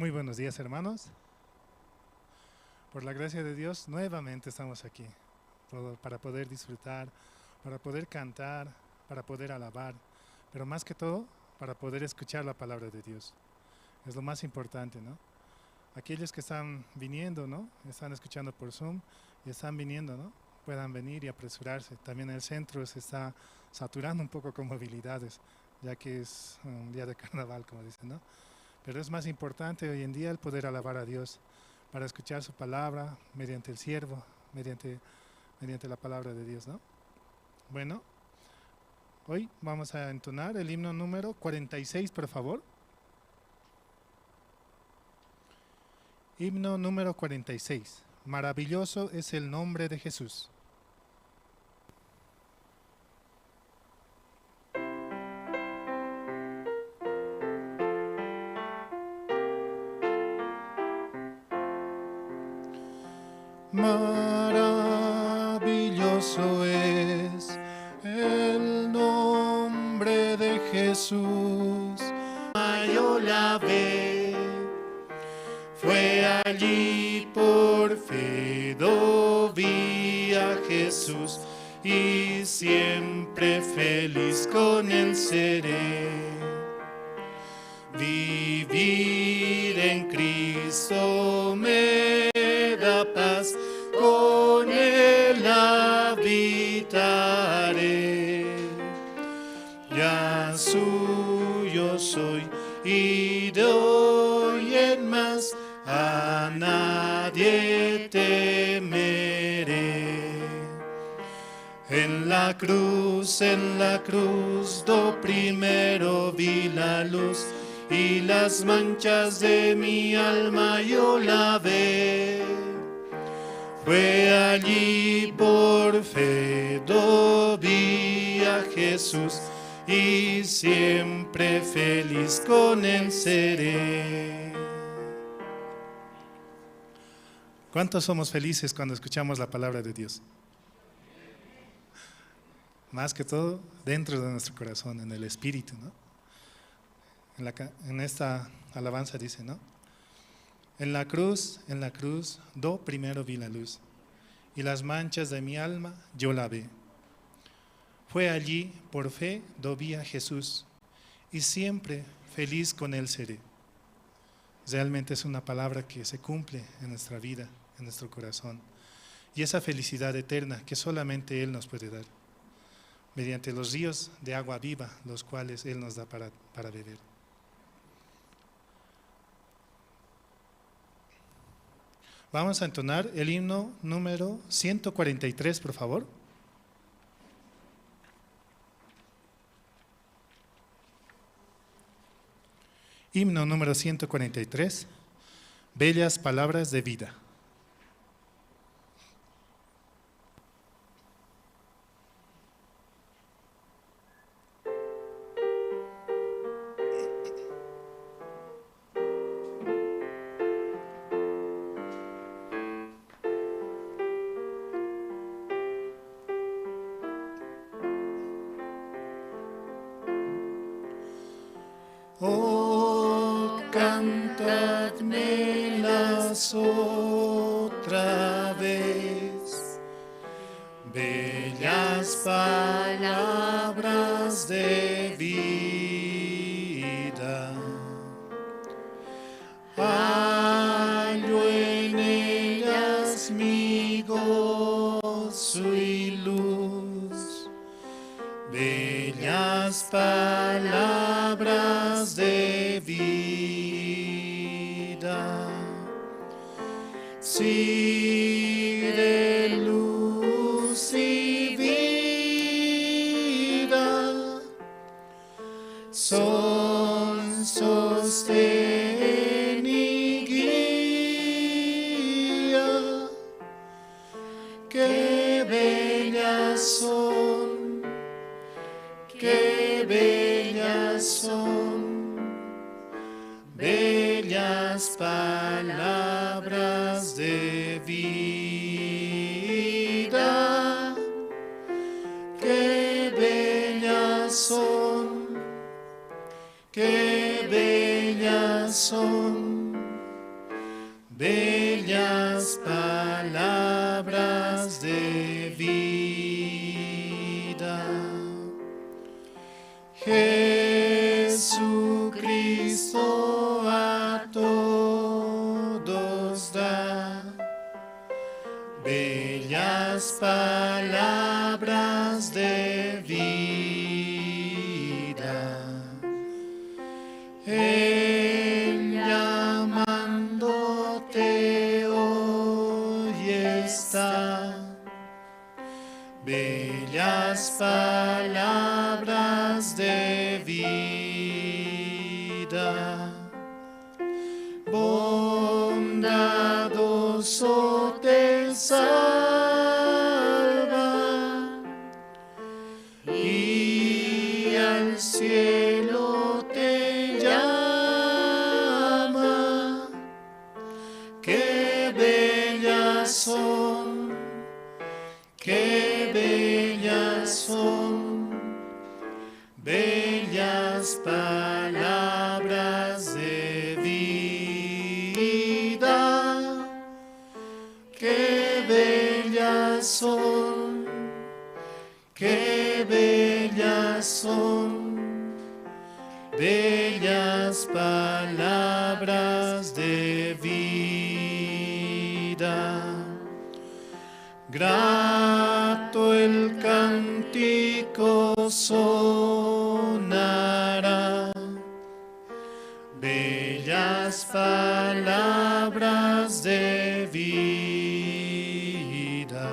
Muy buenos días, hermanos. Por la gracia de Dios, nuevamente estamos aquí para poder disfrutar, para poder cantar, para poder alabar, pero más que todo, para poder escuchar la palabra de Dios. Es lo más importante, ¿no? Aquellos que están viniendo, ¿no? Están escuchando por Zoom y están viniendo, ¿no? Puedan venir y apresurarse. También el centro se está saturando un poco con movilidades, ya que es un día de carnaval, como dicen, ¿no? Pero es más importante hoy en día el poder alabar a Dios, para escuchar su palabra mediante el siervo, mediante la palabra de Dios, ¿no? Bueno, hoy vamos a entonar el himno número 46, por favor. Himno número 46. Maravilloso es el nombre de Jesús. Maravilloso es el nombre de Jesús. Yo la ve, fue allí por fe, do vi a Jesús y siempre feliz con él seré. Vivir en Cristo me da paz, con él habitaré. Ya suyo soy y de hoy en más a nadie temeré. En la cruz, do primero vi la luz y las manchas de mi alma yo lavé. Fue allí por fe, do vi a Jesús y siempre feliz con él seré. ¿Cuántos somos felices cuando escuchamos la palabra de Dios? Más que todo, dentro de nuestro corazón, en el espíritu, ¿no? En esta alabanza dice, ¿no? En la cruz, do primero vi la luz, y las manchas de mi alma yo lavé. Fue allí, por fe, do vi a Jesús, y siempre feliz con él seré. Realmente es una palabra que se cumple en nuestra vida, en nuestro corazón, y esa felicidad eterna que solamente Él nos puede dar, mediante los ríos de agua viva, los cuales Él nos da para beber. Vamos a entonar el himno número 143, por favor. Himno número 143, Bellas Palabras de Vida. Oh, cantadmelas otra vez, bellas palabras de vida. Hallo en ellas mi gozo y luz, bellas palabras de vida. Sí, de luz y vida son sostén y guía. Qué bellas son, qué bellas son, bellas palabras de vida. Qué bellas son, qué bellas son, Bellas palabras de vida. Jesucristo a todos da bellas palabras de vida. Él llamándote hoy está, bellas palabras de vida. Bondadoso te salva y al cielo te llama. Qué bellas son, qué bellas son, bellas palabras de vida. Qué bellas son, qué bellas son, bellas palabras de vida. Grato el cántico sonará, bellas palabras de vida.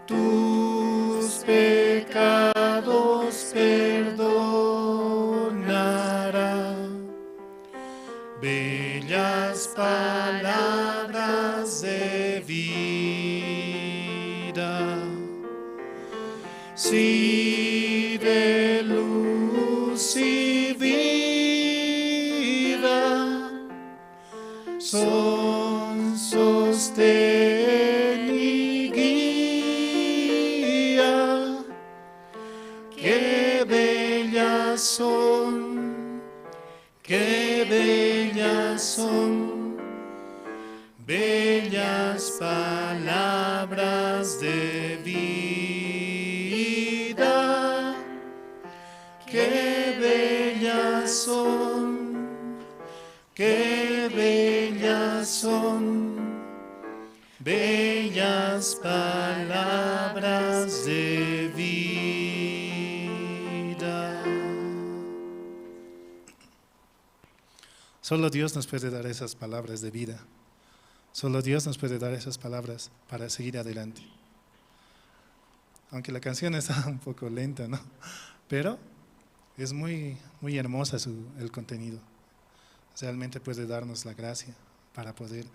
Tus pecados perdonará, bellas palabras de vida. Si de luz y vida son sostén y guía, qué bellas son, qué bellas son, bellas palabras de vida. Qué bellas son, qué bellas son, bellas palabras de vida. Solo Dios nos puede dar esas palabras de vida. Solo Dios nos puede dar esas palabras para seguir adelante. Aunque la canción está un poco lenta, ¿no? Pero es muy, muy hermosa el contenido. Realmente puede darnos la gracia para poder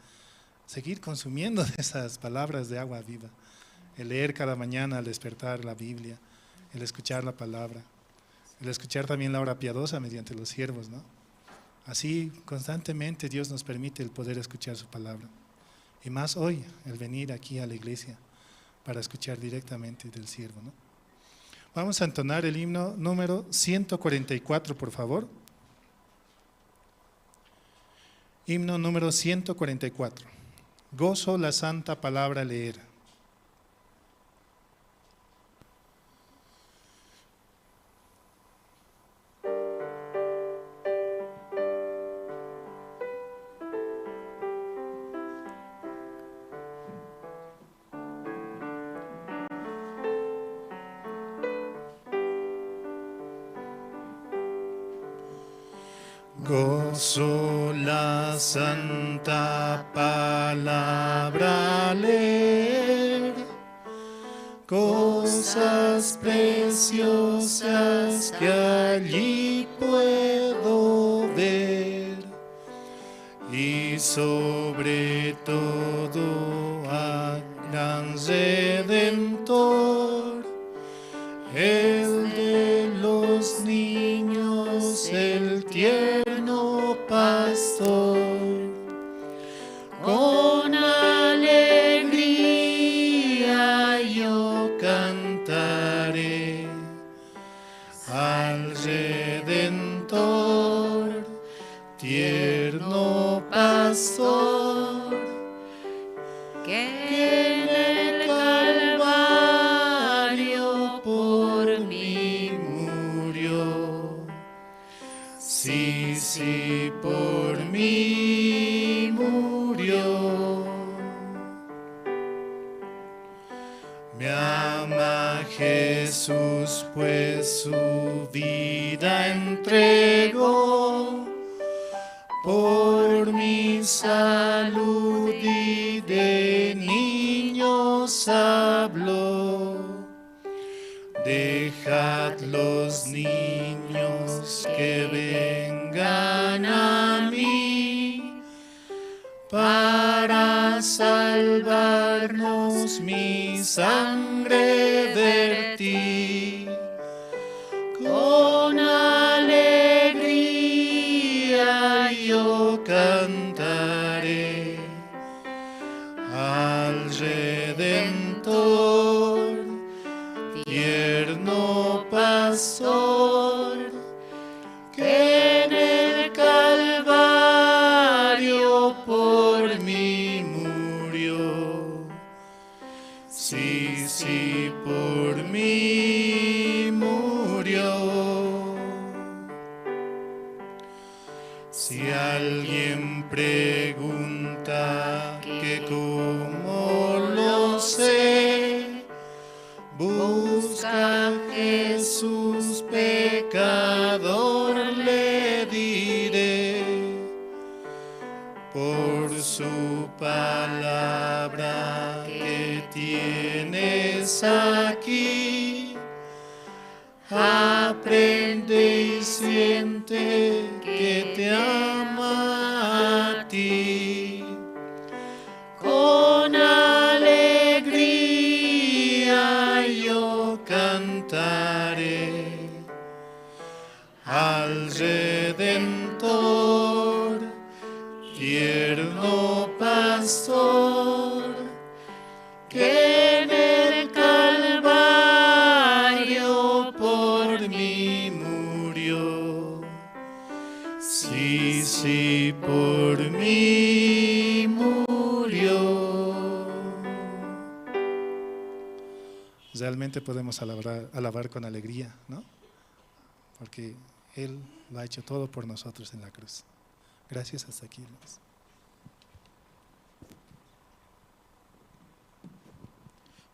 seguir consumiendo de esas palabras de agua viva. El leer cada mañana al despertar la Biblia, el escuchar la palabra, el escuchar también la hora piadosa mediante los siervos, ¿no? Así constantemente Dios nos permite el poder escuchar su palabra. Y más hoy, el venir aquí a la iglesia para escuchar directamente del siervo, ¿no? Vamos a entonar el himno número 144, por favor. Himno número 144. Gozo la santa palabra leer. Gozo la santa palabra leer, cosas preciosas que allí puedo ver, y sobre todo al gran Redentor, el de los niños, el tierno pastor. Con alegría yo cantaré al Redentor, tierno pastor. Sí, sí, por mí murió. Me ama Jesús, pues su vida entregó por mi salud y de niños habló. Dejad los niños que vengan a mí para salvarnos mi sangre vertí. Con alegría yo cantaré al Redentor, tierno pastor, que en el Calvario por mí murió. Sí, sí, por mí murió. Si alguien pregunta que cómo lo sé, busca a Jesús pecador, le diré, por su palabra que tienes aquí, aprende y siente que te ama a ti. Con alegría yo cantaré al Redentor, tierno pastor, que en el Calvario por mí murió. Sí, sí, por mí murió. Realmente podemos alabar con alegría, ¿no? Porque Él lo ha hecho todo por nosotros en la cruz. Gracias, hasta aquí, hermanos.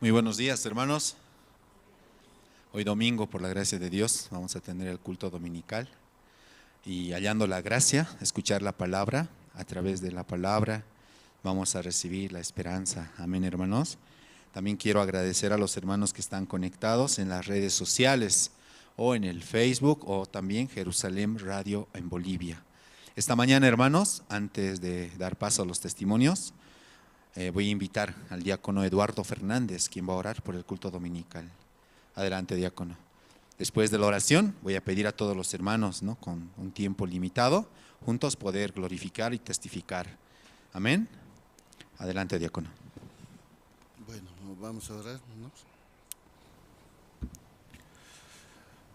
Muy buenos días, hermanos. Hoy domingo, por la gracia de Dios, vamos a tener el culto dominical y hallando la gracia, escuchar la palabra. A través de la palabra vamos a recibir la esperanza. Amén, hermanos. También quiero agradecer a los hermanos que están conectados en las redes sociales o en el Facebook o también Jerusalén Radio en Bolivia. Esta mañana, hermanos, antes de dar paso a los testimonios, voy a invitar al diácono Eduardo Fernández, quien va a orar por el culto dominical. Adelante, diácono. Después de la oración, voy a pedir a todos los hermanos, ¿no?, con un tiempo limitado, juntos poder glorificar y testificar. Amén. Adelante, diácono. Bueno, vamos a orar, ¿no?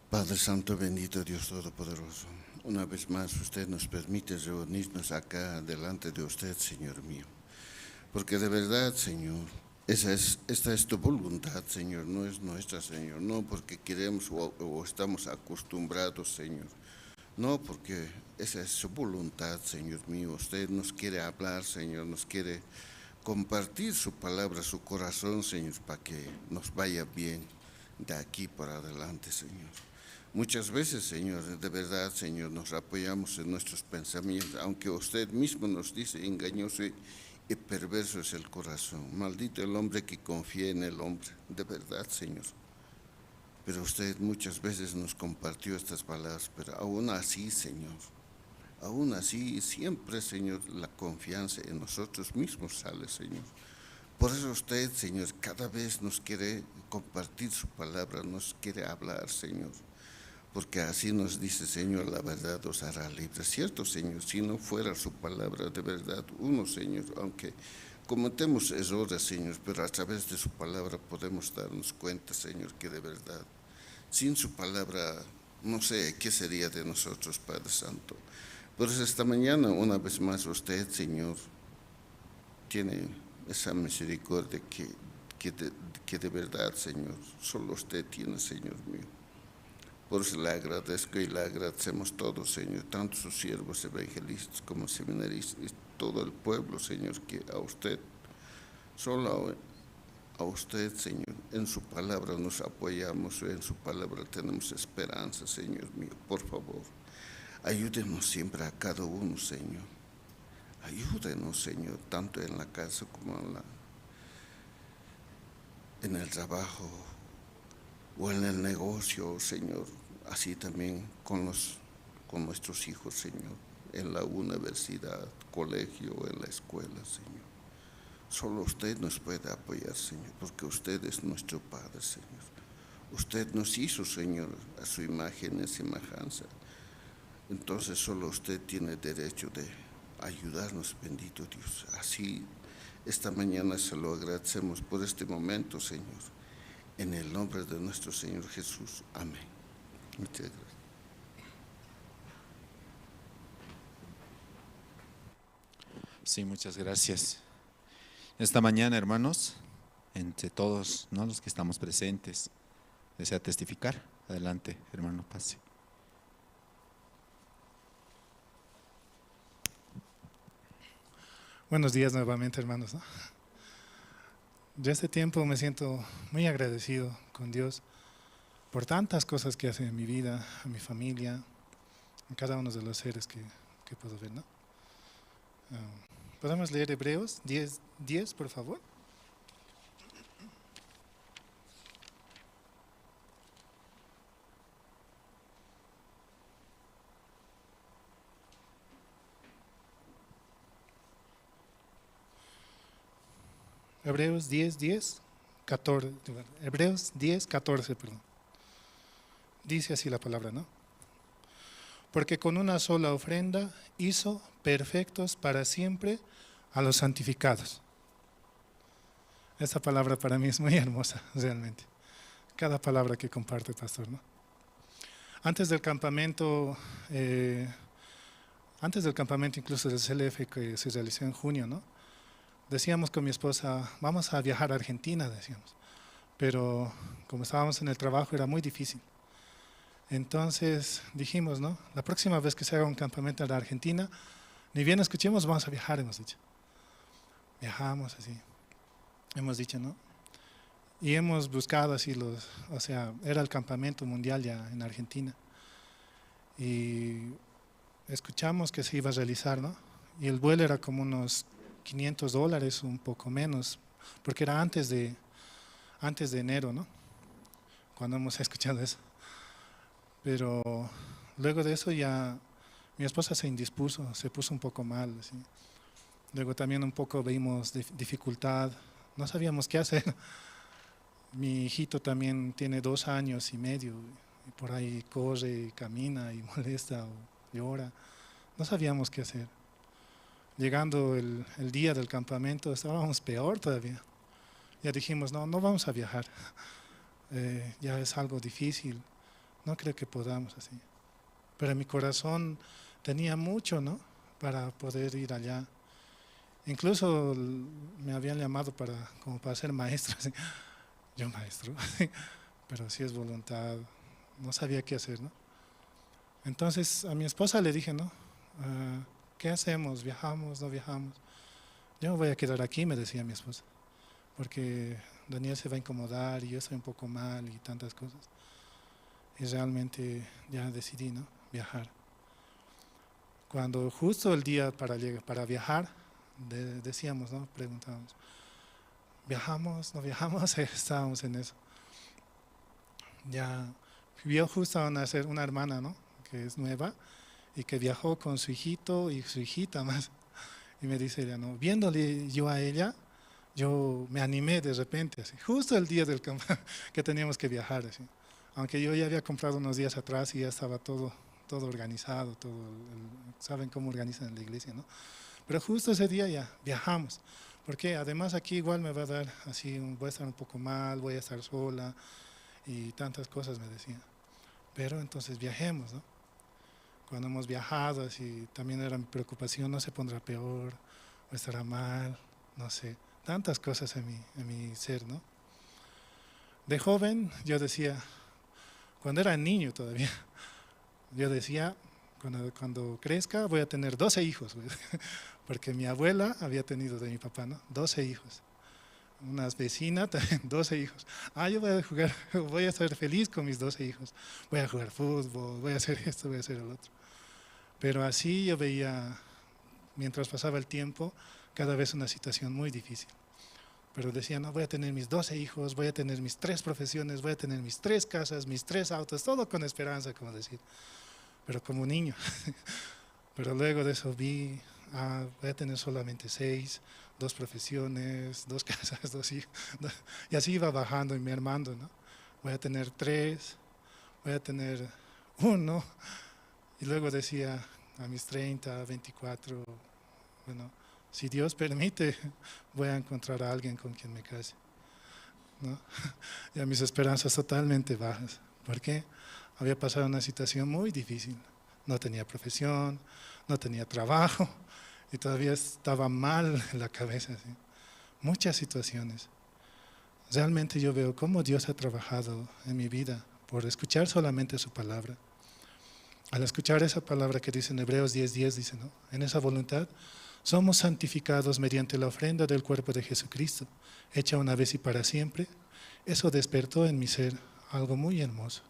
Padre Santo, bendito Dios Todopoderoso, una vez más usted nos permite reunirnos acá delante de usted, Señor mío. Porque de verdad, Señor, esta es tu voluntad, Señor, no es nuestra, Señor, no porque queremos o estamos acostumbrados, Señor, no porque esa es su voluntad, Señor mío. Usted nos quiere hablar, Señor, nos quiere compartir su palabra, su corazón, Señor, para que nos vaya bien de aquí para adelante, Señor. Muchas veces, Señor, de verdad, Señor, nos apoyamos en nuestros pensamientos, aunque usted mismo nos dice engañoso y perverso es el corazón. Maldito el hombre que confía en el hombre, de verdad, Señor. Pero usted muchas veces nos compartió estas palabras, pero aún así, Señor, aún así, siempre, Señor, la confianza en nosotros mismos sale, Señor. Por eso usted, Señor, cada vez nos quiere compartir su palabra, nos quiere hablar, Señor. Porque así nos dice, Señor, la verdad os hará libre. Cierto, Señor, si no fuera su palabra de verdad, uno, Señor, aunque cometemos errores, Señor, pero a través de su palabra podemos darnos cuenta, Señor, que de verdad, sin su palabra, no sé qué sería de nosotros, Padre Santo. Por eso esta mañana, una vez más, usted, Señor, tiene esa misericordia que de verdad, Señor, solo usted tiene, Señor mío. Por eso le agradezco y le agradecemos todos, Señor, tanto sus siervos evangelistas como seminaristas y todo el pueblo, Señor, que a usted, solo a usted, Señor, en su palabra nos apoyamos, en su palabra tenemos esperanza, Señor mío. Por favor, ayúdenos siempre a cada uno, Señor. Ayúdenos, Señor, tanto en la casa como en el trabajo o en el negocio, Señor. Así también con nuestros hijos, Señor, en la universidad, colegio, en la escuela, Señor. Solo usted nos puede apoyar, Señor, porque usted es nuestro Padre, Señor. Usted nos hizo, Señor, a su imagen y semejanza. Entonces solo usted tiene derecho de ayudarnos, bendito Dios. Así esta mañana se lo agradecemos por este momento, Señor. En el nombre de nuestro Señor Jesús. Amén. Muchas gracias. Sí, muchas gracias. Esta mañana, hermanos, entre todos, ¿no?, los que estamos presentes, desea testificar. Adelante, hermano, pase. Buenos días nuevamente, hermanos, ¿no? Yo este tiempo me siento muy agradecido con Dios por tantas cosas que hace en mi vida, a mi familia, en cada uno de los seres que puedo ver, ¿no? ¿Podemos leer Hebreos 10, por favor? Hebreos 10, 14, Hebreos 10, 14, perdón. Dice así la palabra, ¿no? Porque con una sola ofrenda hizo perfectos para siempre a los santificados. Esta palabra para mí es muy hermosa, realmente. Cada palabra que comparte el pastor, ¿no? Antes del campamento incluso del CLF que se realizó en junio, ¿no? Decíamos con mi esposa, vamos a viajar a Argentina, decíamos. Pero como estábamos en el trabajo era muy difícil. Entonces dijimos, ¿no? La próxima vez que se haga un campamento en la Argentina, ni bien escuchemos, vamos a viajar, hemos dicho. Viajamos así, hemos dicho, ¿no? Y hemos buscado así o sea, era el campamento mundial ya en Argentina. Y escuchamos que se iba a realizar, ¿no? Y el vuelo era como unos $500, un poco menos, porque era antes de enero, ¿no? Cuando hemos escuchado eso. Pero luego de eso ya mi esposa se indispuso, se puso un poco mal, ¿sí? Luego también un poco vimos dificultad, no sabíamos qué hacer. Mi hijito también tiene 2 años y medio, y por ahí corre, y camina y molesta o llora. No sabíamos qué hacer. Llegando el día del campamento estábamos peor todavía. Ya dijimos, no vamos a viajar, ya es algo difícil. No creo que podamos así. Pero mi corazón tenía mucho, ¿no?, para poder ir allá. Incluso me habían llamado como para ser maestro. Así. Yo maestro, pero si es voluntad, no sabía qué hacer, ¿no? Entonces a mi esposa le dije, ¿no? ¿Qué hacemos? ¿Viajamos? ¿No viajamos? Yo me voy a quedar aquí, me decía mi esposa, porque Daniel se va a incomodar y yo estoy un poco mal y tantas cosas. Y realmente ya decidí, ¿no?, viajar. Cuando justo el día para viajar, decíamos, ¿no?, preguntábamos, ¿viajamos? ¿No viajamos? Estábamos en eso. Ya vio justo a nacer una hermana, ¿no?, que es nueva y que viajó con su hijito y su hijita más. Y me dice ella, ¿no?, viéndole yo a ella, yo me animé de repente, así, justo el día del que teníamos que viajar, así. Aunque yo ya había comprado unos días atrás y ya estaba todo organizado, saben cómo organizan la iglesia, ¿no? Pero justo ese día ya viajamos, porque además aquí igual me va a dar así, voy a estar un poco mal, voy a estar sola y tantas cosas me decía. Pero entonces viajemos, ¿no? Cuando hemos viajado, así, también era mi preocupación, no se pondrá peor, o estará mal, no sé, tantas cosas en mi ser, ¿no? De joven yo decía, Cuando era niño todavía, yo decía, cuando crezca voy a tener 12 hijos, porque mi abuela había tenido de mi papá, ¿no? 12 hijos. Unas vecinas también, 12 hijos. Ah, yo voy a jugar, voy a estar feliz con mis 12 hijos. Voy a jugar fútbol, voy a hacer esto, voy a hacer el otro. Pero así yo veía, mientras pasaba el tiempo, cada vez una situación muy difícil. Pero decía, no, voy a tener mis 12 hijos, voy a tener mis 3 profesiones, voy a tener mis 3 casas, mis 3 autos, todo con esperanza, como decir. Pero como niño. Pero luego de eso vi, ah, voy a tener solamente 6, 2 profesiones, 2 casas, 2 hijos. Y así iba bajando y mermando, ¿no? Voy a tener 3, voy a tener 1. Y luego decía a mis 30, 24, bueno, si Dios permite, voy a encontrar a alguien con quien me case, ¿no? Y a mis esperanzas totalmente bajas. ¿Por qué? Había pasado una situación muy difícil. No tenía profesión, no tenía trabajo y todavía estaba mal en la cabeza, ¿sí? Muchas situaciones. Realmente yo veo cómo Dios ha trabajado en mi vida por escuchar solamente su palabra. Al escuchar esa palabra que dice en Hebreos 10:10, dice, ¿no? En esa voluntad somos santificados mediante la ofrenda del cuerpo de Jesucristo, hecha una vez y para siempre. Eso despertó en mi ser algo muy hermoso.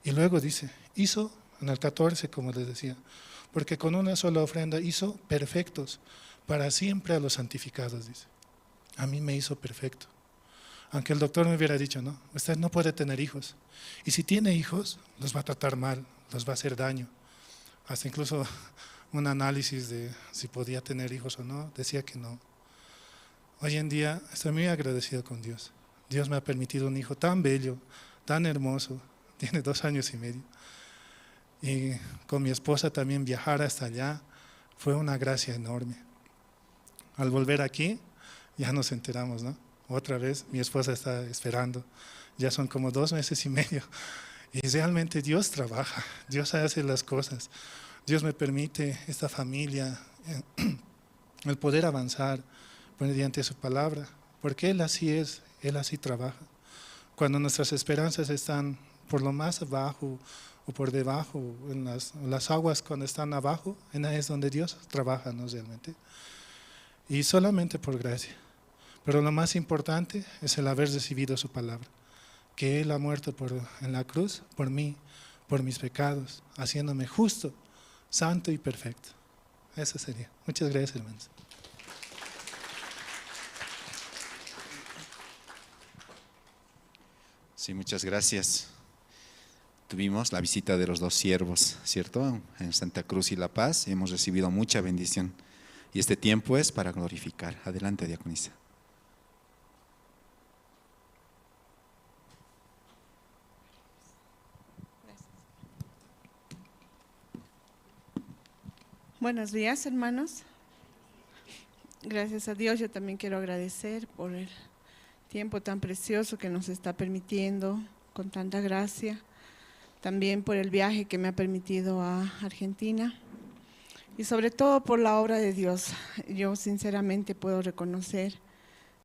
Y luego dice, hizo, en el 14, como les decía, porque con una sola ofrenda hizo perfectos para siempre a los santificados, dice. A mí me hizo perfecto. Aunque el doctor me hubiera dicho, no, usted no puede tener hijos. Y si tiene hijos, los va a tratar mal, los va a hacer daño. Hasta incluso un análisis de si podía tener hijos o no, decía que no. Hoy en día estoy muy agradecido con Dios. Dios me ha permitido un hijo tan bello, tan hermoso, tiene 2 años y medio. Y con mi esposa también viajar hasta allá fue una gracia enorme. Al volver aquí, ya nos enteramos, ¿no? Otra vez mi esposa está esperando, ya son como 2 meses y medio. Y realmente Dios trabaja, Dios hace las cosas. Dios me permite esta familia, el poder avanzar mediante su palabra, porque Él así es, Él así trabaja. Cuando nuestras esperanzas están por lo más abajo o por debajo, en las aguas cuando están abajo, en ahí es donde Dios trabaja, ¿no? Realmente. Y solamente por gracia. Pero lo más importante es el haber recibido su palabra, que Él ha muerto en la cruz por mí, por mis pecados, haciéndome justo, santo y perfecto. Eso sería. Muchas gracias, hermanos. Sí, muchas gracias. Tuvimos la visita de los 2 siervos, ¿cierto? En Santa Cruz y La Paz, y hemos recibido mucha bendición. Y este tiempo es para glorificar. Adelante, diaconisa. Buenos días, hermanos. Gracias a Dios, yo también quiero agradecer por el tiempo tan precioso que nos está permitiendo con tanta gracia, también por el viaje que me ha permitido a Argentina y sobre todo por la obra de Dios. Yo sinceramente puedo reconocer,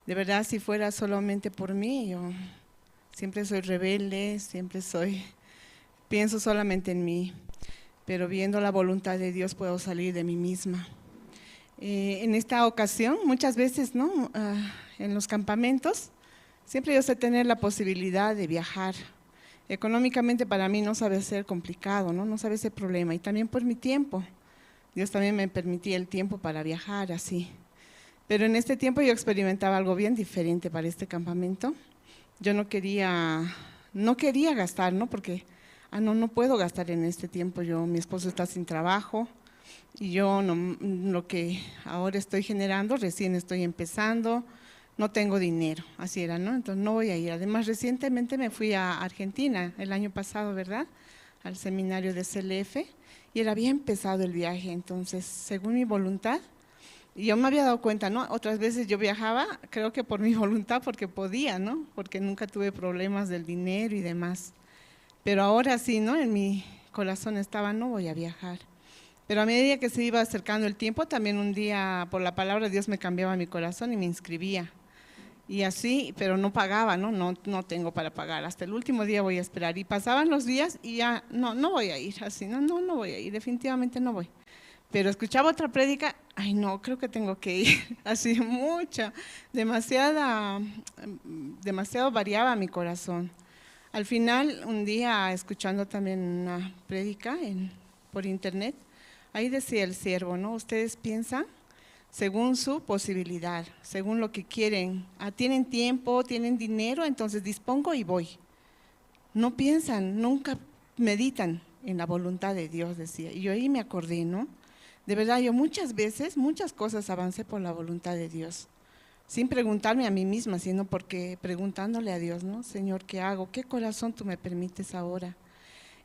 de verdad, si fuera solamente por mí, yo siempre soy rebelde, pienso solamente en mí, pero viendo la voluntad de Dios puedo salir de mí misma. En esta ocasión, muchas veces, ¿no? En los campamentos, siempre yo sé tener la posibilidad de viajar. Económicamente para mí no sabe ser complicado, ¿no? No sabe ese problema, y también por mi tiempo. Dios también me permitía el tiempo para viajar así. Pero en este tiempo yo experimentaba algo bien diferente para este campamento. Yo no quería gastar, ¿no? Porque, no puedo gastar en este tiempo. Mi esposo está sin trabajo y yo no, lo que ahora estoy generando, recién estoy empezando, no tengo dinero, así era, ¿no? Entonces no voy a ir. Además, recientemente me fui a Argentina el año pasado, ¿verdad? Al seminario de CLF, y él había empezado el viaje, entonces, según mi voluntad, y yo me había dado cuenta, ¿no? Otras veces yo viajaba, creo que por mi voluntad, porque podía, ¿no? Porque nunca tuve problemas del dinero y demás. Pero ahora sí, ¿no? En mi corazón estaba, no voy a viajar. Pero a medida que se iba acercando el tiempo, también un día, por la palabra de Dios, me cambiaba mi corazón y me inscribía. Y así, pero no pagaba, ¿no? No, no tengo para pagar, hasta el último día voy a esperar. Y pasaban los días y ya, no, no voy a ir, así, no, no, no voy a ir, definitivamente no voy. Pero escuchaba otra prédica, ay no, creo que tengo que ir, así mucha, demasiado variaba mi corazón. Al final, un día, escuchando también una prédica por internet, ahí decía el siervo, ¿no? Ustedes piensan según su posibilidad, según lo que quieren. Ah, tienen tiempo, tienen dinero, entonces dispongo y voy. No piensan, nunca meditan en la voluntad de Dios, decía. Y yo ahí me acordé, ¿no? De verdad, yo muchas veces, muchas cosas avancé por la voluntad de Dios, sin preguntarme a mí misma, sino porque preguntándole a Dios, ¿no? Señor, ¿qué hago? ¿Qué corazón tú me permites ahora?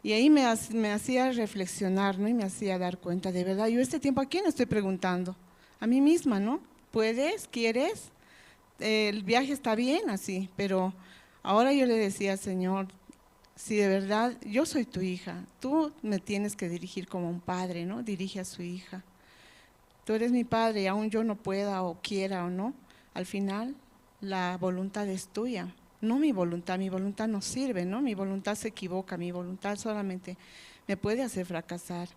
Y ahí me hacía reflexionar, ¿no? Y me hacía dar cuenta, de verdad, yo este tiempo, ¿a quién estoy preguntando? A mí misma, ¿no? ¿Puedes? ¿Quieres? El viaje está bien así, pero ahora yo le decía, Señor, si de verdad yo soy tu hija, tú me tienes que dirigir como un padre, ¿no? Dirige a su hija. Tú eres mi padre y aún yo no pueda o quiera o no, al final la voluntad es tuya, no mi voluntad no sirve, ¿no? Mi voluntad se equivoca, mi voluntad solamente me puede hacer fracasar.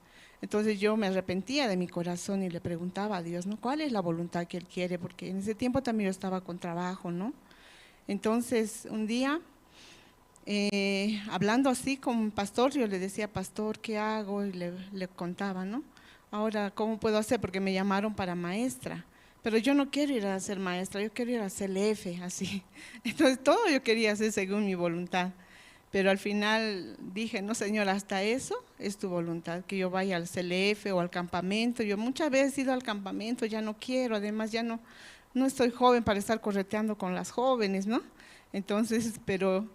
Entonces yo me arrepentía de mi corazón y le preguntaba a Dios, ¿no? ¿Cuál es la voluntad que Él quiere? Porque en ese tiempo también yo estaba con trabajo, ¿no? Entonces un día, hablando así con un pastor, yo le decía, pastor, ¿qué hago? Y le contaba, ¿no? Ahora, ¿cómo puedo hacer? Porque me llamaron para maestra, pero yo no quiero ir a ser maestra, yo quiero ir a CLF, así. Entonces todo yo quería hacer según mi voluntad. Pero al final dije, no señor, hasta eso es tu voluntad, que yo vaya al CLF o al campamento. Yo muchas veces he ido al campamento, ya no quiero, además ya no estoy joven para estar correteando con las jóvenes, ¿no? Entonces, pero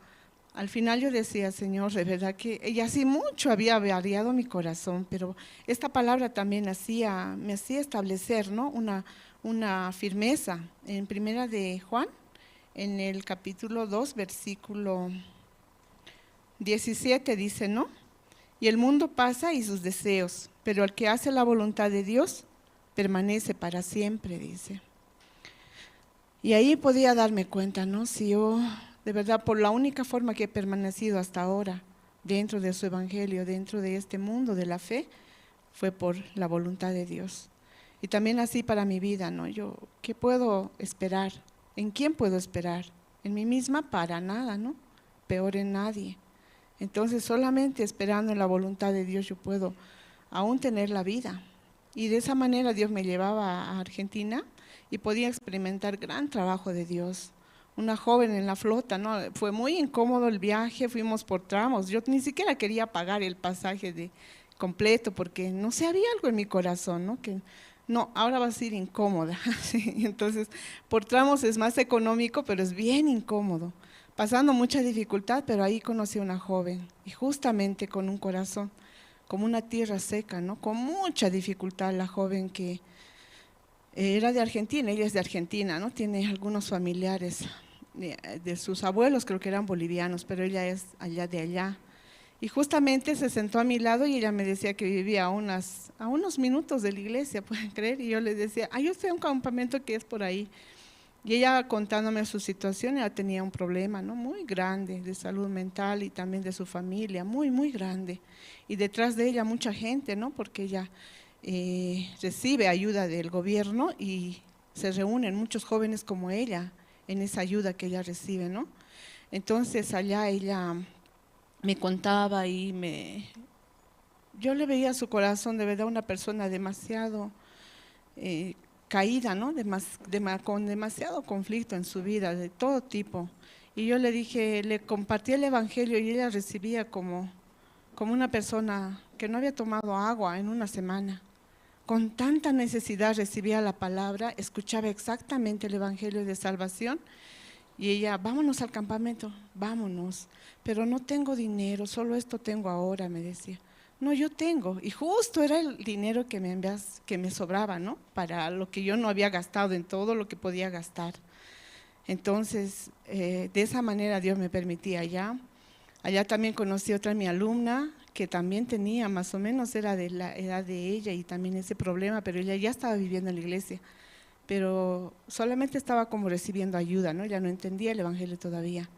al final yo decía, Señor, de verdad que, y así mucho había variado mi corazón, pero esta palabra también me hacía establecer, ¿no? Una firmeza. En Primera de Juan, en el capítulo 2, versículo 17 dice, ¿no? Y el mundo pasa y sus deseos, pero el que hace la voluntad de Dios permanece para siempre, dice. Y ahí podía darme cuenta, ¿no? Si yo, de verdad, por la única forma que he permanecido hasta ahora dentro de su evangelio, dentro de este mundo de la fe, fue por la voluntad de Dios. Y también así para mi vida, ¿no? Yo, ¿qué puedo esperar? ¿En quién puedo esperar? En mí misma, para nada, ¿no? Peor en nadie. Entonces, solamente esperando en la voluntad de Dios yo puedo aún tener la vida. Y de esa manera Dios me llevaba a Argentina y podía experimentar gran trabajo de Dios. Una joven en la flota, ¿no? Fue muy incómodo el viaje, fuimos por tramos. Yo ni siquiera quería pagar el pasaje completo porque no sé, había algo en mi corazón, ¿no? Que no, ahora vas a ir incómoda. ¿Sí? Entonces, por tramos es más económico, pero es bien incómodo. Pasando mucha dificultad, pero ahí conocí a una joven y justamente con un corazón como una tierra seca, ¿no? Con mucha dificultad la joven que era de Argentina, ella es de Argentina, ¿no? Tiene algunos familiares de sus abuelos, creo que eran bolivianos, pero ella es allá de allá. Y justamente se sentó a mi lado y ella me decía que vivía a unos minutos de la iglesia, pueden creer, y yo le decía, yo estoy en un campamento que es por ahí. Y ella contándome su situación, ella tenía un problema, ¿no? Muy grande de salud mental y también de su familia, muy, muy grande. Y detrás de ella mucha gente, ¿no? Porque ella recibe ayuda del gobierno y se reúnen muchos jóvenes como ella en esa ayuda que ella recibe, ¿no? Entonces allá ella me contaba y yo le veía su corazón, de verdad, una persona demasiado caída, ¿no? Con demasiado conflicto en su vida, de todo tipo. Y yo le dije, le compartí el evangelio y ella recibía como una persona que no había tomado agua en una semana. Con tanta necesidad recibía la palabra, escuchaba exactamente el evangelio de salvación y ella, vámonos al campamento, vámonos, pero no tengo dinero, solo esto tengo ahora, me decía. No, yo tengo, y justo era el dinero que me sobraba, ¿no? Para lo que yo no había gastado en todo lo que podía gastar. Entonces, de esa manera Dios me permitía allá. Allá también conocí otra mi alumna que también tenía, más o menos era de la edad de ella y también ese problema, pero ella ya estaba viviendo en la iglesia. Pero solamente estaba como recibiendo ayuda, ¿no? Ya no entendía el Evangelio todavía.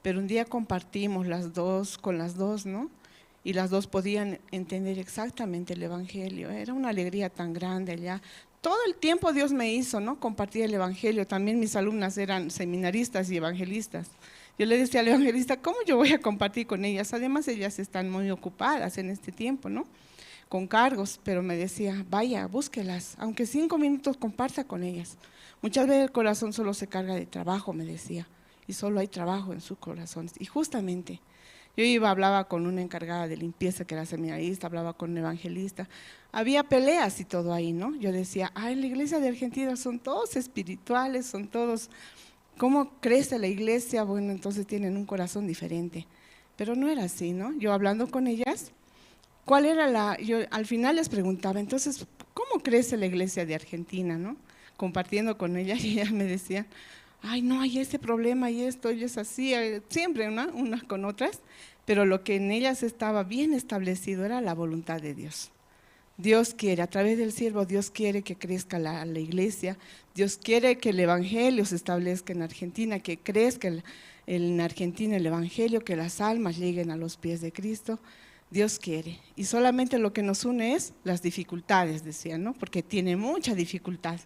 Pero un día compartimos las dos, con las dos, ¿no? Y las dos podían entender exactamente el Evangelio. Era una alegría tan grande allá. Todo el tiempo Dios me hizo, ¿no? Compartir el Evangelio. También mis alumnas eran seminaristas y evangelistas. Yo le decía al evangelista, ¿cómo yo voy a compartir con ellas? Además, ellas están muy ocupadas en este tiempo, ¿no? Con cargos, pero me decía, vaya, búsquelas, aunque 5 minutos comparta con ellas. Muchas veces el corazón solo se carga de trabajo, me decía, y solo hay trabajo en sus corazones. Y justamente, yo iba, hablaba con una encargada de limpieza que era seminarista, hablaba con un evangelista, había peleas y todo ahí, ¿no? Yo decía, ah, en la iglesia de Argentina son todos espirituales, son todos, ¿cómo crece la iglesia? Bueno, entonces tienen un corazón diferente. Pero no era así, ¿no? Yo hablando con ellas, ¿cuál era la? Yo al final les preguntaba, entonces, ¿cómo crece la iglesia de Argentina, no? Compartiendo con ellas, y ellas me decían, ay, no, hay ese problema y esto, y es así, siempre, ¿no? Unas con otras, pero lo que en ellas estaba bien establecido era la voluntad de Dios. Dios quiere, a través del siervo, Dios quiere que crezca la iglesia, Dios quiere que el evangelio se establezca en Argentina, que crezca en Argentina el evangelio, que las almas lleguen a los pies de Cristo. Dios quiere, y solamente lo que nos une es las dificultades, decían, ¿no? Porque tiene mucha dificultad,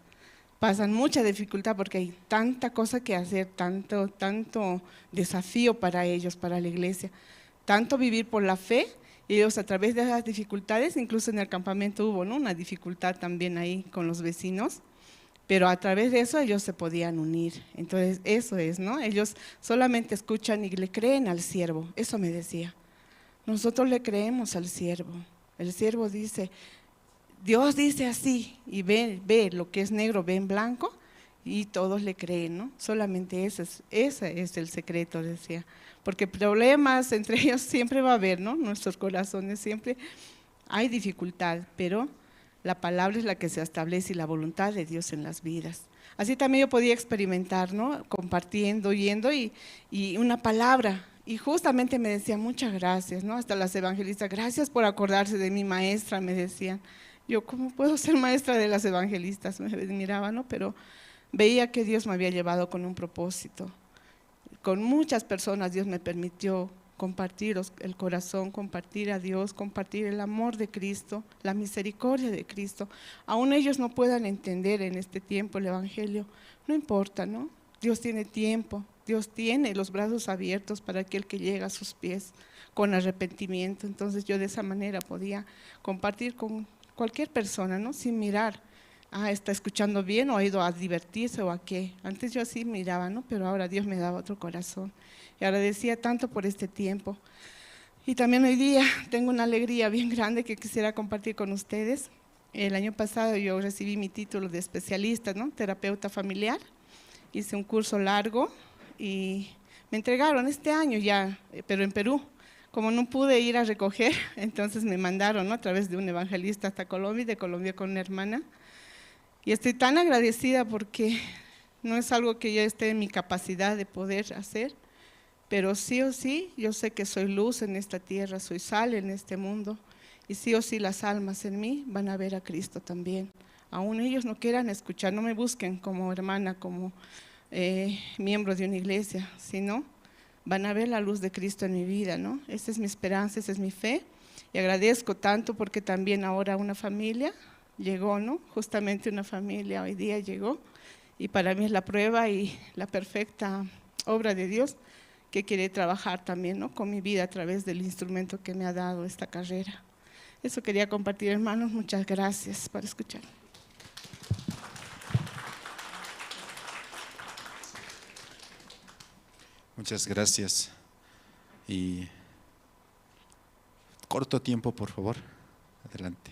pasan mucha dificultad porque hay tanta cosa que hacer, tanto desafío para ellos, para la iglesia, tanto vivir por la fe, y ellos a través de esas dificultades, incluso en el campamento hubo, ¿no? Una dificultad también ahí con los vecinos, pero a través de eso ellos se podían unir. Entonces eso es, ¿no? Ellos solamente escuchan y le creen al siervo, eso me decía. Nosotros le creemos al siervo. El siervo dice, Dios dice así, y ve lo que es negro, ve en blanco, y todos le creen, ¿no? Solamente ese es el secreto, decía. Porque problemas entre ellos siempre va a haber, ¿no? Nuestros corazones siempre hay dificultad, pero la palabra es la que se establece y la voluntad de Dios en las vidas. Así también yo podía experimentar, ¿no? Compartiendo, yendo y una palabra. Y justamente me decía, muchas gracias, ¿no? Hasta las evangelistas, gracias por acordarse de mi maestra, me decían. Yo, ¿cómo puedo ser maestra de las evangelistas? Me miraba, ¿no? Pero veía que Dios me había llevado con un propósito. Con muchas personas Dios me permitió compartir el corazón, compartir a Dios, compartir el amor de Cristo, la misericordia de Cristo. Aún ellos no puedan entender en este tiempo el evangelio, no importa, ¿no? Dios tiene tiempo, Dios tiene los brazos abiertos para aquel que llega a sus pies con arrepentimiento. Entonces yo de esa manera podía compartir con cualquier persona, ¿no? Sin mirar, ah, está escuchando bien o ha ido a divertirse o a qué. Antes yo así miraba, ¿no? Pero ahora Dios me daba otro corazón. Y agradecía tanto por este tiempo. Y también hoy día tengo una alegría bien grande que quisiera compartir con ustedes. El año pasado yo recibí mi título de especialista, ¿no? Terapeuta familiar. Hice un curso largo y me entregaron este año ya, pero en Perú. Como no pude ir a recoger, entonces me mandaron, ¿no? A través de un evangelista hasta Colombia, y de Colombia con una hermana. Y estoy tan agradecida porque no es algo que yo esté en mi capacidad de poder hacer, pero sí o sí, yo sé que soy luz en esta tierra, soy sal en este mundo, y sí o sí las almas en mí van a ver a Cristo también. Aún ellos no quieran escuchar, no me busquen como hermana, como miembro de una iglesia, sino van a ver la luz de Cristo en mi vida, ¿no? Esa es mi esperanza, esa es mi fe, y agradezco tanto porque también ahora una familia llegó, ¿no? Justamente una familia hoy día llegó, y para mí es la prueba y la perfecta obra de Dios que quiere trabajar también, ¿no? Con mi vida a través del instrumento que me ha dado esta carrera. Eso quería compartir, hermanos. Muchas gracias por escuchar. Muchas gracias. Y corto tiempo, por favor. Adelante.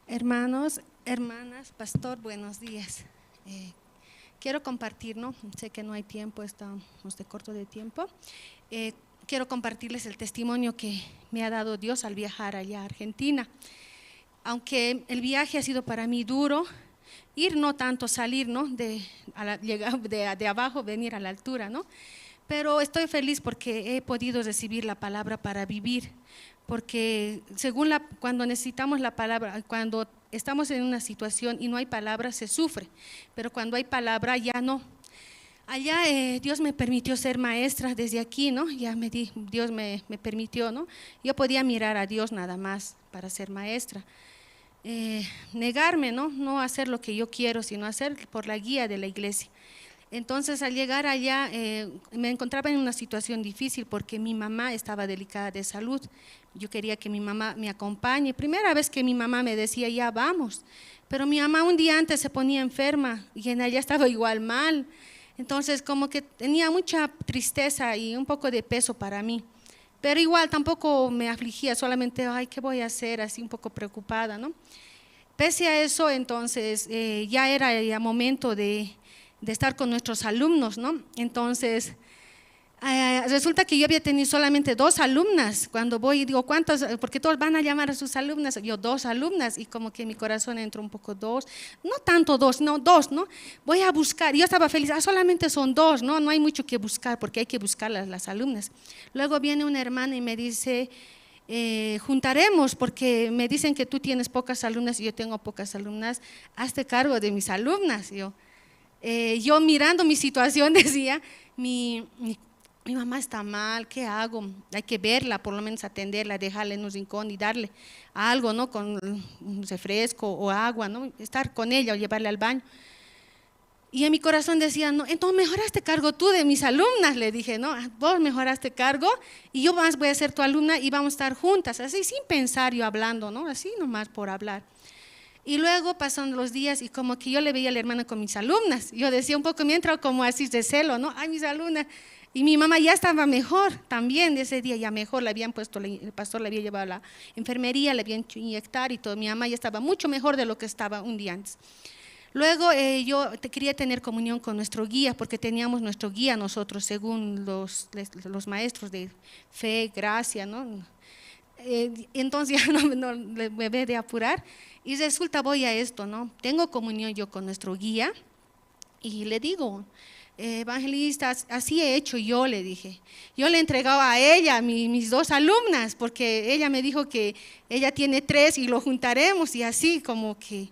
Hermanos, hermanas, pastor, buenos días. Quiero compartir, ¿no? Sé que no hay tiempo, estamos de corto de tiempo. Quiero compartirles el testimonio que me ha dado Dios al viajar allá a Argentina. Aunque el viaje ha sido para mí duro, ir no tanto, salir, ¿no? De abajo, venir a la altura, ¿no? Pero estoy feliz porque he podido recibir la palabra para vivir. Porque cuando necesitamos la palabra, cuando estamos en una situación y no hay palabra, se sufre, pero cuando hay palabra ya no. Allá Dios me permitió ser maestra desde aquí, ¿no? Ya Dios me permitió, ¿no? Yo podía mirar a Dios nada más para ser maestra. Negarme, ¿no? No hacer lo que yo quiero, sino hacer por la guía de la iglesia. Entonces, al llegar allá, me encontraba en una situación difícil porque mi mamá estaba delicada de salud. Yo quería que mi mamá me acompañe. Primera vez que mi mamá me decía, ya vamos. Pero mi mamá un día antes se ponía enferma y en allá estaba igual mal. Entonces, como que tenía mucha tristeza y un poco de peso para mí. Pero igual tampoco me afligía, solamente, ay, ¿qué voy a hacer? Así un poco preocupada, ¿no? Pese a eso, entonces, ya era ya momento de estar con nuestros alumnos, ¿no? Entonces, resulta que yo había tenido solamente 2 alumnas. Cuando voy y digo, ¿cuántas? Porque todos van a llamar a sus alumnas. Yo, 2 alumnas, y como que mi corazón entró un poco 2, no tanto 2, no, 2, ¿no? Voy a buscar. Yo estaba feliz, solamente son 2, ¿no? No hay mucho que buscar, porque hay que buscar las alumnas. Luego viene una hermana y me dice, juntaremos, porque me dicen que tú tienes pocas alumnas y yo tengo pocas alumnas, hazte cargo de mis alumnas. Yo mirando mi situación decía, mi mamá está mal, ¿qué hago? Hay que verla, por lo menos atenderla, dejarla en un rincón y darle algo, ¿no? Con un refresco o agua, ¿no? Estar con ella o llevarla al baño. Y en mi corazón decía, no, entonces mejor hazte cargo tú de mis alumnas, le dije, no, vos mejor hazte cargo y yo más voy a ser tu alumna y vamos a estar juntas, así sin pensar yo hablando, ¿no? Así nomás por hablar. Y luego pasaron los días y como que yo le veía a la hermana con mis alumnas. Yo decía un poco, me entró como así de celo, ¿no? Ay, mis alumnas. Y mi mamá ya estaba mejor también, ese día ya mejor, le habían puesto, el pastor le había llevado a la enfermería, le habían hecho inyectar y todo. Mi mamá ya estaba mucho mejor de lo que estaba un día antes. Luego yo quería tener comunión con nuestro guía, porque teníamos nuestro guía nosotros, según los maestros de fe, gracia, ¿no? Entonces ya no me voy de apurar. Y resulta, voy a esto, ¿no? Tengo comunión yo con nuestro guía y le digo, evangelista, así he hecho yo, le dije. Yo le entregaba a ella mis 2 alumnas, porque ella me dijo que ella tiene 3 y lo juntaremos y así como que…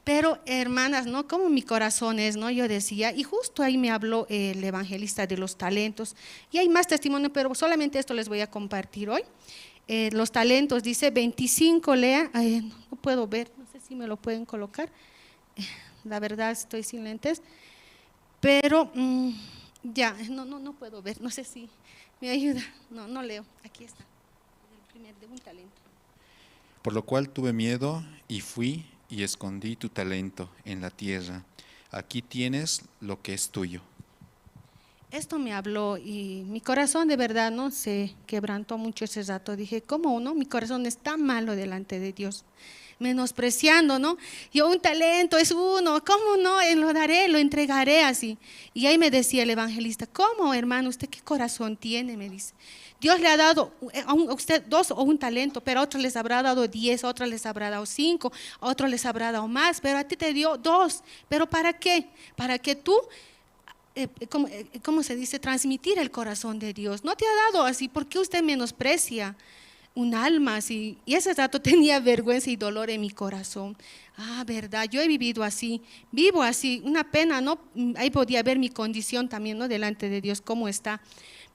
Pero hermanas, ¿no? Como mi corazón es, ¿no? Yo decía, y justo ahí me habló el evangelista de los talentos. Y hay más testimonio, pero solamente esto les voy a compartir hoy. Los talentos, dice 25, lea, ay, no puedo ver, no sé si me lo pueden colocar, la verdad estoy sin lentes, pero ya, no puedo ver, no sé si me ayuda, no leo, aquí está, el primer de un talento. Por lo cual tuve miedo y fui y escondí tu talento en la tierra, aquí tienes lo que es tuyo. Esto me habló y mi corazón de verdad, ¿no? Se quebrantó mucho ese rato. Dije, ¿cómo no? Mi corazón está malo delante de Dios, menospreciando, ¿no? Yo un talento es uno, ¿cómo no? Lo daré, lo entregaré así. Y ahí me decía el evangelista, ¿cómo, hermano? ¿Usted qué corazón tiene? Me dice. Dios le ha dado a usted 2 o un talento, pero a otros les habrá dado 10, a otros les habrá dado 5, a otros les habrá dado más, pero a ti te dio 2. ¿Pero para qué? Para que tú… ¿cómo se dice? Transmitir el corazón de Dios. No te ha dado así, ¿por qué usted menosprecia un alma así? Y ese rato tenía vergüenza y dolor en mi corazón. Ah, verdad, yo he vivido así, vivo así, una pena, ¿no? Ahí podía ver mi condición también, ¿no? Delante de Dios, cómo está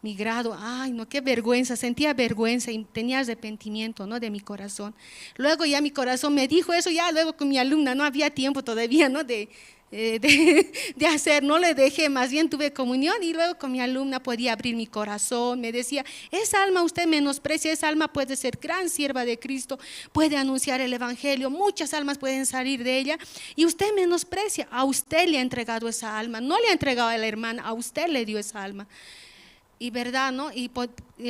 mi grado. Ay, no, qué vergüenza, sentía vergüenza y tenía arrepentimiento, ¿no? De mi corazón. Luego ya mi corazón me dijo eso, ya luego con mi alumna, no había tiempo todavía, ¿no? De hacer, no le dejé, más bien tuve comunión y luego con mi alumna podía abrir mi corazón. Me decía, esa alma usted menosprecia, esa alma puede ser gran sierva de Cristo, puede anunciar el evangelio, muchas almas pueden salir de ella y usted menosprecia, a usted le ha entregado esa alma, no le ha entregado a la hermana, a usted le dio esa alma. Y verdad, ¿no? Y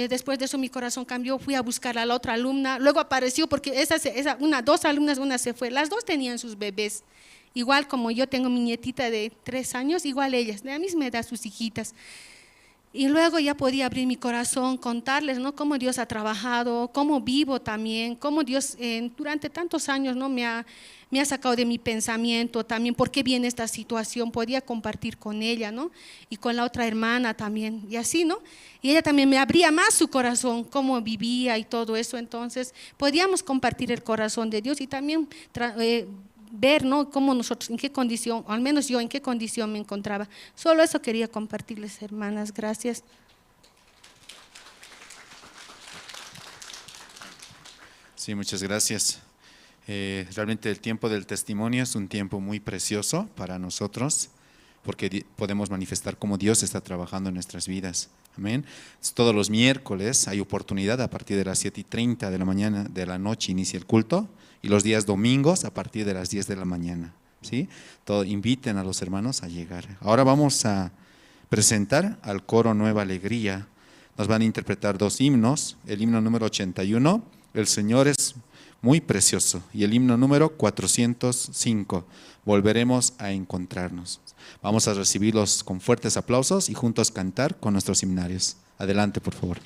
después de eso mi corazón cambió, fui a buscar a la otra alumna, luego apareció porque dos alumnas, una se fue, las dos tenían sus bebés. Igual como yo tengo mi nietita de 3 años, igual ellas, de la misma edad sus hijitas. Y luego ya podía abrir mi corazón, contarles, ¿no? Cómo Dios ha trabajado, cómo vivo también, cómo Dios durante tantos años, ¿no? me ha sacado de mi pensamiento también, por qué viene esta situación, podía compartir con ella, ¿no? Y con la otra hermana también, y así, ¿no? Y ella también me abría más su corazón, cómo vivía y todo eso. Entonces podíamos compartir el corazón de Dios y también ver, ¿no? Cómo nosotros, en qué condición, o al menos yo en qué condición me encontraba. Solo eso quería compartirles, hermanas. Gracias. Sí, muchas gracias. Realmente el tiempo del testimonio es un tiempo muy precioso para nosotros, porque podemos manifestar cómo Dios está trabajando en nuestras vidas. Amén. Todos los miércoles hay oportunidad a partir de las 7:30 de la mañana, de la noche inicia el culto, y los días domingos a partir de las 10 de la mañana. ¿Sí? Todo, inviten a los hermanos a llegar. Ahora vamos a presentar al coro Nueva Alegría. Nos van a interpretar dos himnos. El himno número 81, El Señor es muy precioso, y el himno número 405, Volveremos a encontrarnos. Vamos a recibirlos con fuertes aplausos y juntos cantar con nuestros himnarios. Adelante, por favor.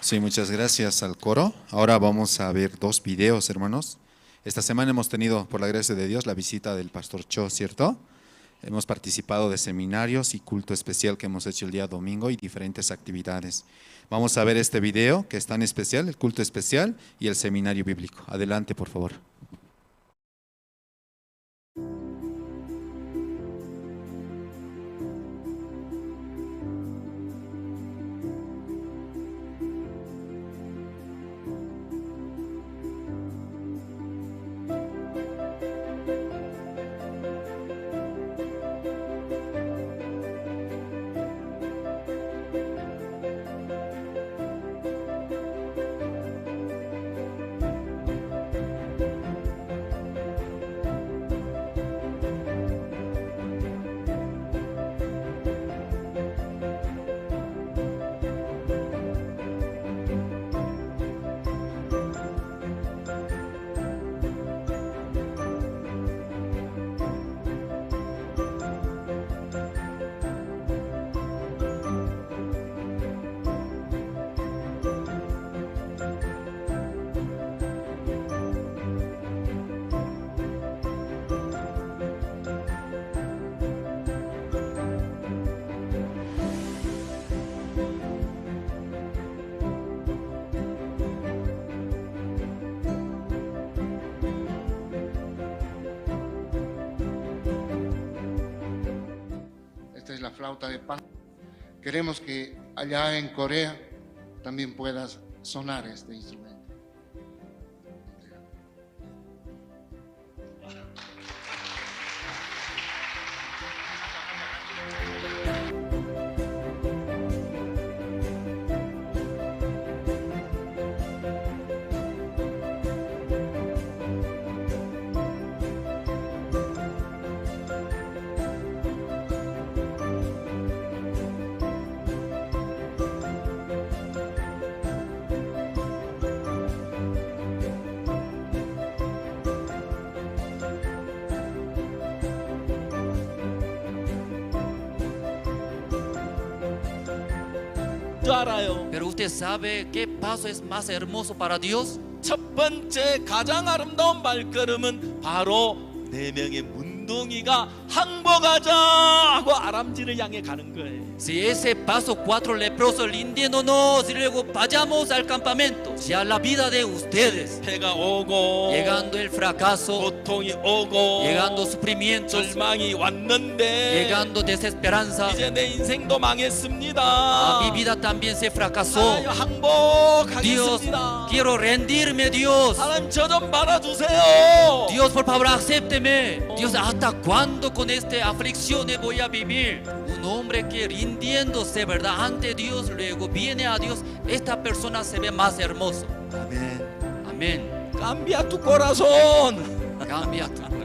Sí, muchas gracias al coro. Ahora vamos a ver dos videos, hermanos. Esta semana hemos tenido, por la gracia de Dios, la visita del pastor Cho, ¿cierto? Hemos participado de seminarios y culto especial que hemos hecho el día domingo y diferentes actividades. Vamos a ver este video que es tan especial, el culto especial y el seminario bíblico. Adelante, por favor. La flauta de pan. Queremos que allá en Corea también puedas sonar este instrumento. Pero usted sabe qué paso es más hermoso para Dios? 첫 번째 가장 아름다운 발걸음은 바로 네 명의 문둥이가 항복하자 하고 아람지를 향해 가는 거예요. Si ese paso cuatro leprosos rindiéndonos y luego vayamos al campamento, ya la vida de ustedes, 패가 오고, llegando el fracaso, 고통이 오고, llegando sufrimientos, 절망이 왔는데, llegando desesperanza, 이제 내 인생도 망했습니다. Ah, mi vida también se fracasó. 하나님, Dios, 항복하겠습니다. quiero rendirme, Dios. 하나님 저 좀 받아주세요. Dios, por favor, acépteme. Dios, ¿hasta cuándo con esta aflicción voy a vivir? Un hombre que rindiéndose, ¿verdad? Ante Dios, luego viene a Dios, esta persona se ve más hermoso. Amén. Amén. Cambia tu corazón. Cambia tu corazón.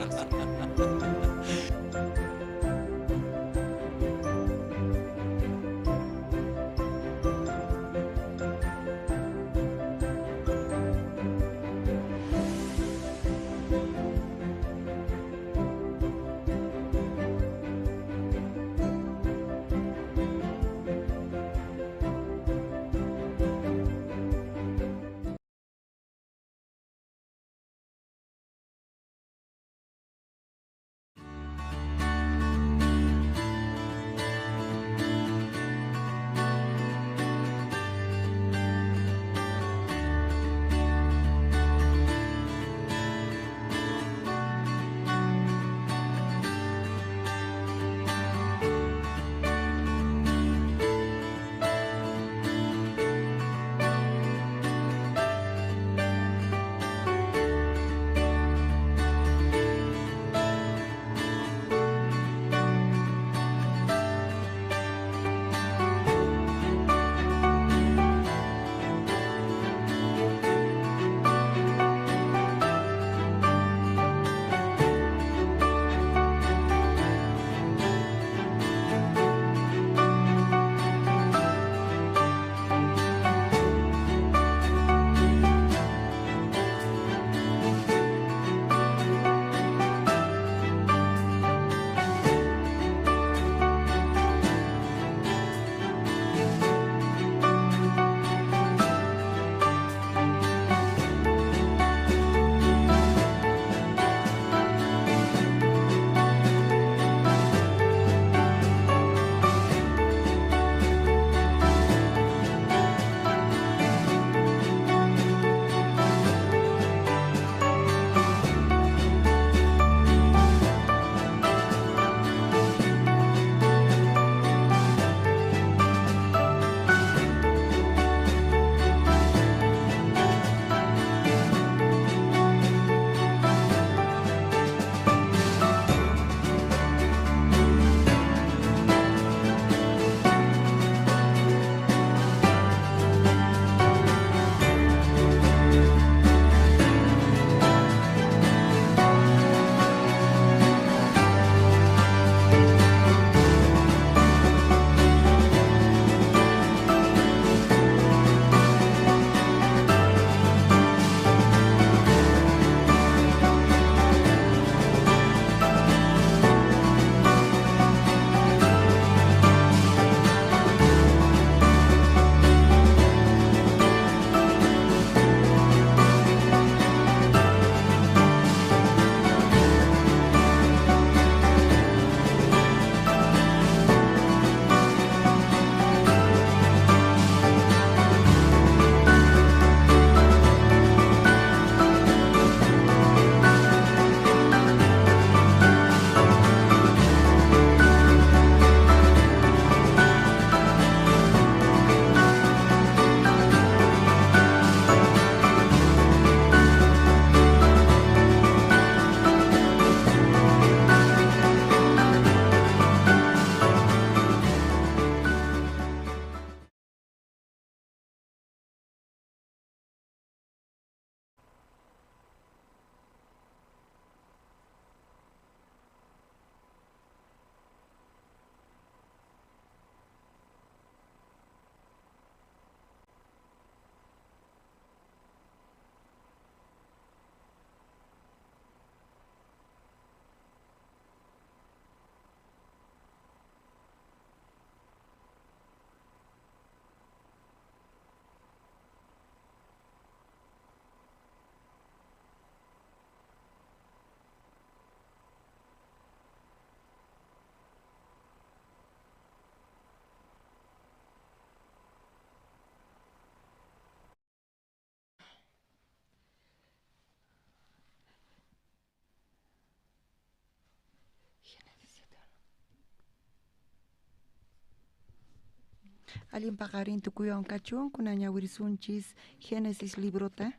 Allin paqarin tukuywan kachun, kunan ñawirisunchis Génesis librota.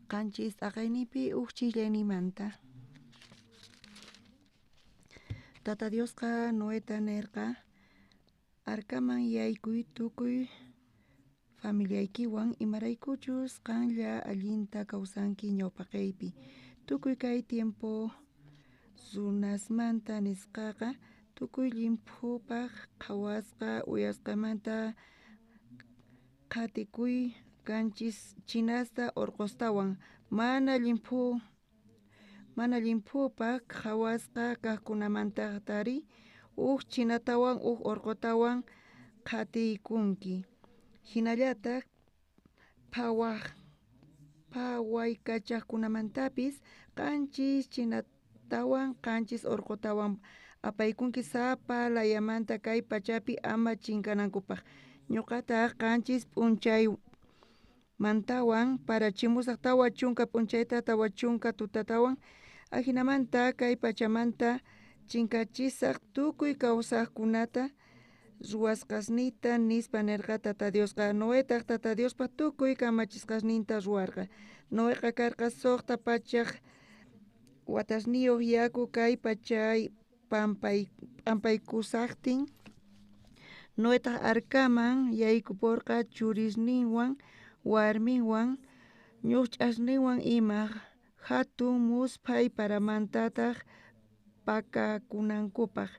Qanchis t'aqaynipi uj chillaynimanta. Tata Diosqa Noeta nerqa, arkaman yaykuy tukuy familiaykiwan imaraykuchus qanlla allinta kawsanki ñawpaqeypi. Tukuy kay tiempo runasmanta nisqaqa tukuy llimphupaj qhawasqa uyasqamanta qhatikuy kanchis chinasta orqostawan mana llimphupaj qhawasqa kajkunamantajtari uj chinatawan uj orqotawan qhatiykunki. Jinallataj phawaykachajkunamantapis qanchis chinatawan qanchis orqotawan apaykunki sapa layamanta kay pachapi ama chinkanankupaj. Ñuqataj qanchis p'unchaymantawan parachimusaj 40 p'unchayta 40 tutatawan, ajinamanta kay pachamanta chinkachisaj tukuy kawsajkunata ruwasqasniyta nispa nerqa Tata Diosqa. Noetaj Tata Diospaj tukuy kamachisqasninta ruwarqa. Noeqa karqa 600 watasniyuq yaku kay pachay p'ampaykusajtin. Noetaj arkaman yaykuporqa churisninwan, warminwan, ñuqch'asninwan ima, jatun musphay paramantataj pakakunankupaj.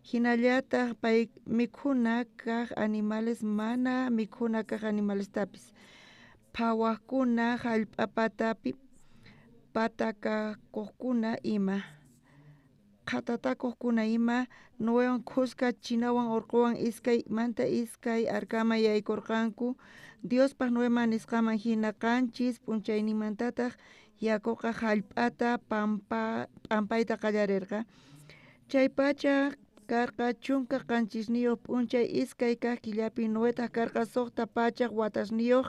Jinallataj pay mikhuna kaj animales mana mikhuna kaj animalestapis. Phawajkuna jallp'a patapi patakakojkuna ima, qhatatakojkuna ima, Noewan khuska chinawan orqowan 2 manta 2 arkaman yaykorqanku. Diospaj Noeman nisqanman jina qanchis p'unchayninmantataj yakoqa jallp'ata p'ampayta qallarerqa. Chaypacha karqa 17 p'unchay 2 kaj killapi. Noetaj karqa 600 watasniyuq.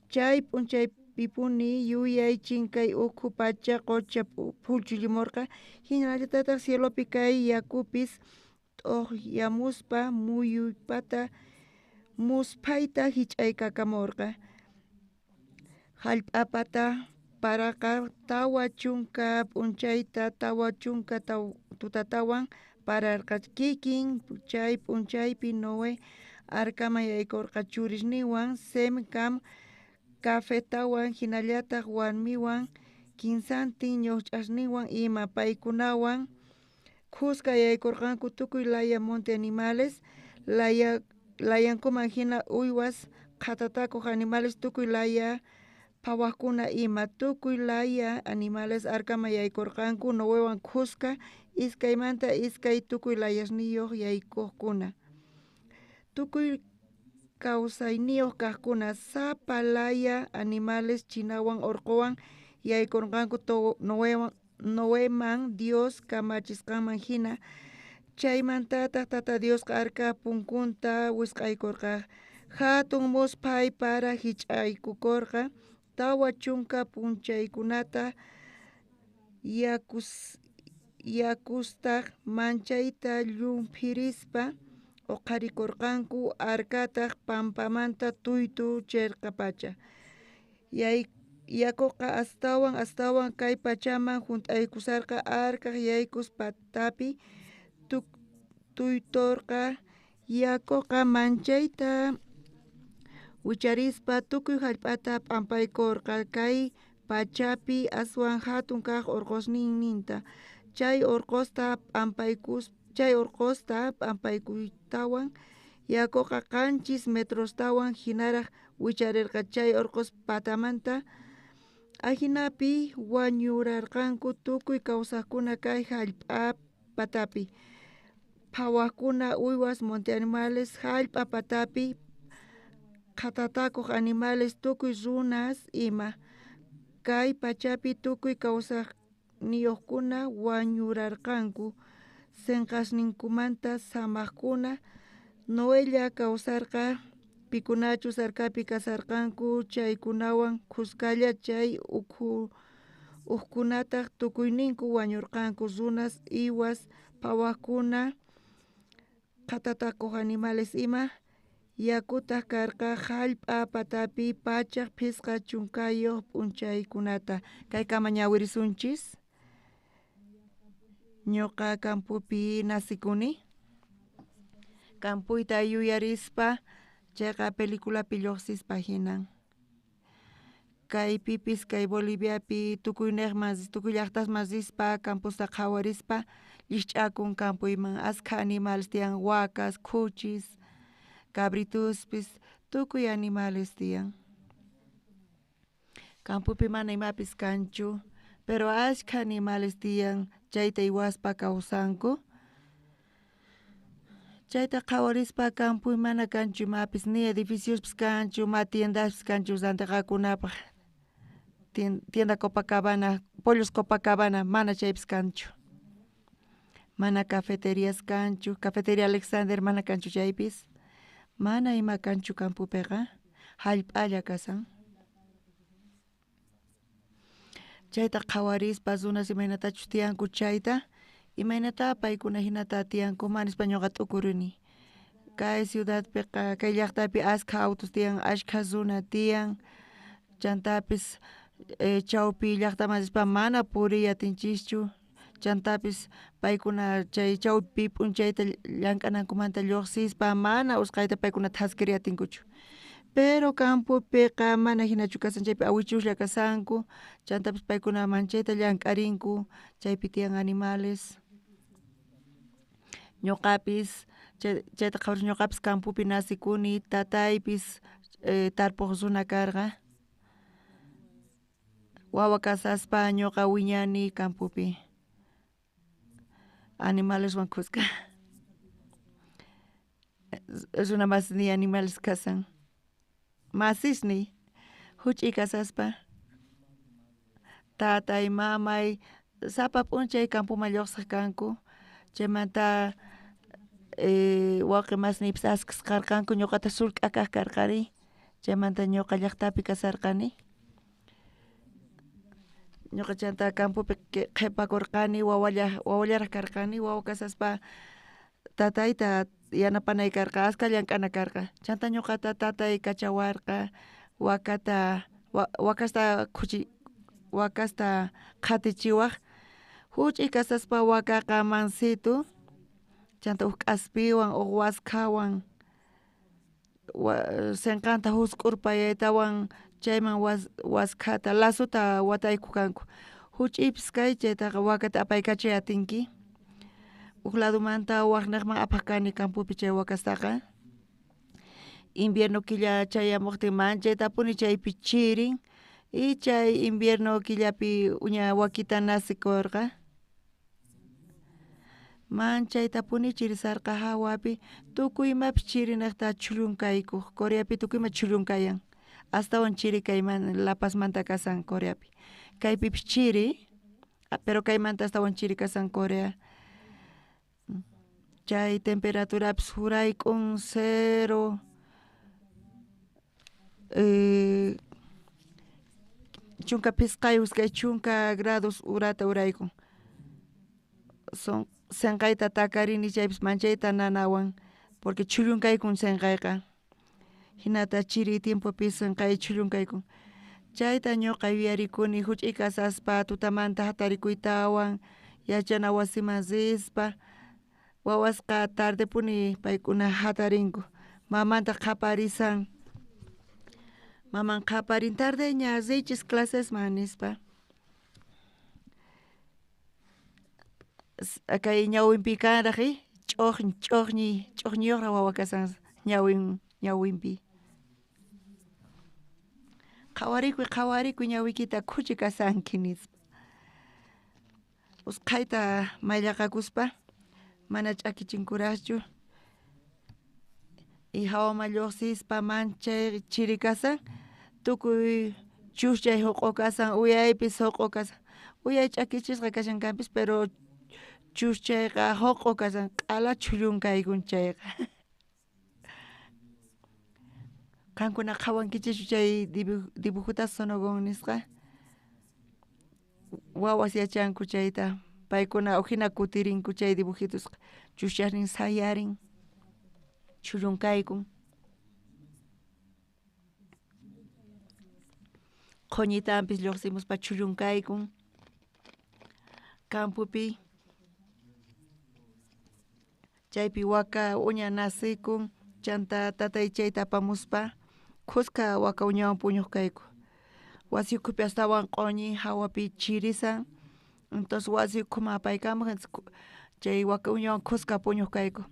Chay p'unchaypipuni yuyay chinkay ukhu pacha qocha phullchillimorqa. Jinallatataj cielopi kay yakupis t'ojyamuspa muyuypata musphayta jich'aykakamorqa. Jallp'apata paraqa 40 p'unchayta 40 tutatawan pararqa. Kikin chay p'unchaypi Noé arkaman yaykorqa churisninwan, Sem, Cam, Jafettawan, jinallataj warmiwan, kinsantin ñuqch'asninwan ima. Paykunawan khuska yaykorqanku tukuy laya monte animales, layankuman jina uywas, qhatatakoj animales, tukuy laya phawajkuna ima. Tukuy laya animales arkaman yaykorqanku Noewan khuska 2 manta 2 tukuy layasniyuq yaykojkuna. Tukuy kawsayniyuq kajkuna sapa laya animales chinawan orqowan yaykorqanku Noeman Dios kamachisqanman jina. Chaymantataj Tata Diosqa arka punkunta wisq'aykorqa. Jatun musphay para jich'aykukorqa 40 p'unchaykunata, yakustaj manchayta llumphirispa oqharikorqanku, arkataj pampamanta tuytucherqapacha. Yakoqa astawan astawan kay pachaman junt'aykusharqa, arkaj yaykus patapi tuytorqa. Yakoqa manchayta wicharispa tukuy jallp'ata p'ampaykorqa, kay pachapi aswan jatun kaj orqosninta. Chay orqosta p'ampaykuytawan yakoqa 7 metrostawan jinaraj wicharerqa chay orqos patamanta. Ajinapi wañurarqanku tukuy kawsajkuna kay jallp'a patapi, phawajkuna, uywas, monte animales, jallp'a patapi qhatatakoj animales, tukuy runas ima. Kay pachapi tukuy kawsajniyojkuna wañurarqanku, senqasninkumanta samajkuna. Noella kawsarqa pikunachus arkapi kasarqanku chaykunawan khuskalla, chay ujkunataj tukuyninku wañurqanku, runas, uywas, phawajkuna, qhatatakoj animales ima. Yakutaj karqa jallp'a patapi 150 p'unchaykunata. Kaykama ñawirisunchis. Ñuqa campopi nacikuni. Campuyta yuyarispa chayqa peliculapi lluqsispa hinan. Kaypipis kay Boliviapi tukuynejman tukuy llaqtasman rispa camposta qhawarispa llikch'akun campuyman askha animales tiyan wakas, khuchis, cabrituspis, tukuy animales tiyan. Campopi mana imapis kanchu, pero askha animales tiyan chayta iwaspa kawsanku. Chayta qhawarispa campoy mana kanchu imapis ni edificiospis kanchu, ma tiendaspis kanchu rantiqakunapaq. Tienda Copacabana, Pollos Copacabana, mana chaypis kanchu. Mana cafeterías kanchu, Cafetería Alexander mana kanchu chaypis. Mana ima kanchu campopiqa, jallp'alla kasan. Chayta qhawarispa runas imaynatachus tiyanku chayta, imaynata paykuna hinata tiyankuman nispa ñuqa t'ukurini. Kay ciudadpiqa, kay llaqtapi askha autos tiyan, ashkha runa tiyan, chantapis chawpi llaqtaman rispa mana puriy atinchischu, chantapis paykuna chay chawpi p'unchayta llank'anankumanta lluqsispa mana usqhayta paykuna thaskiriy atinkuchu. Pero campopiqa mana hinachu kasan, chaypi awichuslla kasanku, chantapis paykuna manchayta llank'arinku, chaypi tiyan animales. Ñuqapis chayta qhawarispa ñuqapis campopi nacikuni, tataypis tarpuq runa karqa. Wawa kasaspa ñuqa wiñani campopi animaleswan khuska. Runa masisniy animales kasan. Masisniy huch'uy kasaspa tatay, mamay sapa p'unchay campoman lluqsiq kanku, chaymanta wawqi masniypis askhas karqanku, ñuqataq sullk'a kaq karqani, chaymanta ñuqa llaqtapi kasarqani. Ñuqa chanta campopi qhipakurqani, wawallaraq karqani, wawa kasaspa tatayta yanapanay karqa, askha llank'ana karqa. Chanta ñuqata tatay kachawarqa wakata wakasta khuchi wakasta qhatichiwaj. Huch'uy kasaspa wakaqa mansitu, chanta uj k'aspiwan uj waskhawan sinqanta jusk'urpayaytawan chayman waskhata lazota wataykuq kanku. Huch'uypis kay chaytaqa wakata apaykachay atinki. Uj ladomanta wajnejman apaj kani campopi chay wakastaqa. Invierno killa chayamuqtin manchaytapuni chaypi chirin y chay invierno killapi uña wakita nacikurqa. Manchaytapuni chirisarqa hawapi, tukuy imapis chirinejta chhullunkaykoj, Coreapi tukuy ima chhullunkayan, astawan chiri kayman La Pazmanta kasan Coreapi. Kaypipis chiri, pero kaymanta astawan chiri kasan Corea. Chay temperaturapis jurayk'un 0, 15 iskay chunka grados urata uraykun. Son sinqayta takarini chaypis manchayta nanawan porque chhullunkaykun sinqayqa. Hinata chiri tiempopi sinqay chhullunkaykun. Chayta ñuqa yuyarikuni huch'uy kasaspa tutamanta hatarikuytawan yachana wasiman rispa wawasqa tardepuni paykuna hatarinku, mamantaq qhaparisan, maman qhaparin tardeña riychis clasesman nispa. Kay ñawinpi kanraq ch'uqñi ch'uqñi ch'uqñiyuqraq wawa kasan ñawinpi. Qhawarikuy qhawarikuy ñawiykita khuchi kasanki nispa. Usqhayta mayllaqakuspa mana ch'akichinkuraqchu y hawaman lluqsispa manchay chiri kasan tukuy chuschay huq'u kasan, uyaypis huq'u kasan, uyay ch'akichisqa kashan kanpis pero chuschayqa huq'u kasan, q'ala chhullunkaykun chayqa. Qankuna qhawankichischu chay dibujota Sonogon nisqa? Wawas yachanku chayta, paykuna ujina kutirinku chay dibujitusqa, chuschasnin sayarin. chhullunkayku. Qhoñitanpis lluqsimuspa chhullunkayku. Campopi chaypi waka uña nacikun, chanta tatay chayta apamuspa khuska waka uñawan puñuq kayku. Wasi ukhupi astawan q'uñi hawapi chirisan, entonces wasi ukhuman apaykamuq chay waka uñawan khuska puñuq kayku.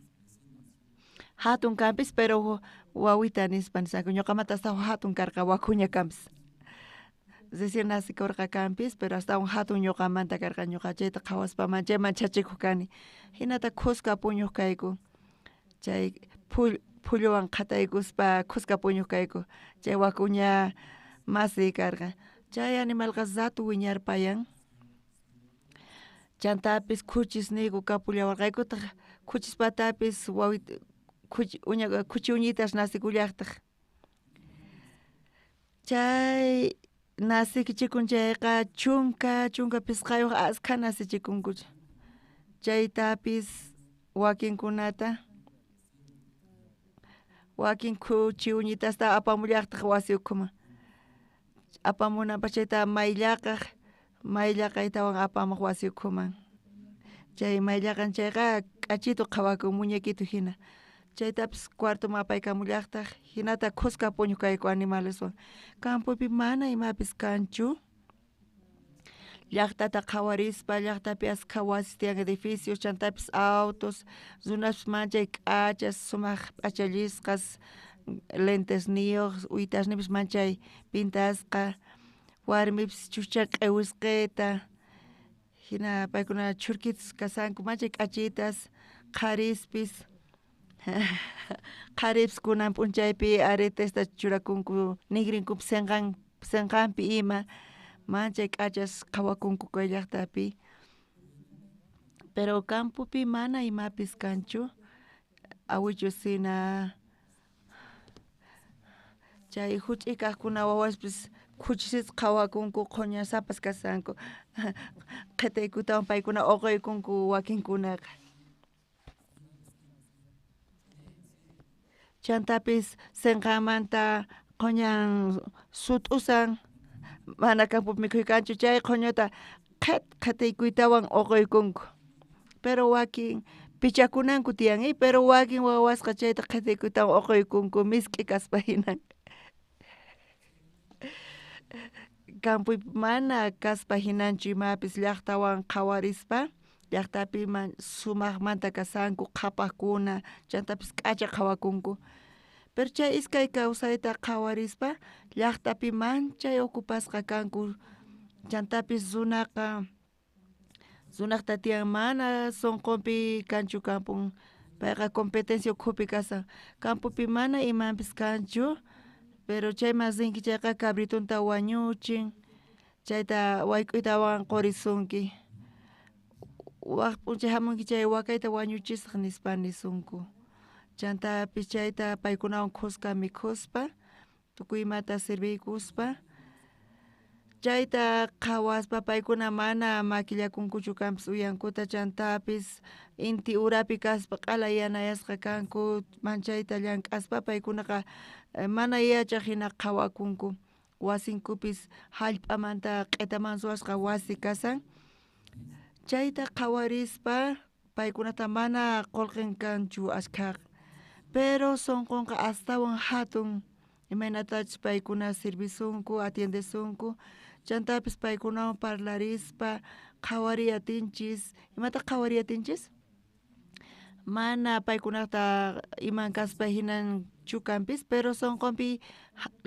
Hatun kanpis pero wawita nispa nisanku, ñuqamanta astawan hatun karqa waka uña kanpis. Recién nacikurqa kanpis pero astawan hatun ñuqamanta karqa, ñuqa chayta qhawaspa manchay manchachikuq kani. Hinata khuska puñuq kayku, chay phulluwan qhataykuspa khuska puñuq kayku, chay waka uña masiy karqa. Chay animalqa rato wiñarpayan, chantapis khuchisniyku kapullawarqaykutaq, khuchispatapis wawita khuchi uñitas nacikullaqtaq. Chay nacichikun chayqa 15 askha nacichikunku, chaytapis wakinkunata wakin khuchi uñitasta apamullaqtaq wasi ukhuman, apamunanpaq chayta mayllaqaq, mayllaqaytawan apamuq wasi ukhuman. Chay mayllaqan chayqa k'achitu qhawakun muñequito hina, chaytapis cuartoman apaykamullaqtaq, hinata khuska puñuq kayku animaleswan. Campopi mana imapis kanchu, llaqtata qhawarispa llaqtapi askha wasis tiyan edificios, chantapis autos, runaspis manchay k'achas sumaq p'achallisqas, lentesniyuq, uytasnipis manchay pintasqa, warmipis chucha q'iwisqita, hina paykuna chhurkitas kasanku manchay k'achitas, qharispis qharipis kunan p'unchaypi aretesta churakunku nigrinkupis senqanpi ima, manchay k'achas qhawakunku kay llaqtapi. Pero campopi mana imapis kanchu, awichusina chay huch'uy kaqkuna wawaspis khuchisitas qhawakunku, qhuñasapas kasanku, qhitaykutawan paykuna uquykunku wakinkunaqa. Chantapis senqanmanta qhuñan sut'usan, mana campopi mikhuy kanchu, chay qhuñuta qhitaykuytawan uquykunku. Pero wakin pichakunanku tiyan, pero wakin wawasqa chayta qhitaykuytawan uquykunku misk'i kaspa hinan. Campopi mana kaspa hinanchu imapis llaqtawan qhawarispa, llaqtapi sumaqmanta kasanku qhapaqkuna, chantapis k'acha qhawakunku. Pero chay iskay kawsayta qhawarispa llaqtapi manchay ocupasqa kanku, chantapis runaqa runaqta tiyan mana sunqunpi kanchu kampun, payqa competencia ukhupi kasan, campopi mana imanpis kanchu, pero chayman rinki chayqa cabritonta wañuchin, chayta wayk'uytawan qurisunki, waq p'unchay hamunki chay wakayta wañuchisaq nispa nisunku. Chantapis chayta paykunawan khuska mikhuspa, tukuy imata serviykuspa, chayta qhawaspa paykuna mana maquillakunkuchu kanpis uyankuta, chantapis inti urapi kaspa q'ala yanayasqa kanku, manchayta llank'aspa paykunaqa mana yachaq hina qhawakunku, wasinkupis hallp'amanta q'itaman ruwasqa wasi kasan, chayta qhawarispa paykunata mana qullqin kanchu ashkhaqa, pero sunqunqa astawan hatun, imaynatachus paykuna servisunku, atiendesunku, chantapis paykunawan parlarispa qhawariy atinchis. Imata qhawariy atinchis? Mana paykunata iman kaspa hinanchu kanpis, pero sunqunpi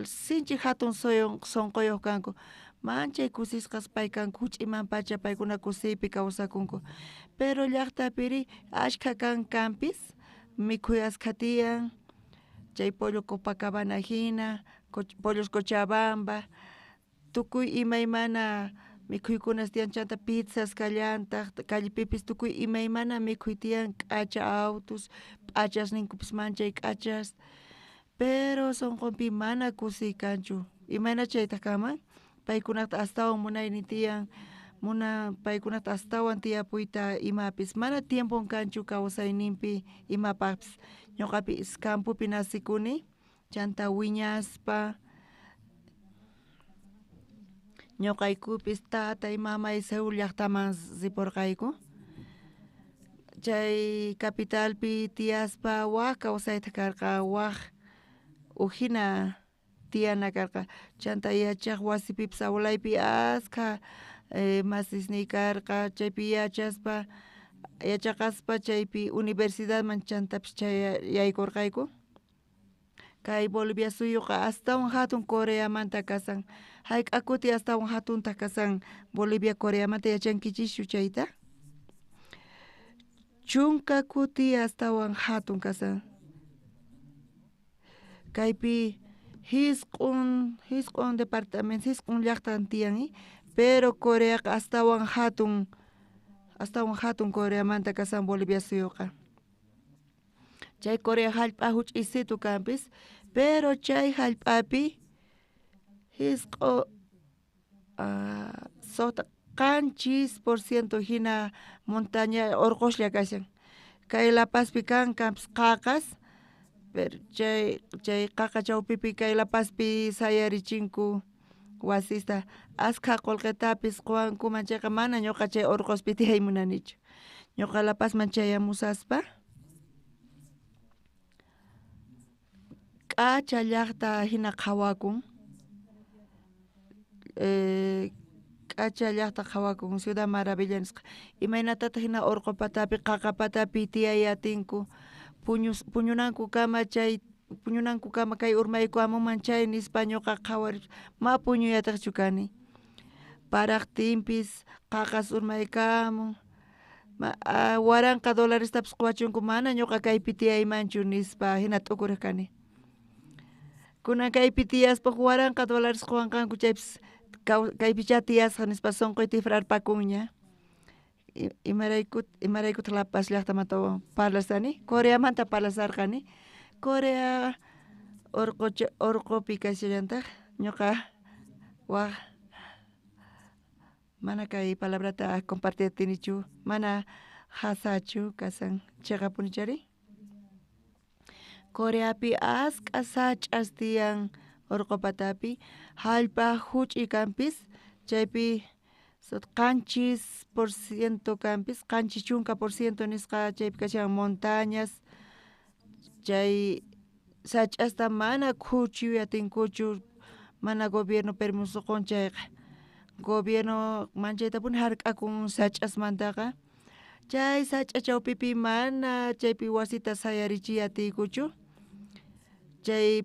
sinchi hatun sunquyuq kanku, manchay kusisqas pay kanku, huch'iman pacha paykuna kusiypi kawsakunku. Pero llaqtapiri ashkha kan kanpis, mikhuy askha tiyan, chay pollo Copacabana hina, pollos Cochabamba, tukuy imaymana mikhuykunas tiyan, chanta pizzas kallantaq, callepipis tukuy imaymana mikhuy tiyan, k'acha autos, p'achasninkupis manchay k'achas, pero sunqunpi mana kusiy kanchu. Imayna chaytaq kanman? Paykunata astawan munaynin tiyan, paykunata astawan tiyapuyta imapis, mana tiempon kanchu kawsayninpi imapaqpis. Ñuqapis campopi nacikuni chanta wiñaspa ñuqaykupis tatay mamay Seúl llaqtaman riporqayku. Chay capitalpi tiyaspa waj kawsayta karqa, waj ujina tiyana karqa. Chanta yachaq wasipipis awlaypi askha masisniy karqa, chaypi yachaspa yachaqaspa chaypi universidadman chantapis chay yaykurqayku. Kay Bolivia suyuqa astawan hatun Coreamanta kasan. Hayk'a kuti astawan hatuntaq kasan Bolivia Coreamanta, yachankichischu chayta? 10 kuti astawan hatun kasan. Kaypi 9 departamento, 9 llaqtan tiyan, pero Coreaqa astawan hatun Coreamanta kasan Bolivia suyuqa. Chay Corea hallp'a huch'isitu kanpis, pero chay hallp'api 7% hina montaña urquslla kashan. Kay La Pazpi kan kanpis qaqas, pero chay qaqa chawpipi kay La Pazpi sayarichinku wasista, askha qullqitapis quwankuman chayqa mana ñuqa chay urquspi tiyay munanichu. Ñuqa La Pazman chayamusaspa k'acha llaqta hina qhawakun, k'acha llaqta qhawakun Ciudad Maravilla nisqa. Imaynatataq hina urqu patapi qaqa patapi tiyay atinku, puñunankukama chay puñunankukama kay urmaykuamunman chay nispa ñuqa qhawarispa ma puñuyataqchu kani. Paraqtinpis qaqas urmaykamun, $1000 quwachunku mana ñuqa kaypi tiyaymanchu nispa hina t'ukuriq kani. Kunan kaypi tiyaspa $1000 quwanqanku chaypis kaypichá tiyasqa nispa sunquy tifrarpakunña. Imaraykutaq La Paz llaqtamanta parlasani, Coreamanta parlasarqani. Corea urqupi kashallantaq ñuqa waj mana kay palabrata compartirtinichu, mana hasachu kasan chiqapunichari. Coreapi ask'a sach'as tiyan urqu patapi, hallp'a huch'uy kanpis, chaypi 7% kanpis, 70% nisqa chaypi kashan montañas, chay sach'asta mana khuchuy atinkuchu, mana gobierno permiso qun chayqa. Gobierno manchaytapuni hark'akun sach'asmantaqa, chay sach'a chawpipi mana chaypi wasita sayarichiy atiykuchu. Chay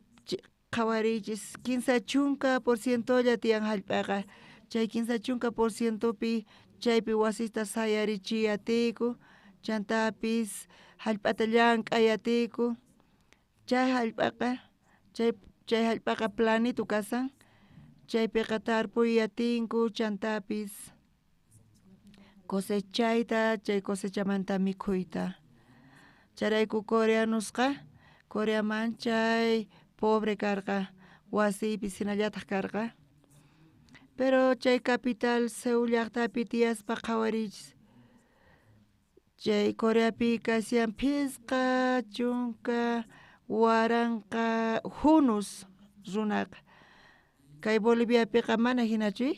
qhawariychis 30% tiyan hallp'aqa, chay 30%pi chaypi wasita sayarichiy atiyku, chantapis hallp'ata llank'ay atiyku. Chay hallp'aqa chay hallp'aqa planito kasan, chaypiqa tarpuy atinku, chantapis cosechayta, chay cosechamanta mikhuyta. Chayrayku coreanosqa Coreaman chay pobre karqa, wasiypis hinallataq karqa. Pero chay capital Seúl llaqtapi tiyaspa qhawariychis. Chay Coreapi kashan 50,000 hunus runaqa. Kay Boliviapiqa mana hinachu.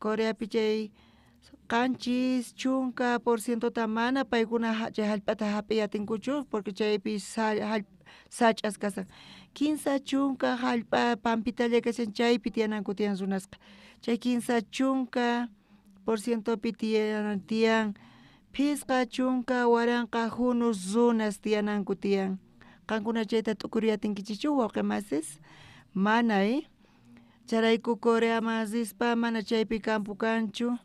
Coreapi chay 70% mana paykuna chay hallp'ata hap'iy atinkuchu, porque chaypi sach'as kasan. 30 hallp'a pampitalla kashan chaypi tiyananku tiyan runasqa. Chay 30%pi tiyan 50,000 hunus runas tiyananku tiyan. Qankuna chayta t'ukuriy atinkichikchu wawqi masis? Mana, Chayrayku Coreaman rispa mana chaypi campo kanchu.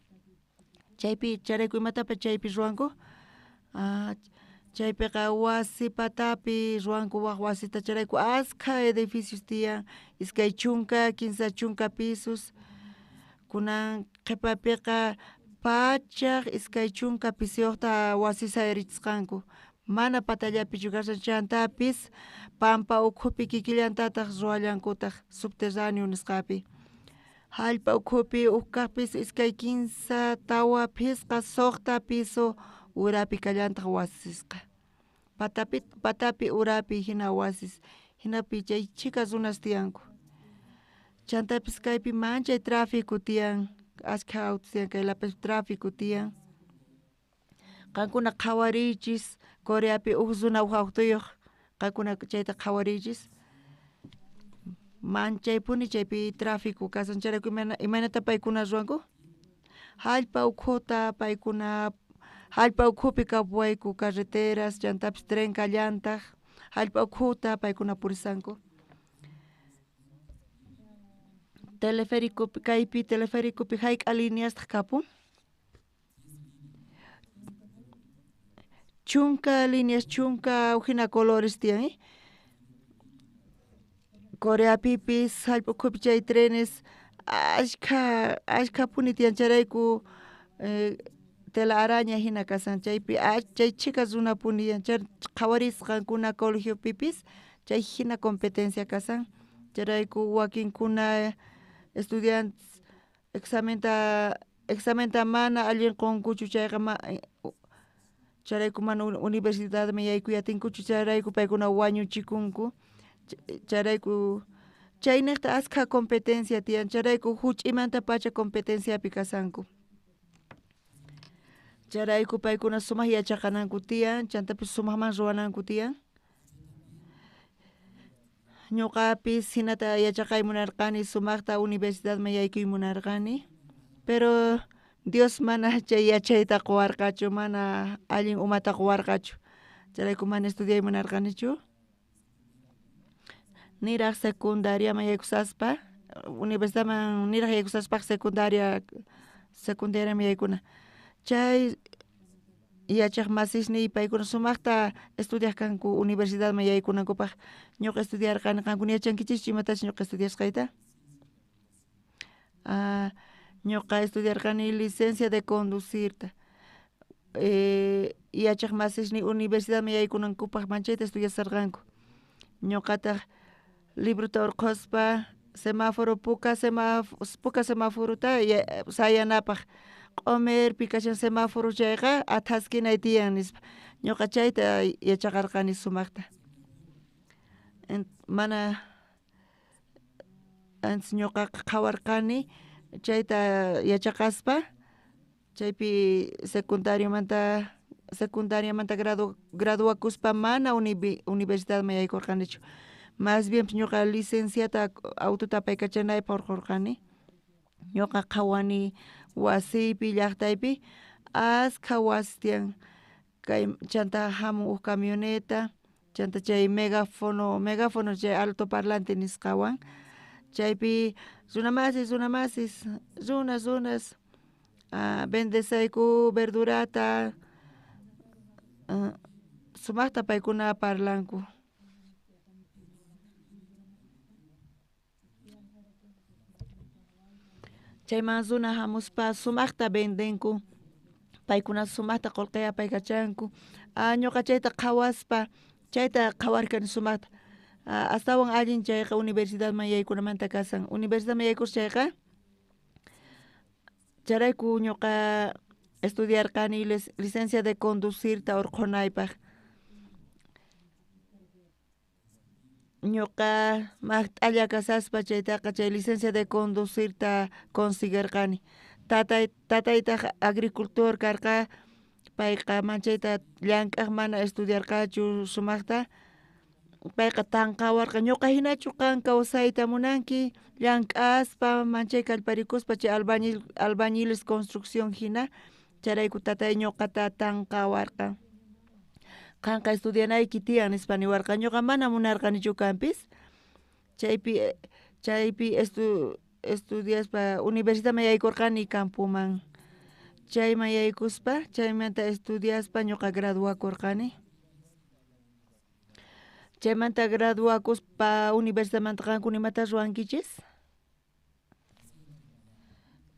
Chaypi chayrayku imatapas chaypi ruwanku. Chaypiqa wasi patapi ruwanku waj wasita, chayrayku askha edificios tiyan, 20, 30 pisos. Kunan qhipapiqa 120 pisuyuqta wasi sayarichisqanku, mana patallapichu kashan, chantapis pampa ukhupi kikillantataq ruwallankutaq subterráneo nisqapi. Hallp'a ukhupi uj kaqpis 2, 3, 4, 5, 6 piso urapi kallantaq wasisqa. Patapi patapi urapi jina wasis jinapi chay chhika runas tiyanku. Chantapis kaypi manchay tráfico tiyan ashkha autos tiyan kay La Pazpi tráfico tiyan. Qankuna qhawariychis Coreapi uj runa uj autoyuq qankuna chayta qhawariychis. Manchaypuni chaypi tráfico kasan chayrayku imaynata paykuna ruwanku jallp'a ukhuta paykuna jallp'a ukhupi kapuwayku carreteras chantapis tren kallantaj jallp'a ukhuta paykuna purisanku. Telefericopi kaypi telefericopi jayk'a lineastaq kapun chunka líneas chunka ujina colores tiyan Coreapipis jallp'a ukhupi chay trenes ashkha ashkhapuni tiyan chayrayku tela araña jina kasan chaypi chay chhika runapuni qhawarisqa qankuna colegiopipis chay jina competencia kasan chayrayku wakinkuna estudiantes examenta examenta mana allin qonkuchu chayqa chayrayku mana universidadman yaykuy atinkuchu chayrayku paykuna wañuchikunku chayrayku chaynejta askha competencia tiyan chayrayku juch'imantapacha competenciapi kasanku. Chayrayku paykuna sumaq yachaqananku tiyan chantapis sumaqman ruwananku tiyan. Ñuqapis jinata yachaqay munarqani sumaqta universidadman yaykuy munarqani pero Dios mana chay yachayta quwarqachu mana allin umata quwarqachu chayrayku mana estudiay munarqanichu. Niraj secundariaman yaykusaspa universidadman niraj yaykusaspaq secundaria secundariaman yaykuna. Chay yachaq masisniy paykuna sumaqta estudiaq kanku universidadman yaykunankupaq. Ñuqa estudiarqani qankuna yachankichischu imatachus ñuqa estudiasqayta ñuqa estudiarqani licencia de conducirta. Yachaq masisniy universidadman yaykunankupaq manchayta estudiasarqanku. Ñuqataq librota urqhuspa semáforo puka puka semaforota sayanapaq q'umirpi kashan semáforo chayqa athaskinay tiyan nispa. Ñuqa chayta yachaqarqani sumaqta. Mana antes ñuqaqa qhawarqani chayta yachaqaspa chaypi secundariomanta secundariamanta graduakuspa mana universidadman yaykurqanichu más bien ñuqa licenciata autota apaykachanaypaq urqurqani ñuqa qhawani wasiypi llaqtaypi askha wasi tiyan kay chanta hamun huk camioneta chanta chay megafono megafono chay altoparlante nisqawan chaypi runamasis runamasis runas runas vendesayku verdurata sumaqta paykuna parlanku. Chayman runa hamuspa sumaqta vendenku paykuna sumaqta qullqi apaykachanku ñuqa chayta qhawaspa chayta qhawarkani sumaqta. Astawan allin chayqa universidadman yaykunamanta kasan. Universidadman yaykuspa chayqa chayrayku ñuqa estudiarqani licencia de conducirta urqhunaypaq ñuqa maqt'alla kasaspa chaytaqa chay licencia de conducirta consiguerqani. Tatay tataytaq agricultor karqa payqa manchayta llank'aq mana estudiarqachu sumaqta. Payqa tanqawarqa ñuqa hinachu qan kawsayta munanki llank'aspa manchay kallparikuspa chay albañil albañiles construcción hina chayrayku tatay ñuqata tanqawarqa qanqa estudianayki tiyan nispa niwarqa ñuqa mana munarqanichu kanpis. Chaypi chaypi estudiaspa universidadman yaykurqani campoman. Chayman yaykuspa chaymanta estudiaspa ñuqa graduakurqani. Chaymanta graduakuspa universidadmanta qankuna imata ruwankichis?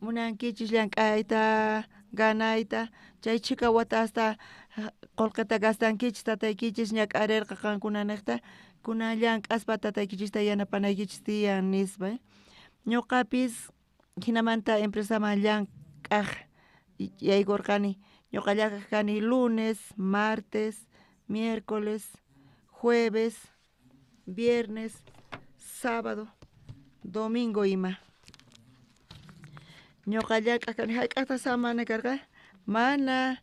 Munankichis llank'ayta ganayta chay chhika watasta qullqita gastankichis tataykichis ñak'arirqa qankunaniqta kunan llank'aspa tataykichista yanapanaykichis tiyan nispa ñuqapis jinamanta empresaman llank'aq yaykurqani ñuqa llank'aq kani lunes martes Miércoles, jueves, viernes, sábado, domingo ima. Ñuqa llank'aj kani hayk'aqtaq samana karqa? Mana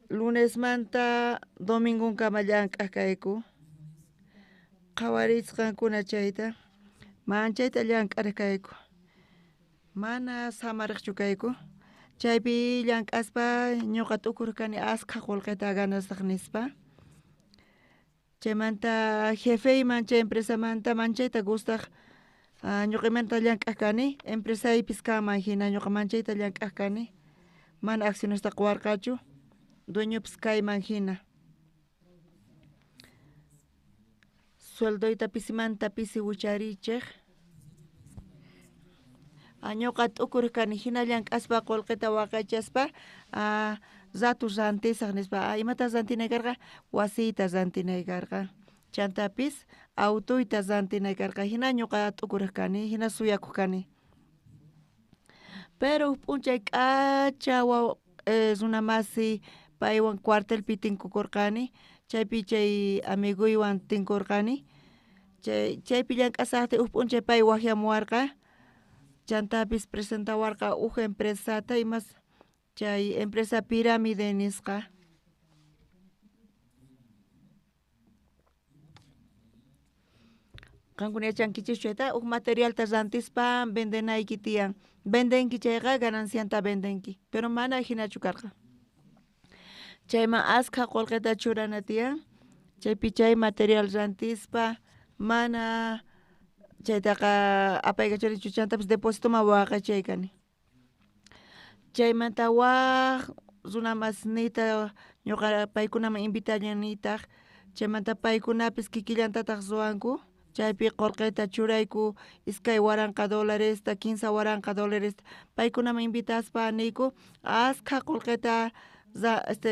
lunesmanta domingonkama llank'aj kayku. Qhawariychis qankuna chayta, manchayta llank'arej kayku, mana samarejchu kayku. Chaypi llank'aspa ñuqa t'ukurej kani askha qullqita ganasaj nispa. Chaymanta jefeyman chay empresamanta manchayta gustaj ñuqaymanta llank'aj kani, empresaypis kanman hina ñuqa manchayta llank'aj kani, mana accionesta quwarqachu, dueñopis kayman hina. Sueldoyta pisimanta pisi wicharichej. Ñuqa t'ukurej kani hina llank'aspa qullqita waqaychaspa rato rantisaj nispa. Imata rantinay karqa? Wasiyta rantinay karqa, chantapis autoyta rantinay karqa, hina ñuqa t'ukurej kani, hina suyakuj kani. Pero uj p'unchay k'acha runa masi paywan cuartelpi tinkukurqani, chaypi chay amiguywan tinkurqani, chaypi llank'asajtiy uj p'unchay pay wajyamuwarqa, chantapis presentawarqa uj empresata imas chay empresa pirámide nisqa. Qankuna yachankichischu chayta? Uj materialta rantispa vendenayki tiyan, vendenki chayqa ganancianta vendenki, pero mana hinachu karqa. Chayman askha qullqita churana tiyan, chaypi chay material rantispa mana chaytaqa apaykachanichu, chantapis depositoman waqaychay kani. Chaymanta waj runa masniyta ñuqa paykunaman invitallanitaq, chaymanta paykunapis kikillantataq ruwanku, chaypi qullqita churayku 2000 dolaresta, 3000 dolaresta, paykunaman invitaspa niyku askha qullqita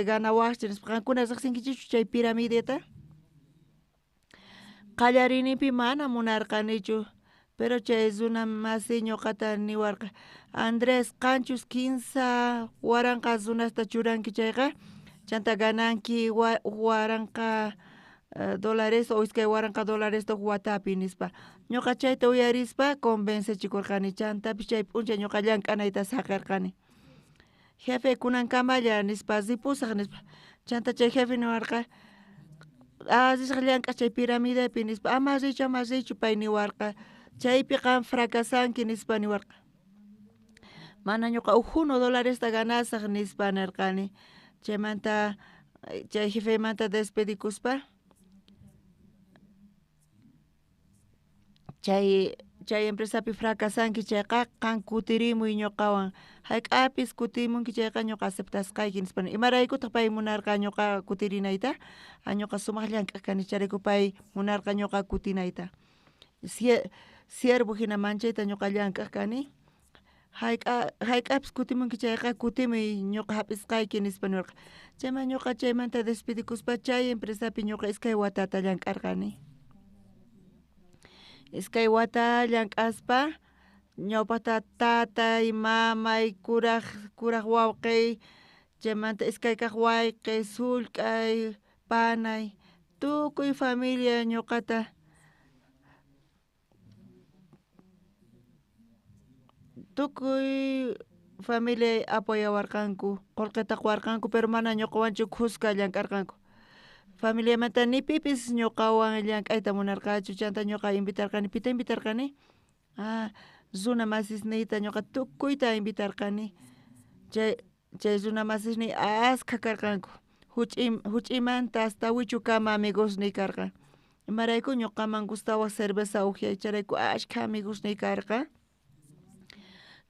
ganawaqchis nispa. Qankuna riqsinkichischu chay piramideta? Qallariyninpi mana munarqanichu, pero chay runa masi ñuqata niwarqa, Andrés, qanchus 3000 runasta churanki chayqa, chanta gananki 1000 dólares o 2000 dolaresta uj watapi nispa. Ñuqa chayta uyarispa convencechikurqani, chantapis chay p'unchay ñuqa llank'anayta saqerqani. Jefe kunankamalla nispa ripusaj nispa. Chanta chay jefe niwarqa, risaj llank'aj chay piramidepi nispa, ama richu pay niwarqa, chaypi qan fracasanki nispa niwarqa. Mana ñuqa uj junu dolaresta ganasaj nispa nirqani. Chaymanta chay jefeymanta despedikuspa chay empresapi fracasanki chayqa qan kutirimuy ñuqawan, hayk'apis kutimunki chayqa ñuqa aceptasqayki nispa. Imaraykutaq pay munarqa ñuqa kutirinayta? Ñuqa sumaq llank'aj kani, chayrayku pay munarqa ñuqa kutinayta. Siervo hina manchayta ñuqa llank'aj kani. Hayk'apis kutimunki chayqa kutimuy ñuqa hap'isqayki nispa niwarqa. Chayman ñuqa chaymanta despedikuspa chay empresapi ñuqa 2 watata llank'arqani. 2 wata llank'aspa ñawpaqta tatay, mamay, kuraj wawqiy, chaymanta 2 kaq wayqiy, sullk'ay, panay, tukuy familia ñuqata tukuy familia apoyawarqanku, qullqita quwarqanku, pero mana ñuqawanchu khuska llank'arqanku. Familiamanta ni pipis ñuqawan llank'ayta munarqachu, chanta ñuqa invitarqani. Pita invitarqani? Runa masisniyta ñuqa tukuyta invitarqani. Chay runa masisniy askha karqanku, huch'imanta hasta wichukama amigosniy karqa. Imarayku ñuqaman gustawaq cerveza ukyay, chayrayku askha amigosniy karqa.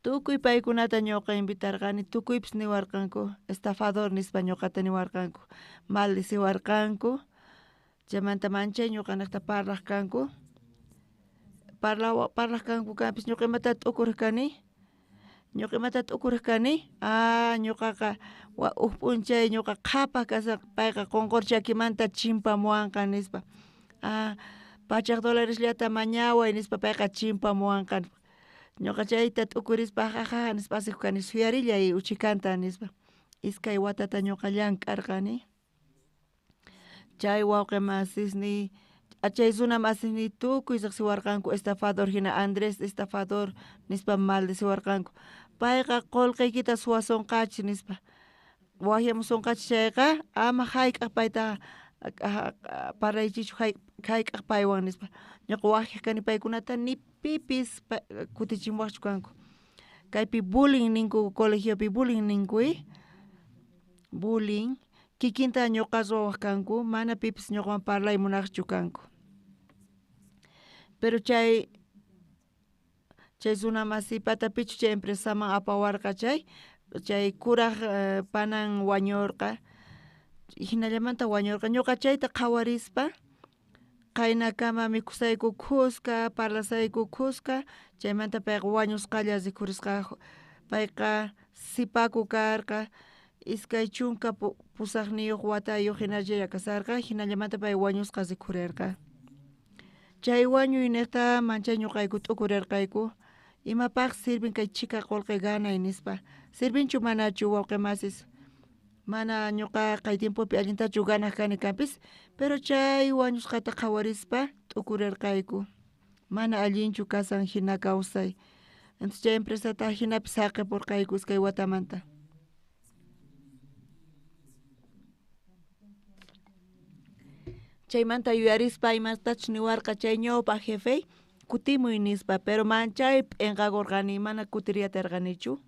Tukuy paykunata ñuqa invitarqani, tukuypis niwarqanku, estafador nispa ñuqata niwarqanku, maldiciwarqanku, chaymanta manchay ñuqanaqta parlaq kanku, parlaq kanku kanpis ñuqa imata t'ukurej kani, ñuqa imata t'ukurej kani, ñuqaqa uj p'unchay ñuqa qhapaq kasaq, payqa qonqor chakimanta chimpamuwanqa nispa, $100 llata mañaway nispa payqa chimpamuwanqa. Ñuqa chayta t'ukurispa jajaja nispa asikuq kani, suyarillay uchikanta nispa. 2 watata ñuqa llank'arqani. Chay wawqi masisniy, chay runa masisniy tukuy riqsiwarqanku estafador hina, Andrés estafador nispa maldeciwarqanku. Payqa qullqiykita suwasonqachis nispa. Wajyamusonqachis chayqa ama hayk'aq payta parlaychichu hayk'aq paywan nispa. Ñuqa wajyaq kani paykunata ni pipis kutichimuwaqchu kanku. Kaypi bullying ninku, colegiopi bullying ninku, bullying kikinta ñuqa ruwawaq kanku, mana pipis ñuqawan parlay munaqchu kanku. Pero chay runa masipata pichu chay empresaman apawarqa chay, chay kuraj panan wañurqa, jinallamanta wañurqa. Ñuqa chayta qhawarispa qaynakama mikhusayku khuska, parlasayku khuska, chaymanta payqa wañusqalla rikhurisqa. Payqa sipaku karqa, 28 watayuq hinalla kasarqa, jinallamanta pay wañusqa rikhurirqa. Chay wañuyniqta manchay ñuqayku t'ukurirqayku, imapaq sirvin kay chhika qullqi ganay nispa. Sirvinchu manachu wawqi masis? Mana ñuqa kay tiempopi allintachu ganaj kani kanpis, pero chay wañusqata qhawarispa t'ukurirqayku. Mana allinchu kasan hina kawsay. Entonces chay empresata hinapi saqipurqayku iskay watamanta. Chaymanta yuyarispa imatachus niwarqa chay ñawpa jefey kutimuy nispa, pero manchay p'inqakurqani, mana kutiriyatarqanichu.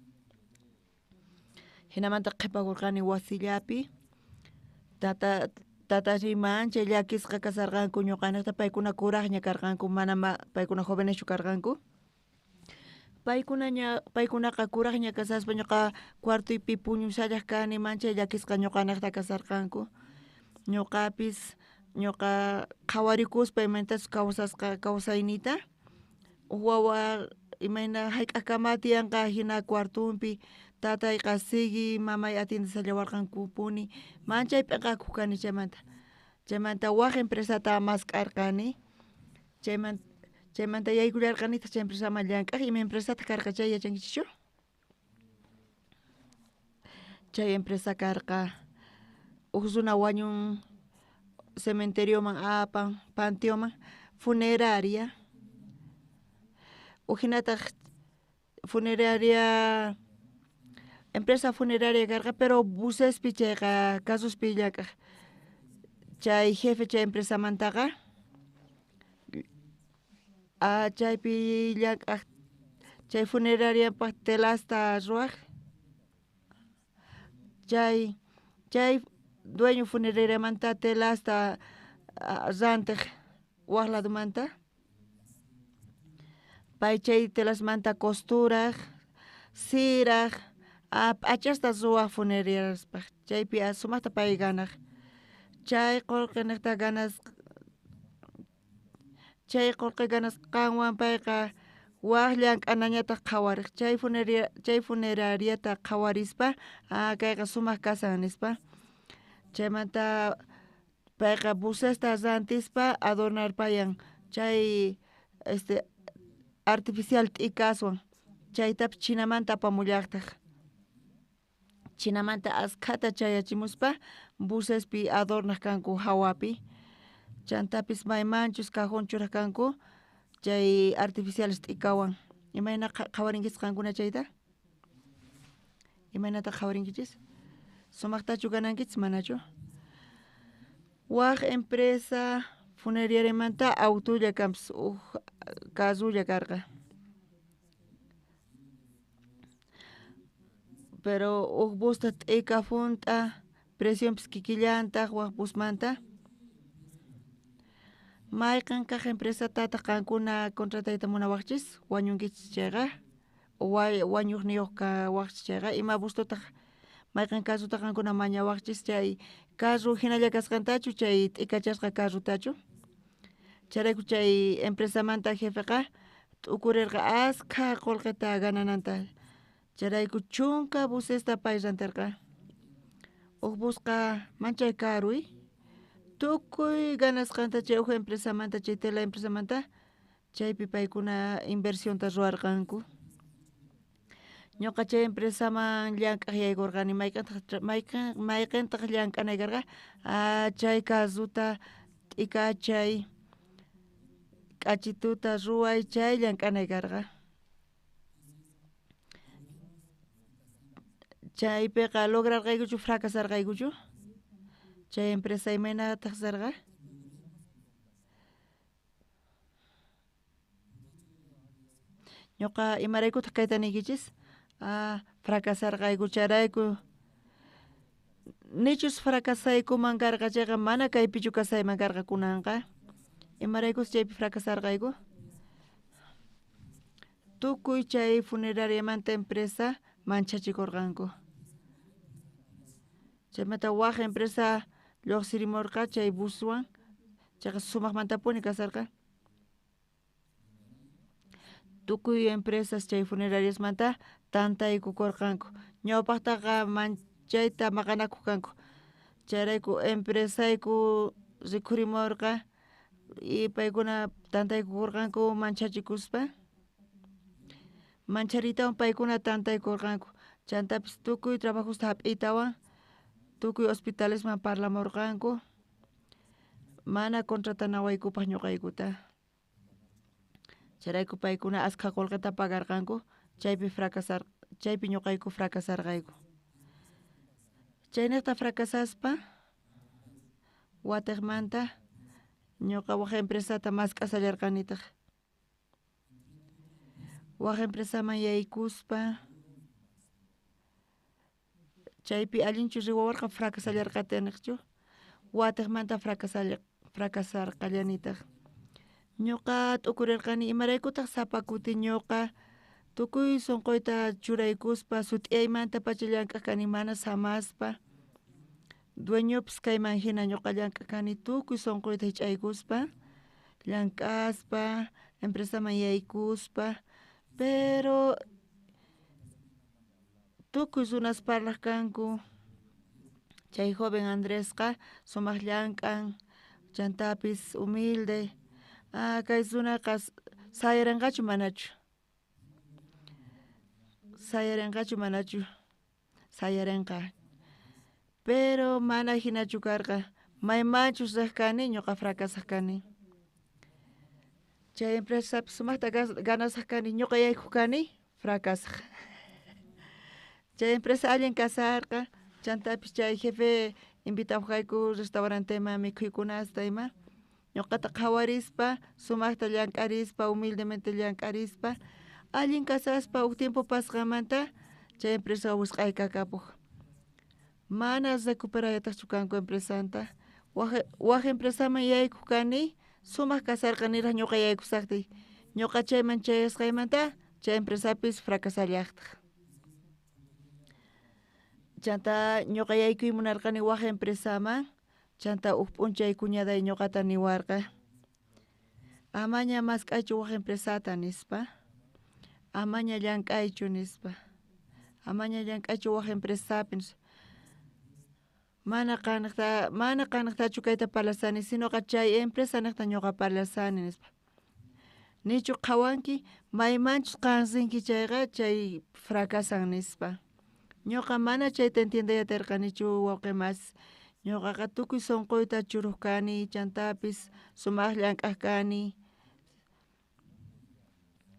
Jinamanta qhipakurqani wasillapi. Tatasniy manchay llakisqa kasarqanku ñuqanejta, paykuna kurajña karqanku, mana paykuna joveneschu karqanku. Paykunaqa kurajña kasaspa ñuqa cuartoypi puñushallaj kani, manchay llakisqa ñuqanejta kasarqanku. Ñuqapis ñuqa qhawarikuspa imaynatachus kawsasqa kawsayniyta, wawa imayna hayk'aqkama tiyanqa hina cuartonpi, tatayqa sigui mamay atiendesallawarqankupuni, manchay p'inqakuq kani chaymanta. Chaymanta waj empresata mask'arqani, chaymanta yaykullarqanitaq chay empresaman llank'aq. Ima empresataq karqa chay yachankichischu? Chay empresa karqa uj runa wañun cementerioman apan, panteoman, funeraria. Ujinataq funeraria, empresa funeraria karqa, pero busespi chayqa carrospi llank'aq. Chay jefe chay empresamantaqa chaypi llank'aq, chay funerariapaq telasta ruwaq. Chay dueño funerariamanta telasta rantiq waj ladomanta. Pay chay telasmanta costuraj, siraj, p'achasta ruwaq funerariaspaq. Chaypi sumaqta pay ganaj. Chay qullqinejta ganas, chay qullqi ganasqanwan payqa waj llank'anañataq qhawariq. Chay funerariata qhawarispa, kayqa sumaq kasan nispa. Chaymanta payqa busesta rantispa adornarpayan chay artificial t'ikaswan, chaytapis Chinamanta apamullaqtaq. Chinamanta askhata chayachimuspa busespi adornaq kanku hawapi. Chantapis maymanchus cajón churaq kanku chay artificiales t'ikawan. Imayna qhawarinkichis qankuna chayta? Imaynata qhawarinkichis? Sumaqtachu ganankichis manachu? Waj empresa funerariamanta autolla kanpis, uj carrulla karqa. Pero uj busta t'ika junt'a, precionpis kikillantaq waj busmanta. Mayqan kaq empresatataq qankuna contratayta munawaqchis wañunkichis chayqa, wañuqniyuq kawaqchis chayqa, ima bustotaq mayqan carrotaq qankuna mañawaqchis chay carro hinalla kasqantachu, chay t'ikachasqa carrotachu? Chayrayku chay empresamanta jefeqa t'ukurirqa askha qullqita ganananta. Chayrayku 10 busesta pay rantirqa. Uj busqa manchay karuy, tukuy ganasqanta chay uj empresamanta, chay tela empresamanta, chaypi paykuna inversionta ruwarqanku. Ñuqa chay empresaman llank'aq yaykurqani mayqintaq llank'anay karqa chay carruta t'ikachay k'achituta ruway chay llank'anay karqa. Chaypiqa lograrqaykuchu fracasarqaykuchu? Chay empresa imaynataq sarqa? Ñuqa imaraykutaq kayta niykichis? Fracasarqayku chayrayku nichus fracasaykuman karqa chayqa mana kaypichu kasayman karqa kunanqa. Imaraykus chaypi fracasarqayku? Tukuy chay funerariamanta empresa manchachikurqanku. Chaymanta waj empresa lluqsirimurqa chay buswan chayqa sumaqmantapuni kasarqa. Tukuy empresas chay funerariasmanta tantaykukurqanku. Ñawpaqtaqa manchayta maqanakuq kanku. Chayrayku empresayku rikhurimurqa y paykuna tantaykukurqanku manchachikuspa. Manchariytawan paykuna tantaykurqanku. Chantapis tukuy trabajosta hap'iytawan tukuy hospitalesman parlamurqanku mana contratanawaykupaq ñuqaykuta. Chayrayku paykuna askha qullqita pagarqanku chaypi chaypi ñuqayku fracasarqayku. Chayniqta fracasaspa watiqmanta ñuqa waj empresata mask'asallarqanitaq. Waj empresaman yaykuspa chaypi allinchu riwawarqa fracasallarqataniqchu watiqmanta fracasarqallanitaq. Ñuqa t'ukurirqani imaraykutaq sapa kuti ñuqa tukuy sunquyta churaykuspa sut'iyaymantapacha llank'aq kani mana samaspa dueñopis kayman hina ñuqa llank'aq kani tukuy sunquyta hich'aykuspa llank'aspa empresaman yaykuspa pero tukuy runas parlaq kanku chay joven Andresqa sumaq llank'an chantapis humilde kay runaqa sayarinqachu manachu sayarinqachu manachu sayarinqa pero mana hinachu karqa maymanchus riq kani ñuqa fracasaq kani. Chay empresapi sumaqta ganasaq kani ñuqa yaykuq kani fracasaq. Chay empresa allin kasarqa chantapis chay jefe invitawaqayku restauranteman mikhuykunasta ima ñuqata qhawarispa sumaqta llank'arispa humildemente llank'arispa allin kasaspa huk tiempo pasqanmanta chay empresa wisq'aykakapuq. Mana recuperaytaqchu kanku empresanta. Waj empresaman yaykuq kani sumaq kasarqa niraq ñuqa yaykusaqtiy. Ñuqa chayman chayasqaymanta chay empresapis fracasallaqtaq. Chanta ñuqa yaykuy munarqani waj empresaman chanta huk p'unchay cuñaday ñuqata niwarqa amaña mask'aychu waj empresata nispa amaña llank'aychu nispa amaña llank'aychu waj empresapi nispa. Mana qaniqtachu kayta parlasani sinoqa chay empresa niqta ñuqa parlasani nispa. Nichu qhawanki maymanchus qan rinki chayqa chay fracasan nispa. Ñuqa mana chayta entiendeyatarqanichu wawqi masi. Ñuqaqa tukuy sunquyta churuq kani chantapis sumaq llank'aq kani.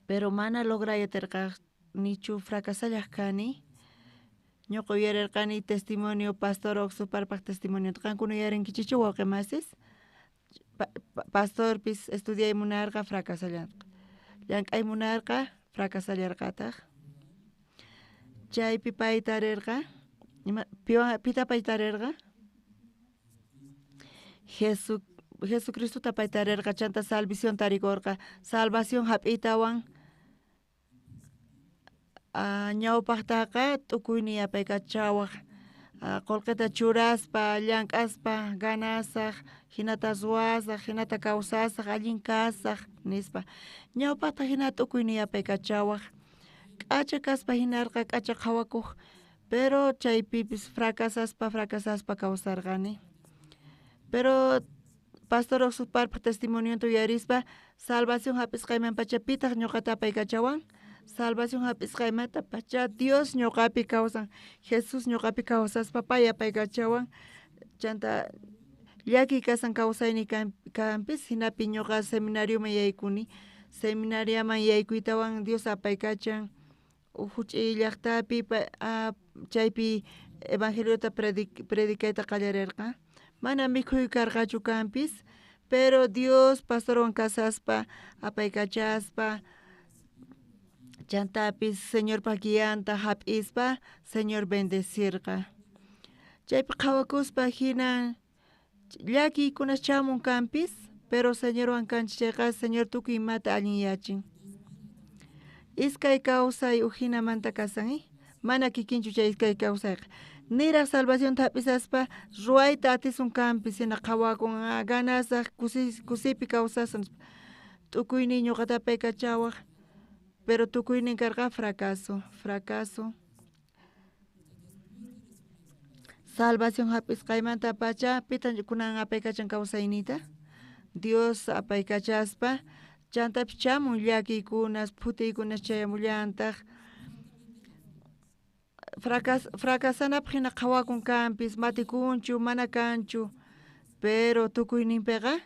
Pero mana lograyarqanichu fracasallaq kani. Ñuqa uyarirqani testimonio pastor Oxuparpaq testimonio qankuna uyarinkichikchu wawqi masis? Pastorpis estudiay munarqa fracasallarqa. Llank'ay munarqa fracasallarqataq. Chaypi pay tarirqa pita pay tarirqa? Jesucristota pay tarirqa chanta salvación tarikurqa. Salvación hap'iytawan ñawpaqtaqa t'ukuyniy apaykachawaq qullqita churaspa llank'aspa ganasaq hinata ruwasaq hinata kawsasaq allin kasaq nispa. Ñawpaqta hina t'ukuyniy apaykachawaq k'acha kaspa hinarqa k'acha qhawakuq pero chaypipis fracasaspa fracasaspa kawsarqani. Pero pastor Oxuparpaq testimonionta uyarispa salvación hap'isqaymanpacha pitaq ñuqata apaykachawan Salvación hap'isqaymanta pacha Dios ñuqapi kawsan, Jesús ñuqapi kawsaspa pay apaykachawan chanta llakiy kasan kawsayniy kanpis hinapi ñuqa seminarioman yaykuni, seminariaman yaykuytawan Dios apaykachan huch'uy llaqtapi chaypi evangeliota predicayta qallarerqa, mana mikhuy karqachu kanpis, pero Dios pastorwan kasaspa apaykachaspa chantapis Señorpa guianta hap'ispa Señor bendecirqa. Chaypi qhawakuspa hina llakiykunas chamun kanpis, pero Señorwan kanchis chayqa Señor tukuy imata allinyachin. Iskay kawsay ujinamanta kasan, mana kikinchu chay iskay kawsayqa. Niraj salvacionta hap'isaspa ruwayta atisun kanpis hina qhawakun ganasaj kusipi kawsasun nispa. Tukuyniy ñuqata apaykachawaj, pero tukuynin karqa fracaso, fracaso. Salvación hap'isqaymanta pacha pitan kunan apaykachan kawsayniyta? Dios apaykachaspa chantapis chamun llakiykunas, phutiykunas chayamullantaj. Fracasanapaj hina qhawakun kanpis, matikunchu, mana kanchu, pero tukuyninpiqa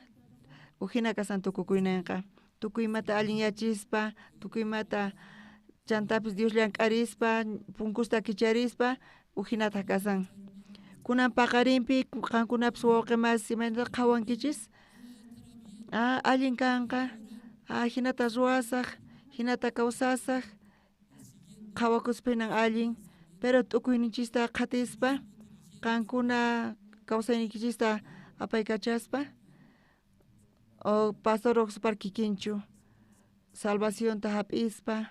ujina kasan tukukuyninqa. Tukuy imata allinyachispa, tukuy imata chantapis Dios llank'arispa, punkusta kicharispa, ujinataj kasan. Kunan paqarinpi qankunapis wawqi masi imaynata qhawankichis? Allin kanqa, jinata ruwasaj, jinata kawsasaj, qhawakuspa hinan allin, pero tukuyninchista qhatispa, qankuna kawsayniykichista apaykachaspa, o pastor Oxpar kikinchu, salvacionta hap'ispa,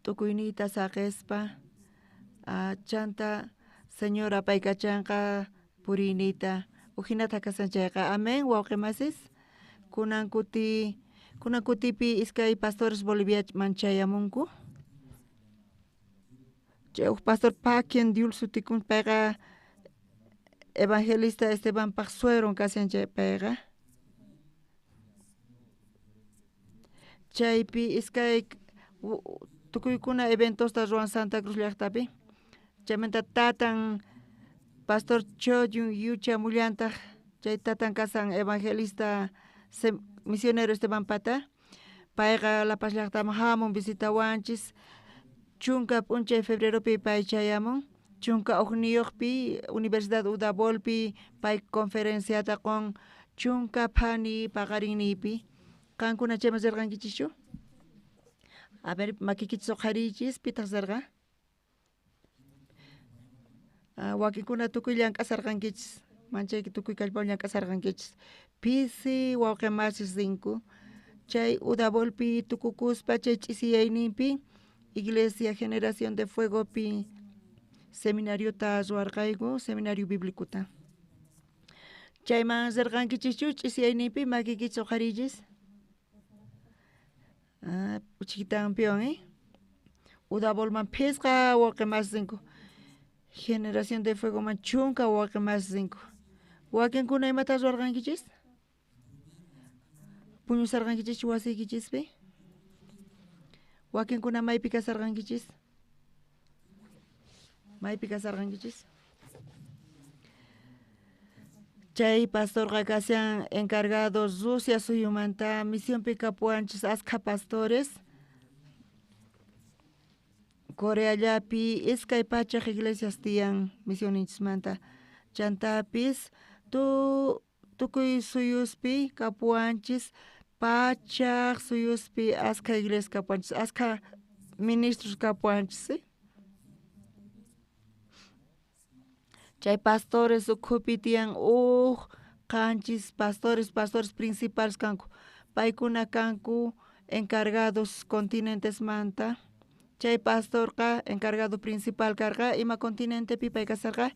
tukuyniyta saqespa, chanta Señor apaykachanqa puriyniyta, ujinata kasan chayqa, amén, wawqi masis. Kunan kutipi iskay pastores Boliviaman chayamunku. Chay uj pastor Pakien Diul sutikun, payqa evangelista Estebanpaj suegron kashan chay payqa. Chaypi iskay tukuykuna eventosta ruwan Santa Cruz llaqtapi. Chaymanta tatan pastor Choyun yuchamullantaq, chay tatan kasan evangelista misionero Esteban Pata, payqa La Paz llaqtaman hamun visitawanchis, chunka p'unchay febreropi pay chayamun, chunka ujniyuqpi Universidad Udabolpi pay conferenciata qun chunka phani paqarinniypi. Qankuna chayman rirqankichischu? A ver, makiykichis uqhariychis, pitaq rirqa? Wakinkuna tukuy llank'asarqankichis, manchayki tukuy kallpawan llank'asarqankichis. Pisi wawqi masis rinku. Chay Udabolpi tukukuspa chay ch'isiyayninpi Iglesia Generación de Fuegopi seminariota ruwarqayku, seminario bíblicuta. Chayman rirqankichischu ch'isiyayninpi makiykichis uqhariychis? Uchikitanpiwan, Udabolman phisqa wawqi masis rinku. Generación de Fuegoman chunka wawqi masis rinku. Wakinkuna imata ruwarqankichis? Puñusarqankichischu wasiykichispi? Wakinkuna maypi kasarqankichis? Maypi kasarqankichis? Chay pastorqa kashan encargado Rusia suyumanta misionpi kapuwanchis askha pastores. Coreallapi iskay pachaj iglesias tiyan misionichismanta. Chantapis tukuy suyuspi kapuwanchis pachaj suyuspi askha iglesia kapuwanchis, askha ministros kapuwanchis. Chay pastores ukhupi tiyan uj qanchis pastores, pastores principales kanku, paykuna kanku encargados continentesmanta. Chay pastorqa encargado principal karqa ima continentepi pay kasarqa?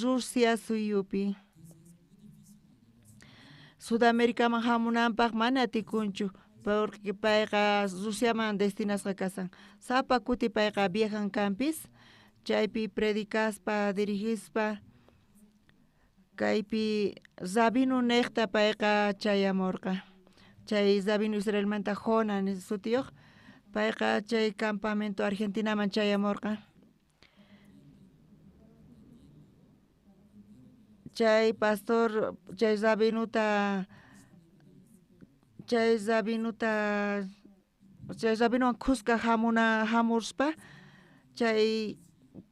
Rusia suyupi. Sudamericaman hamunanpaq mana atikunchu, porque payqa Rusiaman destinasqa kasan. Sapa kuti payqa viajan kanpis, chaypi predicaspa, dirigispa, kaypi rabino niqta payqa chayamurqa. Chay rabino Israelmanta Jona sutiyuq, Payqa chay campamento Argentinaman chayamurqa. Chay pastor chay rabinuwan khuska hamurspa chay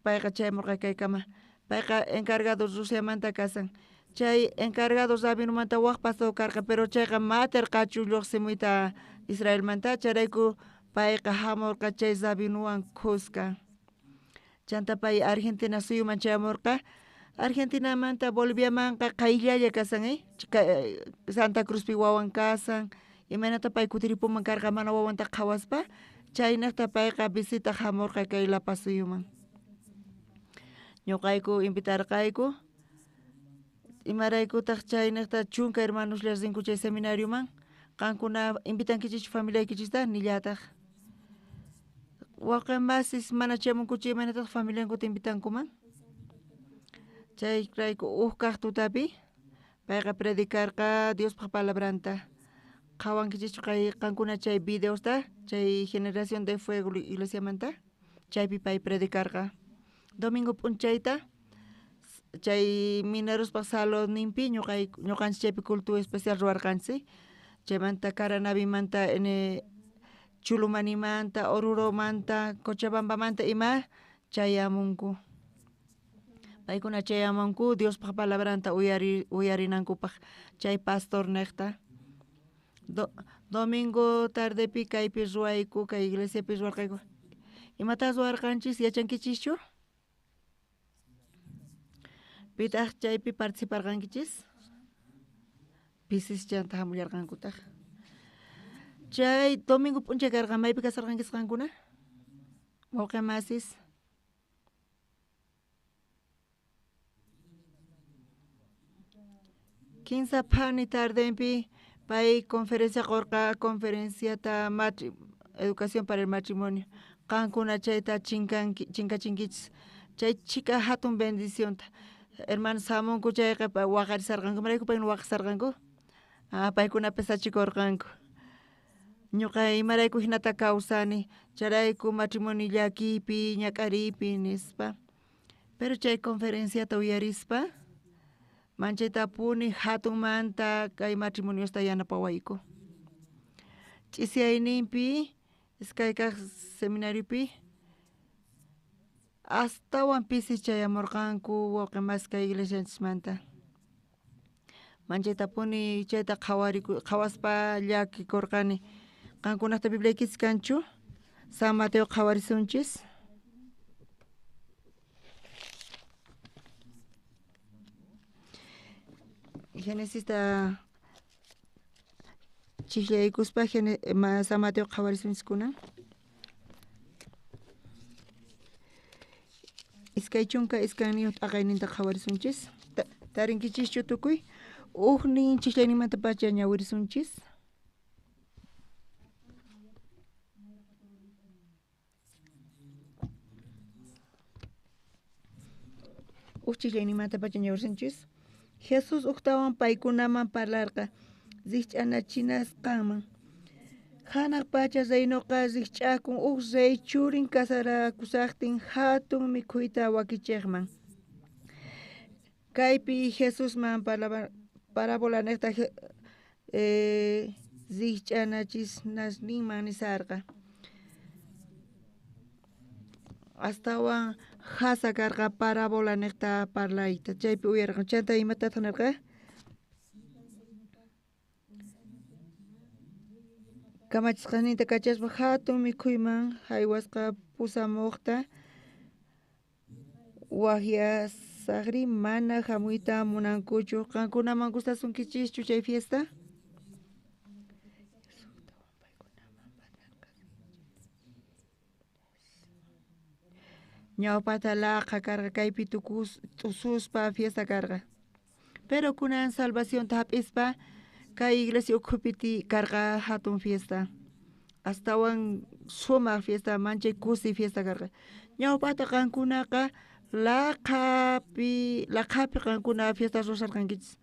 payqa chayamurqa kaykama. Payqa encargado Rusiamanta kasan. Chay encargado rabinumanta waj pastor karqa, pero chayqa ma atirqachu lluqsimuyta Israelmanta, chayrayku payqa hamurqa chay rabinuwan khuska. Chanta pay Argentina suyuman chayamurqa. Argentinamanta Boliviamanqa qayllalla kasan, Santa Cruzpi wawan kasan, imaynata pay kutiripuman karqa mana wawanta qhawaspa, chaynaqta payqa visita hamurqa kay La Paz suyuman. Ñuqayku invitarqayku, imaraykutaq chaynaqta chunka hermanoslla rinku chay seminarioman, qankuna invitankichikchu familiaykichista nillataq. Wawqi masis mana chayamunkuchu imaynataq familiankuta invitankuman. Chayrayku uj kaq tutapi payqa predicarqa Diospaq palabranta. Qhawankichikchu qankuna chay videosta chay Generación de Fuego iglesiamanta, chaypi pay predicarqa. Domingo p'unchayta chay minerospaq salonninpi ñuqanchik chaypi culto especial ruwarqanchik. Chaymanta Caranavimanta Chulumanimanta, Oruromanta, Cochabambamanta ima chayamunku. Paykuna chayamunku Diospaq palabranta uyarinankupaq chay pastor niqta. Domingo tardepi kaypi ruwayku, kay iglesiapi ruwarqayku. Imata ruwarqanchis yachankichischu? Pitaq chaypi participarqankichis? Pisis chanta hamullarqankutaq. Chay domingo p'unchay karqa maypi kasarqankichis qankuna? Wawqi masis. Kinsa phani tardenpi pay conferencia qurqa, conferenciata educación para el matrimonio. Qankuna chayta chinkachinkichis. Chay chhika hatun bendicionta. Hermanos hamunku chayqa waqarisarqanku, imarayku paykuna waqasarqanku? Paykuna pesachikurqanku. Ñuqa imarayku hinata kawsani, chayrayku matrimonio llakiypi, ñak'ariypi nispa. Pero chay conferenciata uyarispa manchaytapuni hatunmanta kay matrimoniosta yanapawayku. Ch'isiyayninpi iskay kaq seminariopi astawan pisi chayamurqanku wawqi masi kay iglesianchismanta. Manchaytapuni chayta qhawaspa llakikurqani. Qankunaqta Bibliaykichis kanchu? San Mateo qhawarisunchis. Genesista chijllaykuspa San Mateo qhawarisunchis kunan. 22 t'aqayninta qhawarisunchis. Tarinkichischu tukuy? Ujnin chijllayninmantapacha ñawirisunchis. Uj chijllayninmantapacha ñawirisunchis. Jesús ujtawan paykunaman parlarqa rikch'anachinasqanman. Hanaq pacha reynoqa rikch'akun uj rey churin kasarakusaqtin hatun mikhuyta wakichiqman. Kaypi Jesusman parábola niqta rikch'anachisnasninman nisarqa. Astawan jasa karqa parábola niqta parlayta chaypi uyarqa. Chanta imatataq nirqa? Kamachisqasninta kachaspa hatun mikhuyman haywasqa pusamuqta waqyasaqri mana hamuyta munankuchu. Qankunaman gustasunkichischu chay fiesta? Ñawpata laqha karqa kaypi tususpa fiesta karqa. Pero kunan salvacionta hap'ispa kay iglesia ukhupi karqa hatun fiesta. Astawan sumaq fiesta, manchay kusi fiesta karqa. Ñawpata qankunaqa laqhapi qankuna fiesta ruwasarqankichis.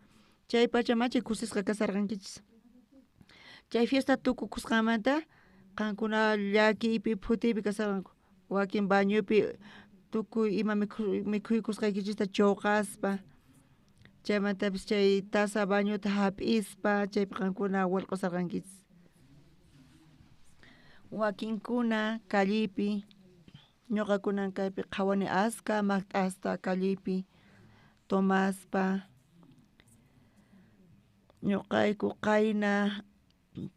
Chay pacha manchay kusisqa kasarqankichis. Chay fiesta tukukusqanmanta Qankuna llakiypi phutiypi kasarqanku. Wakin bañopi tukuy ima mikhuykusqaykichista choqaspa, chaymantapis chay taza bañota hap'ispa chaypi qankuna warq'usarqankichis. Wakinkuna callepi, ñuqakunan kaypi qhawani aska maqt'asta callepi tomaspa, ñuqayku qayna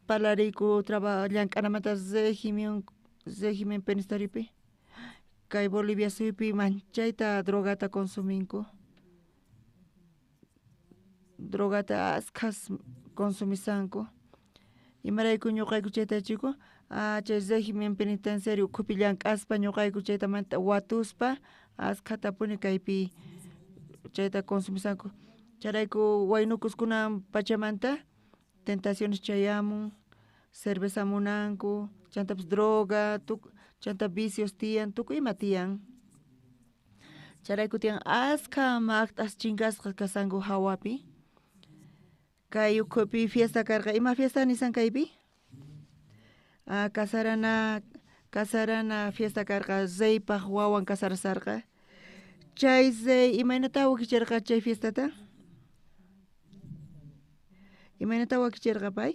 parlariyku llank'anamanta régimen penitenciariopi kay Bolivia suyupi manchayta drogata consuminku, drogata askhas consumisanku, imarayku ñuqayku chayta yachiku chay régimen penitenciario ukhupi llank'aspa ñuqayku chaytamanta watuspa askhatapuni kaypi chayta consumisanku, chayrayku waynukus kunan pachamanta tentaciones chayamun, cerveza munanku, chantapis droga, chanta vicios tiyan, tukuy ima tiyan, chayrayku tiyan askha maqt'as chinkasqa kasanku hawapi, kay ukhupi fiesta karqa, ima fiesta nisan kaypi? Casarana fiesta karqa, reypaj wawan casarasarqa, chay rey imaynata wakicherqa chay fiestata? Imaynata wakicherqa pay?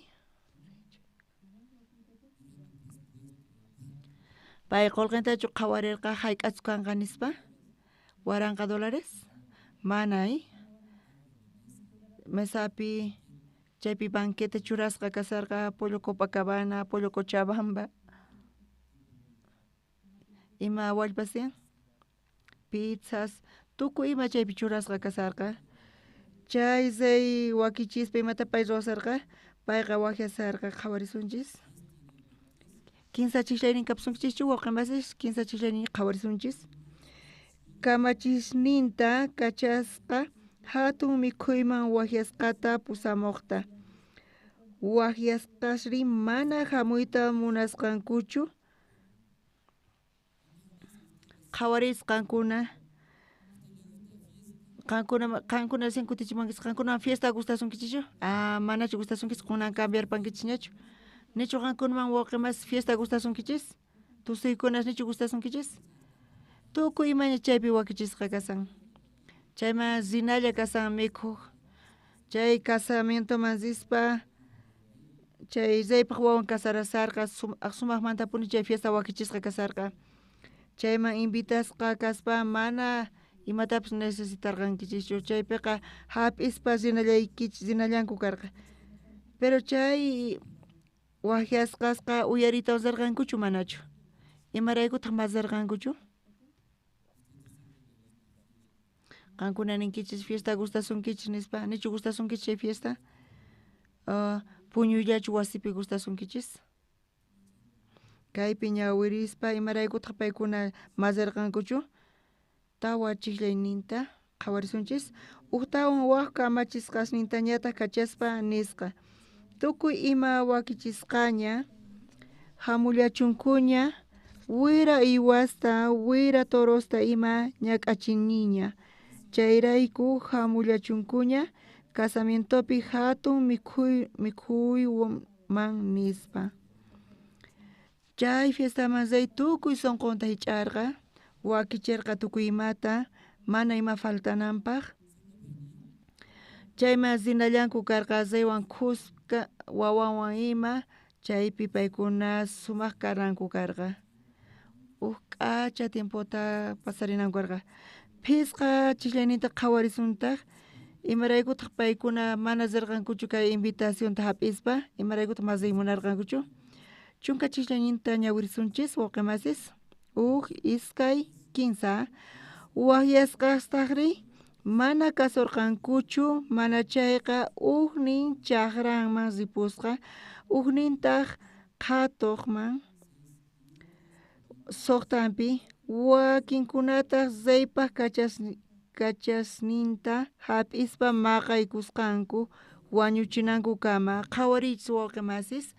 Pay qolqentachu qhawarirqa hayk'achu kanqa nispa? $1000? Mana, Mesapi chaypi banquete churasqa kasarqa, pollo Copacabana, pollo Cochabamba, ima wallpas tiyan, pizzas, tukuy ima chaypi churasqa kasarqa, chay rey wakichispa imata pay ruwasarqa, payqa wajyasarqa qhawarisunchis, kinsa chijllaynin kapusunkichischu wawqi masis, kinsa chijllaynin qhawarisunchis, kamachisninta kachasqa hatun mikhuyman wajyasqata pusamuqta, wajyasqasri mana hamuyta munasqankuchu, qhawaris qankuna, qankuna recién kutichimuwankichis, qankuna fiesta gustasunkichikchu? Manachu gustasunkichis, kunan cambiarpankichisñachu, nichu qankunaman wawqi masis fiesta gustasunkichis? Tusuykunas nichu gustasunkichis? Tukuy imaña chaypi wakichisqa kasan, chayman rinalla kasan mikhuj, chay casamientoman rispa chay reypaj wawan casarasarqa, sumajmantapuni chay fiesta wakichisqa kasarqa, chayman invitasqa kaspa mana imatapis necesitarqankichischu, chaypiqa hap'ispa rinallanku karqa, pero chay wajyasqasqa uyariyta usarqankuchu manachu? Imaraykutaq masarqankuchu? Qankuna ninkichis fiesta gustasunkichis nispa, nichu gustasunkichis chay fiesta? Puñuyllachu wasipi gustasunkichis? Kaypi ñawirispa imaraykutaq paykuna masarqankuchu? Tawa chijllayninta qhawarisunchis, ujtawan waj kamachisqasnintañataq kachaspa nisqa, tukuy ima wakichisqaña hamullachunkuña, wira uywasta, wira torosta ima ñak'achiniña, chayrayku hamullachunkuña casamientopi hatun mikhuyman nispa. Chay fiestaman rey tukuy sunqunta hich'arqa, wakicherqa tukuy imata, mana ima faltananpaq, chayman rinallanku karqa reywan khuska wawanwan ima, chaypi paykuna sumaq karanku karqa, uj k'acha tiempota pasarinanku karqa, phisqa chijllayninta qhawarisuntaq, imaraykutaq paykuna mana rirqankuchu kay invitacionta hap'ispa, imaraykutaq mas riy munarqankuchu? 10 chijllayninta ñawirisunchis wawqi masis, uj, iskay, kinsa, wajyasqastajri mana kasurqankuchu, mana chayqa ujnin chajranman ripusqa, ujnintaq qhatuqman suqtampi, wakinkunataq reypaj kachasninta hap'ispa maqaykusqanku wañuchinankukama. Qhawariychis wawqi masis,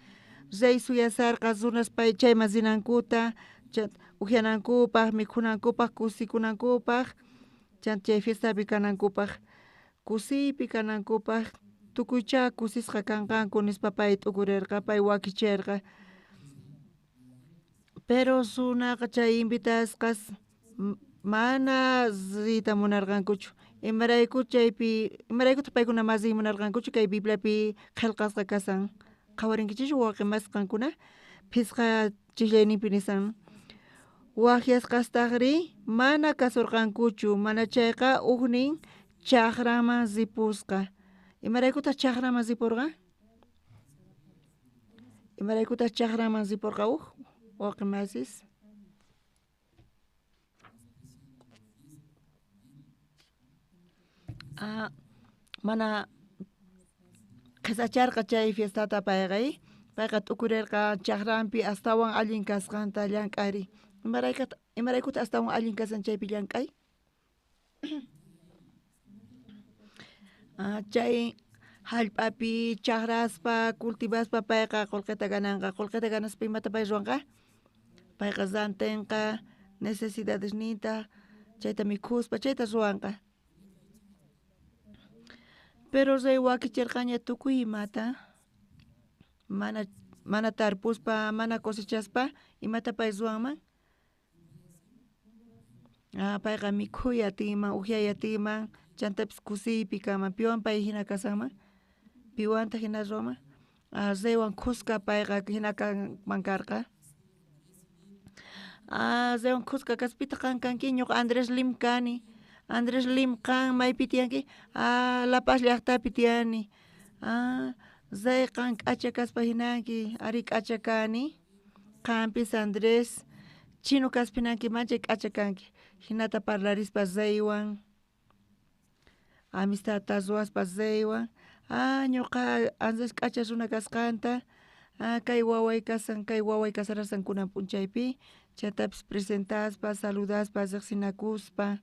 rey suyasarqa runas pay chayman rinankuta, ujyanankupaj, mikhunankupaj, kusikunankupaj, chanta chay fiestapi kanankupaj, kusiypi kanankupaj, tukuychá kusisqa kanqanku nispa pay t'ukurirqa, pay wakicherqa. Pero runaqa chay invitasqas mana riyta munarqankuchu. Imarayku chaypi imaraykutaq paykuna mana riy munarqankuchu kay Bibliapi qhelqasqa kasan. Qhawarinkichikchu wawqi masi qankuna phisqa chiqllayninpi nisan. Wajyasqastajrí mana kasurqankuchu mana chayqa ujnin chajraman ripusqa. Imaraykutaq chajraman ripurqa? Imaraykutaq chajraman ripurqa uj wawqi masis? Ah, mana qhisacharqa chay fiestata payqa payqa t'ukurirqa chajranpi astawan allin kasqanta llank'ariy. Imaraykutaq astawan allin kasan chaypi llank'ay? Chay jallp'api chajraspa cultivaspa payqa qullqita gananqa. Qullqita ganaspa imata pay ruwanqa? Payqa rantinqa necesidadesninta chayta mikhuspa chayta ruwanqa. Pero rey wakichirqaña tukuy imata mana tarpuspa mana cosechaspa imata pay ruwanman? Payqa mikhuy atinman upyay atinman chantapis kusiypi kanman. Piwan pay jina kasanman? Piwantaq jina ruwanman? Reywan khuska payqa jina kanman karqa. Reywan khuska kaspa pitaq qan kanki? Ñuqa Andrés Lim kani. Andrés Lim qan maypi tiyanki? La Paz llaqtapi tiyani. Rey qan k'acha kaspa jinanki. Ari k'acha kani. Qampis Andrés chino kaspa jinanki manchay k'acha kanki. Jinata parlarispa reywan amistadta ruwaspa reywan ñuqa Andrés k'acha runa kasqanta kay waway kasan kay waway kasarasan kunan p'unchaypi chantapis presentaspa saludaspa riqsinakuspa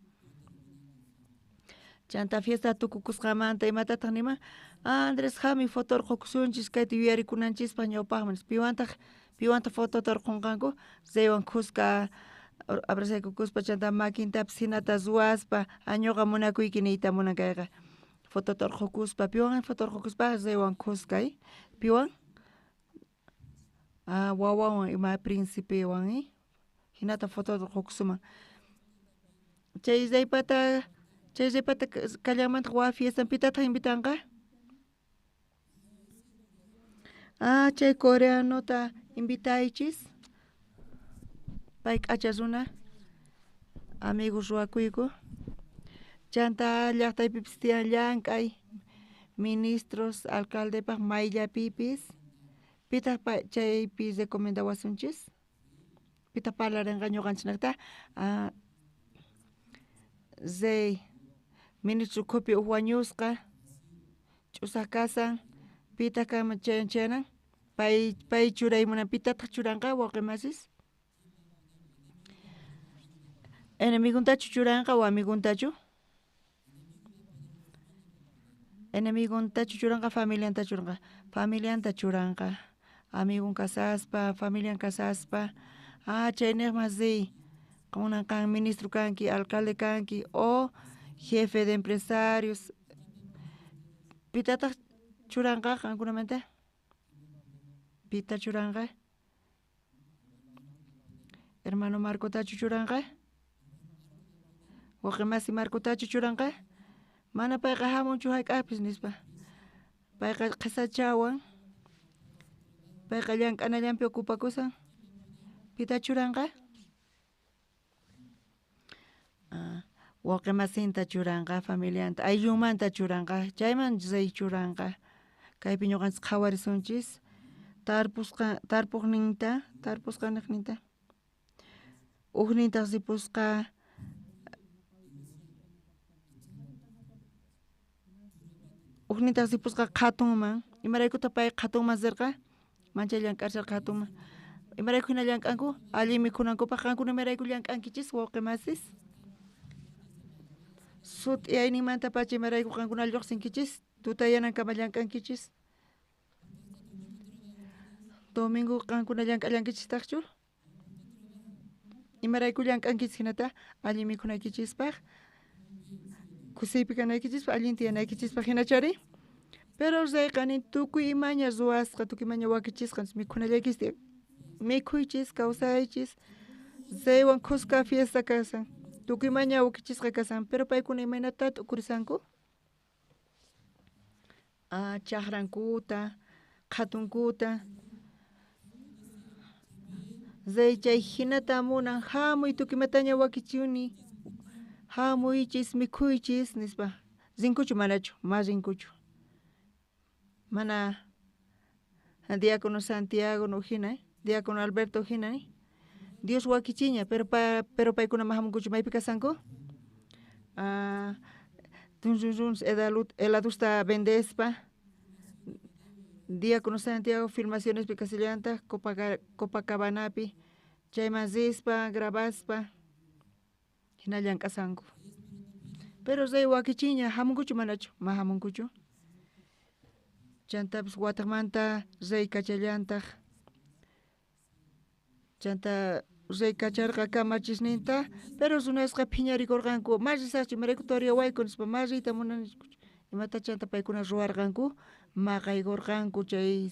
chanta fiesta tukukusqamanta imatataq niman? Andrés jamuy foto urqhukusunchis kayta yuyarikunanchispaq ñawpaqman nispa. Piwantaq piwantaq fotota urqhunqanku? Reywan khuska abrazaykukuspa chanta makintapis jinata ruwaspa ñuqa munakuyki niyta munan kayqa. Fotota urqhukuspa piwan foto urqhukuspa reywan khuska piwan? Wawawan ima principewan jinata fotota urqhukusunman. Chay reypata chay reypata kallanmantaq waj fiestan pitataq invitanqa? Chay coreanota invitaychis. Pay k'acha runa amigos ruwakuyku. Chanta llaqtaypipis tiyan llank'ay ministros alcaldepaq mayllapipis. Pitaq chaypi recomendawasunchis? Pitaq parlarinqa ñuqanchiknaqta? Rey ministro ukhupi uj wañusqa ch'usaq kasan pitaq kanman chayan chayanan pay pay churaymunan pitataq churanqa wawqi masis? Enemigontachu churanqa o amigontachu? Enemigontachu churanqa familianta churanqa? Familianta churanqa. Amigon kasaspa familian kasaspa chayniqman riy kunan qan ministro kanki alcalde kanki o jefe de empresarios. Pitataq churanqa qankunamanta? Pita churanqa? Hermano Marcotachu churanqa? Wawqi masi Marcotachu churanqa? Mana payqa hamunchu hayk'apis nispa. Payqa qhisachawan. Payqa llank'anallanpi ocupakusan. Pita churanqa? Wawqi masinta churanqa familianta ayllunmanta churanqa chayman rey churanqa. Kaypi ñuqanchis qhawarisunchis tarpusqa tarpuqninta tarpusqaniqninta ujnintaq ripusqa ujnintaq ripusqa qhatunman. Imaraykutaq pay qhatunman rirqa? Manchay llank'arisharqa qhatunman. Imarayku hina llank'anku? Allin mikhunankupaq. Qankuna imarayku llank'ankichis wawqi masis? Sut'iyayninmantapacha imarayku qankuna lluqsinkichis? Tutayanankama llank'ankichis? Domingo qankuna llank'allankichistaqchu? Imarayku llank'ankichis hinata? Allin mikhunaykichispaq, kusiypi kanaykichispaq, allin tiyanaykichispaq hinachari? Pero reyqa nin tukuy imaña ruwasqa, tukuy imaña wakichisqa mikhunallaykichis tiyan. Mikhuychis, kawsaychis, reywan khuska fiesta kasan, tukuy imaña wakichisqa kasan, pero paykuna imaynata t'ukurisanku? Chajrankuta, qhatunkuta. Rey chay hinata munan, hamuy tukuy imataña wakichuni, hamuychis, mikhuychis, nispa. Rinkuchu manachu? Ma rinkuchu. Mana diácono Santiago no hina, diácono Alberto hina, Dios wakichiña, pero pero paykuna ma hamunkuchu, maypi kasanku? Tunrunruns heladusta vendespa, diácono Santiago filmacionespi kasillantaq Copacabanapi, chayman rispa, grabaspa, hina llank'asanku. Pero rey wakichiña, hamunkuchu manachu? Ma hamunkuchu. Chantapis wataqmanta rey kachallantaq. Chanta rey kacharqa kamachisninta, pero runasqa phiñarikurqanku, ma risaqchu, imarayku toreawayku nispa, ma riyta munanichu. Imata chanta paykuna ruwarqanku, maqaykurqanku chay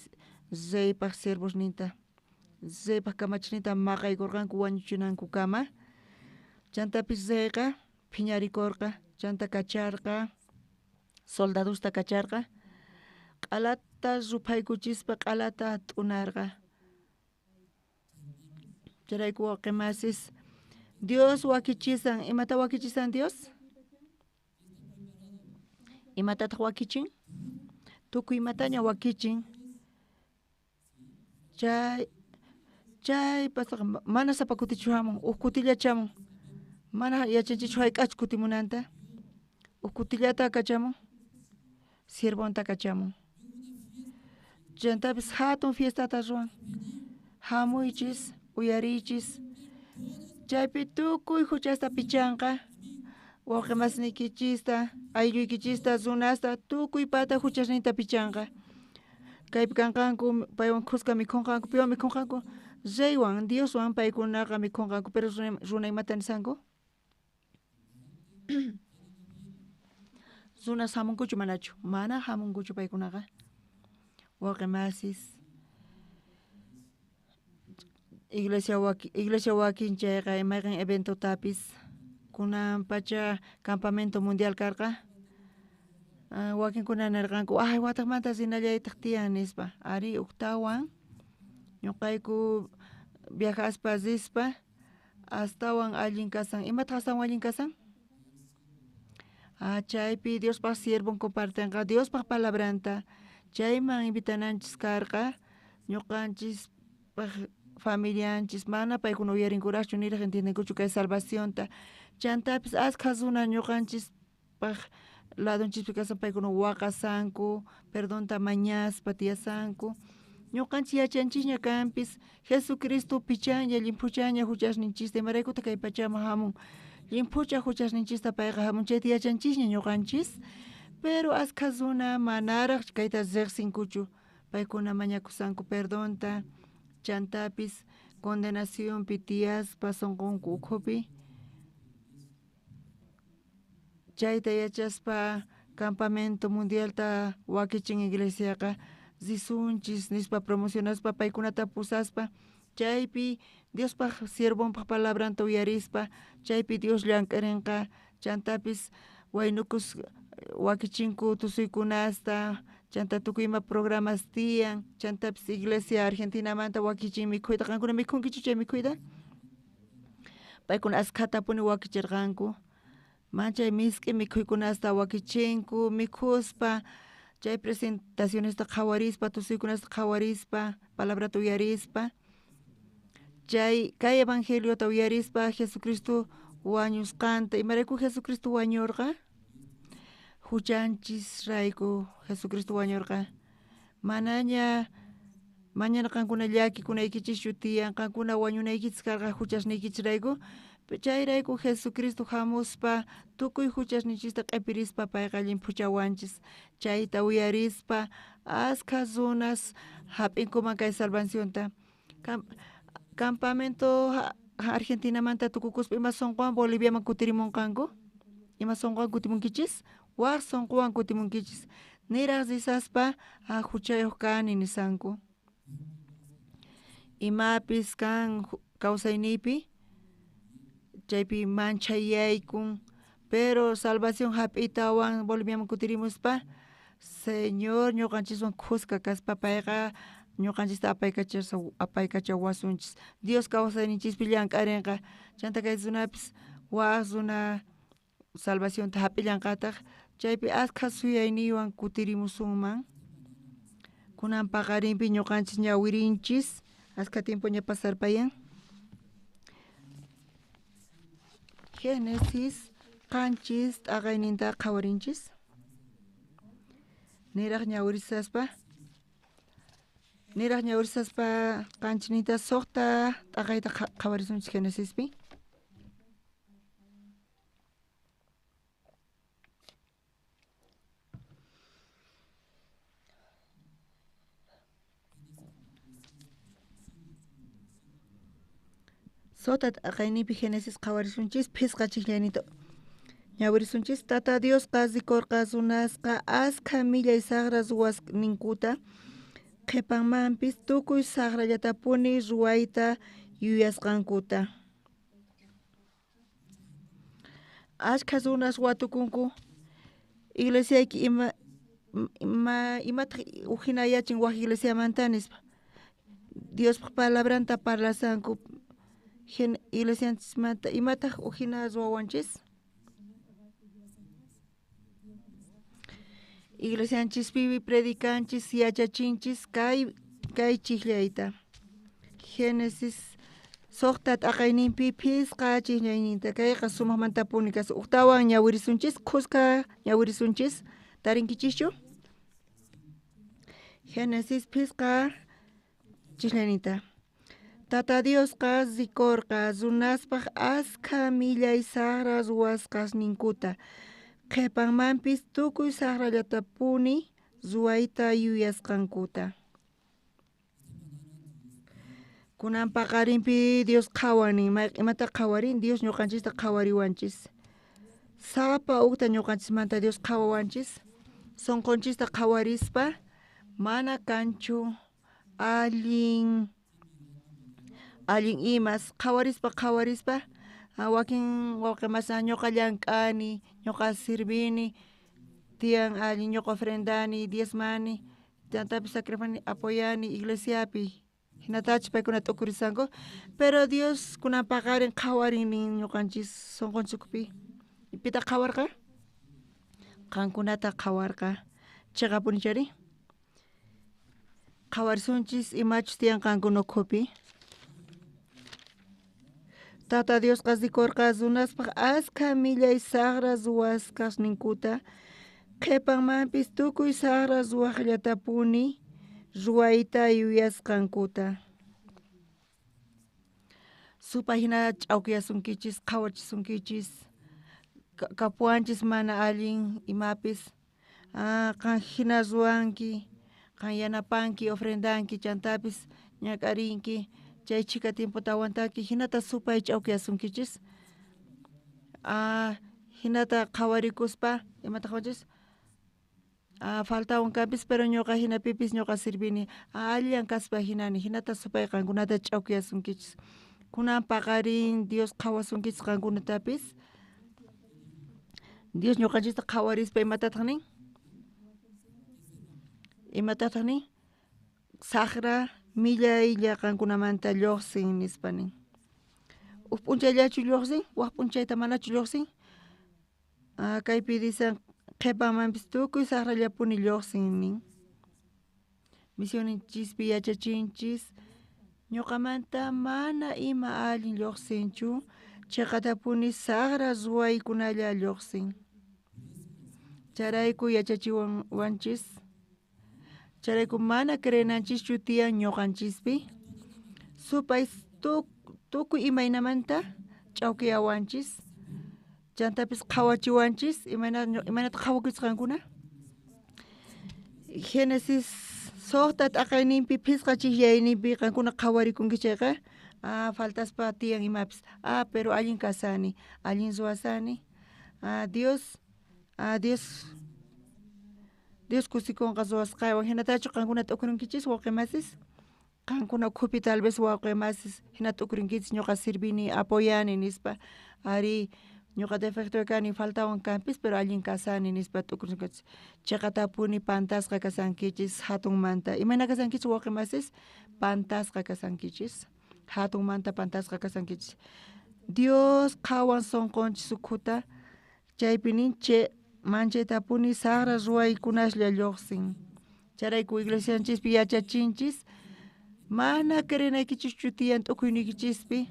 reypaq siervosninta, reypaq kamachisninta maqaykurqanku wañuchinankukama. Chantapis reyqa phiñarikurqa, chanta kacharqa, soldadusta kacharqa, q'alata ruphaykuchispa q'alata t'unarqa. Chayrayku wawqimasis, Dios wakichisan, imata wakichisan Dios? Imatataq wakichin? Tukuy imataña wakichin. Chay pasaqa mana sapa kutichu hamun, huk kutilla chamun. Mana yachanchikchu hayk'achu kutimunanta. Huk kutillata kachamun, siervonta kachamun. Chantapis hatun fiestata ruwan. Hamuychis, uyariychis. Chaypi tukuy huchasta pichanqa, wawqimasniykichista, aylluykichista, runasta, tukuy pata huchasninta pichanqa. Kaypi kanqanku, paywan khuska mikhunqanku, piwan mikhunqanku, reywan, Dioswan paykunaqa mikhunqanku, pero runa imata nisanku? Runas hamunkuchu manachu? Mana hamunkuchu paykunaqa. Wawqimasis, iglesia wakin chayqa mayqin eventotapis kunan pacha campamento mundial karqa. Wakinkuna nirqanku, ay wataqmanta rinallaytaq tiyan nispa. Ari uktawan ñuqayku viajaspa rispa astawan allin kasan. Imataq astawan allin kasan? Chaypi Diospaq siervon compartenqa Diospaq palabranta. Chayman invitananchis karqa ñuqanchispaq familianchis mana paykuna uyarinkuraqchu niraq entiendenkuchu kay salvacionta. Chantapis askha runa ñuqanchispaq ladonchispi kasan paykuna waqasanku, perdonta mañaspa tiyasanku. Ñuqanchis yachanchisña kanpis Jesucristo pichaña, llimphuchaña huchasninchista, imaraykutaq kay pachaman hamun. Llimphucha huchasninchista payqa hamun, chayta yachanchisña ñuqanchis. Pero askha runa manaraq kayta riqsinkuchu, paykuna mañakusanku perdonta, chantapis condenacionpi tiyaspa sunqunku ukhupi. Chayta yachaspa campamento mundialta wakichin iglesiaqa risunchis nispa promocionaspa paykunata pusaspa, chaypi Diospaq siervonpaq palabranta uyarispa, chaypi Dios llank'arinqa, chantapis waynukus wakichinku tusuykunasta, chanta tukuy ima programas tiyan, chantapis iglesia Argentinamanta wakichin mikhuyta. Qankuna mikhunkichu chay mikhuyta? Paykuna askhatapuni wakichirqanku. Manchay misk'i mikhuykunasta wakichinku, mikhuspa, chay presentacionesta qhawarispa, tusuykunasta qhawarispa, palabrata uyarispa. Chay kay evangeliota uyarispa Jesucristo wañusqanta. Imarayku Jesucristo wañurqa? Huchanchisrayku Jesucristo wañurqa. Manaña mañana qankuna llakikunaykichikchu tiyan, qankuna wañunaykichis karqa huchasniykichisrayku. Chayrayku Jesucristo hamuspa tukuy huchasninchista q'ipirispa payqa llimphuchawanchis. Chayta uyarispa askha runas hap'inkuman kay salvacionta. Campamento Argentinamanta tukukuspa ima sunquwan Boliviaman kutirimunqanku? Ima sunquwan kutimunkichis? Waj sunquwan kutimunkichis. Niraq risaspa huchayuq kani nisanku. Imapis kan kawsayniypi chaypi manchayaykun, pero salvación hap'itawan Boliviaman kutirimuspa Señor ñuqanchiswan khuska kaspa payqa ñuqanchista apaykachawasunchis. Dios kawsayninchispi llank'arinqa chanta kay runapis waj runa salvacionta hap'illanqataq chaypi askha suyayniywan kutirimusunman. Kunan paqarinpi ñuqanchis ñawirinchis askha tiempoña pasarpayan. Génesis qanchis t'aqayninta qhawarinchis. Niraq ñawirisaspa qanchisninta suqta t'aqayta qhawarisunchis Génesispi. Suqta t'aqayninpi Génesis qhawarisunchis phisqa chijllayninta ñawirisunchis. Tata Diosqa rikurqa runasqa askha millay saqra ruwasninkuta qhipanmanpis tukuy saqrallatapuni ruwayta yuyasqankuta. Askha runas watukunku iglesiayki imataq ujinayachin waj iglesiamanta nispa Diospaq palabranta parlasanku iglesianchismanta imataq ujina ruwawanchis. Iglesianchispi predicanchis yachachinchis kay chijllayta. Génesis suqta t'aqayninpi phisqa chijllayninta kayqa sumaqmantapuni kasqa. Uqtawan ñawirisunchis khuska ñawirisunchis tarinkichischu. Génesis phisqa chijllayninta. Tata Diosqa rikurqa runaspaq askha millay saqra ruwasqasninkuta qhipanmanpis tukuy saqrallatapuni ruwayta yuyasqankuta. Kunan paqarinpi Dios qhawan nin, imata qhawarin Dios ñuqanchista qhawariwanchis. Sapa uqta ñuqanchismanta Dios qhawawanchis sunqunchista qhawarispa mana kanchu allin imas qhawarispa wakin wawqimasa ñuqa llank'ani ñuqa sirvini tiyan allin ñuqa ofrendani diezmani chantapis sacrificani apoyani iglesiapi hinatachu paykuna t'ukurisanku pero Dios kunan paqarin qhawarin nin ñuqanchis sunqunchikpi. Pitaq qhawarqa? Qankunata qhawarqa. Chiqapuni chari qhawarisunchis imachus tiyan qankuna ukhupi. Tata Diosqa rikurqa runaspaq askha millay saqra ruwasqasninkuta qhipanmanpis tukuy saqra ruwaqllatapuni ruwayta yuyasqankuta. Supay hina ch'awkiyasunkichis qhawachisunkichis kapuwanchis mana allin imapis qan hina ruwanki qan yanapanki ofrendanki chantapis ñak'arinki chay chhika tiempota aguantanki hinata supay ch'awkiyasunkichis. Hinata qhawarikuspa imata qhawanchis faltawan kanpis pero ñuqa hinapipis ñuqa sirvini allillan kaspa hinani hinata supay qankunata ch'awkiyasunkichis. Kunan paqarin Dios qhawasunkichis qankunatapis. Dios ñuqanchista qhawarispa imatataq nin? Imatataq nin? Saqra millaylla qankunamanta lluqsin nispa nin. Uj p'unchayllachu lluqsin? Waj p'unchayta manachu lluqsin? Kaypi dicen qhipanmanpis tukuy saqrallapuni lluqsin nin. Misionichispi yachachinchis ñuqamanta mana ima allin lluqsinchu chiqatapuni saqra ruwaykunalla lluqsin. Chayrayku yachachiwanchis chayrayku mana creenanchischu tiyan ñuqanchispi supay tukuy imaynamanta ch'awkiyawanchis chantapis qhawachiwanchis imaynata qhawakuychis qankuna. Génesis suqta t'aqayninpi phisqa chijllayninpi qankuna qhawarikunki chayqa faltaspa tiyan imapis pero allin kasani allin ruwasani Dios Dios kusikunqa ruwasqaywan hinatachu qankuna t'ukurunkichis wawqimasis. Qankuna ukhupi tal vez wawqi masis hina t'ukurinkichis ñuqa sirvini apoyani nispa ari ñuqa defecto kani faltawan kanpis pero allin kasani nispa t'ukurinkichis chiqatapuni pantasqa kasankichis hatunmanta imayna kasankichis wawqi masis pantasqa kasankichis hatunmanta pantasqa kasankichis Dios qhawan sunqunchis ukhuta chaypi nin che manchaytapuni saqra ruwaykunaslla lluqsin chayrayku iglesianchispi yachachinchis mana creenaykichischu tiyan t'ukuyniykichispi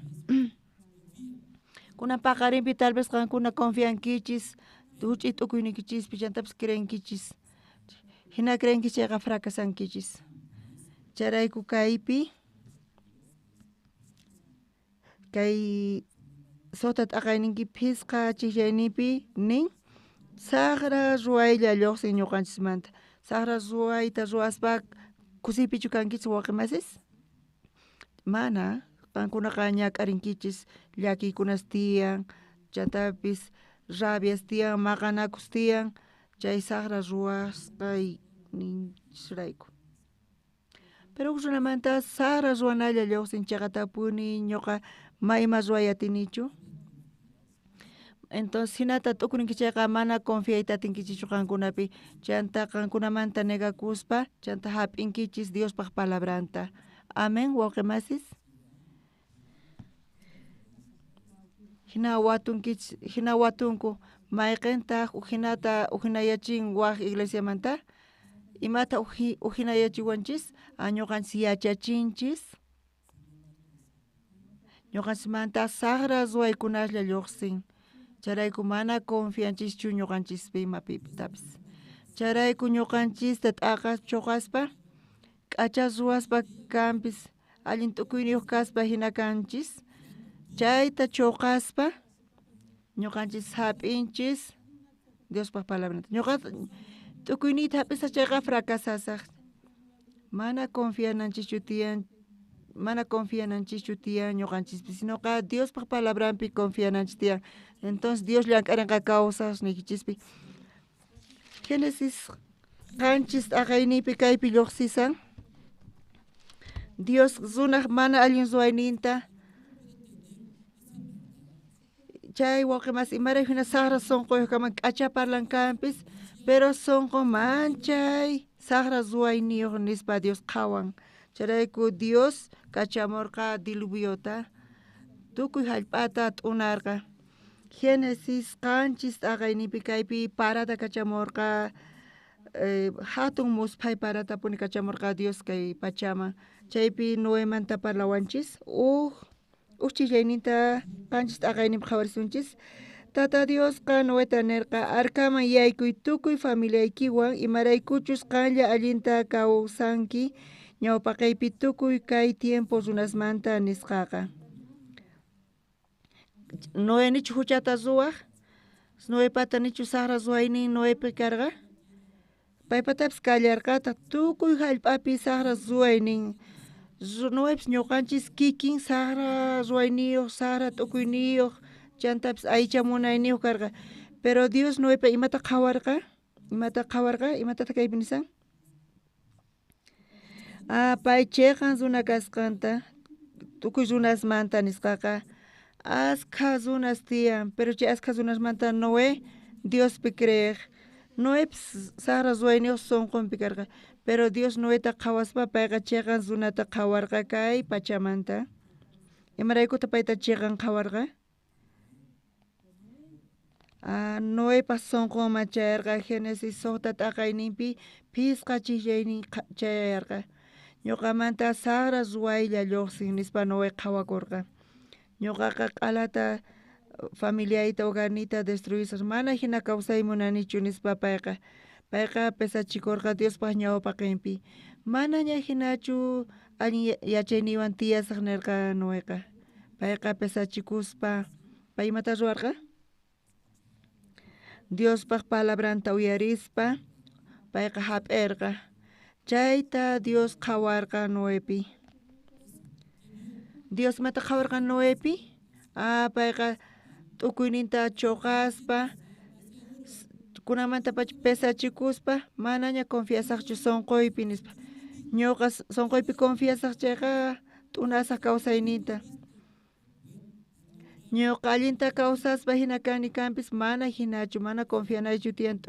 kunan paqarinpi tal vez qankuna confiankichis huch'uy t'ukuyniykichispi chantapis creenkichis hina creenkichis chayqa fracasankichis chayrayku kaypi kay suqta t'aqayninki phisqa chijllayninpi nin saqra ruwaylla lluqsin ñuqanchismanta saqra ruwayta ruwaspa kusiypichu kankichis wawqi masis mana qankunaqa ñak'arinkichis llakiykunas tiyan chantapis rabias tiyan maqanakus tiyan chay saqra ruwasqayninchisrayku pero huk runamanta saqra ruwanalla lluqsin chiqatapuni ñuqa ma ima ruway atinichu entonces hinata t'ukurinki chayqa mana confiayta atinkichischu qankunapi chanta qankunamanta negakuspa chanta hap'inkichis Diospaq palabranta amen wawqi masis hina watunkichis hina watunku mayqintaq ujinata ujinayachin waj iglesiamanta imata ujinayachiwanchis ñuqanchis yachachinchis ñuqanchismanta saqra ruwaykunaslla lluqsin chayrayku mana confianchischu ñuqanchispi imapitapis chayrayku ñuqanchista t'aqas chuqaspa k'acha ruwaspa kanpis allin t'ukuyniyuq kaspa hina kanchis chayta chuqaspa ñuqanchis hap'inchis Diospaq palabranta ñuqa t'ukuyniyta hap'isaq chayqa fracasasaq mana confiananchischu tiyan mana confiananchischu tiyan ñuqanchispi sinoqa Diospaq palabranpi confiananchis tiyan entonces Dios llank'arinqa kawsasniykichispi Génesis qanchis t'aqayninpi kaypi lluqsisan Dios runaq mana allin ruwayninta chay wawqi masi imarayku hina saqra sunquyuq kaman k'acha parlan kanpis pero sunqu manchay saqra ruwayniyuq nispa Dios qhawan chayrayku Dios kachamurqa diluviota tukuy hallp'ata t'unarqa Génesis qanchis t'aqayninpi kaypi parata kachamurqa hatun musphay paratapuni kachamurqa Dios kay pachaman chaypi Noemanta parlawanchis uj chillayninta qanchis t'aqayninpi qhawarisunchis Tata Diosqa Noeta nirqa arkaman yaykuy tukuy familiaykiwan imaraykuchus qanlla allinta kawsanki ñawpaqaypi tukuy kay tiempo runasmanta nisqaqa Noé nichu huchata ruwaq Noepata nichu saqra ruwaynin Noepi karqa paypatapis kallarqataq tukuy hallp'api saqra ruwaynin Noepis ñuqanchis kikin saqra ruwayniyuq saqra t'ukuyniyuq chantapis aycha munayniyuq karqa pero Dios Noepa imata qhawarqa imata qhawarqa imatataq kaypi nisan pay chiqan runa kasqanta tukuy runasmanta nisqaqa askha runas tiyan pero chay askha runasmanta Noé Diospi creeq Noepis saqra ruwayniyuq sunqunpi karqa pero Dios Noeta qhawaspa payqa chiqan runata qhawarqa kay pachamanta imaraykutaq payta chiqan qhawarqa Noepaq sunqunman chayarqa Génesis suqta t'aqayninpi phisqa chijllaynin chayarqa ñuqamanta saqra ruwaylla lluqsin nispa Noé qhawakurqa ñuqaqa q'alata familiayta hogarniyta destruyisaq mana hina kawsay munanichu nispa payqa payqa pesachikurqa Diospaq ñawpaqinpi manaña hinachu allin yachayniywan tiyasaq nirqa Noeqa payqa pesachikuspa pay imata ruwarqa Diospaq palabranta uyarispa payqa hap'irqa chayta Dios qhawarqa Noepi Dios imata qhawarqa Noepi payqa t'ukuyninta chuqaspa kunamantapacha pesachikuspa manaña confiasaqchu sunquypi nispa Ñuqa sonqoypi confiasaj chayqa t'unasaj kawsayninta. Ñuqa allinta kawsaspa hina kani kanpis mana hinachu, mana confianaychu tiyan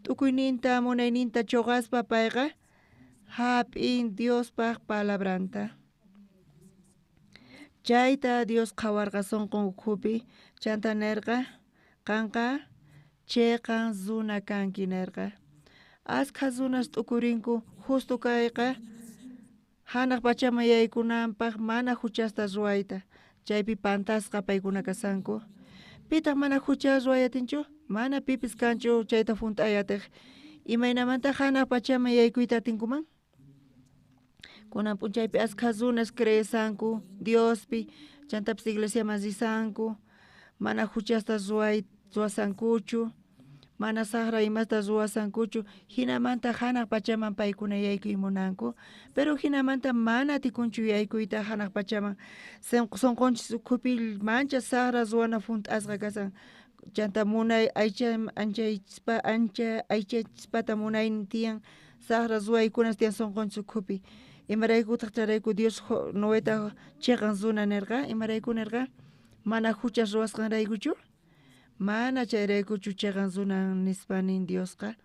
tukuyninta munayninta choqaspa payqa hap'in Diospaj palabranta. Chayta Dios qhawarqa sonqon ukhupi, chanta nerqa qanqa cheqan runa kanki nerqa. Askha runas t'ukurinku justo kayqa hanaq pachaman yaykunanpaj mana huchasta ruwayta, chaypi pantasqa paykuna kasanku. Pitaq mana hucha ruway atinchu? Mana pipis kanchu chayta junt'ay atej. Imaynamanta hanaq pachaman yaykuyta atinkuman? Kunan p'unchaypi askha runas creesanku Diospi, chantapis iglesiaman risanku, mana huchasta ruwasankuchu, mana sajra imasta ruwasankuchu, hinamanta hanaq pachaman paykuna yaykuy munanku, pero hinamanta mana atikunchu yaykuyta hanaq pachaman. Sonqonchis ukhupi mancha sajra ruwana junt'asqa kasan, chanta munay aycha aychachispata munaynin tiyan, sajra ruwaykunas tiyan sonqonchis ukhupi. Imaraykutaq chayrayku Dios Noeta cheqan runa nerqa? Imarayku nerqa? Mana huchas ruwasqanraykuchu? Mana chayraykuchu cheqan runa nispa nin Diosqa.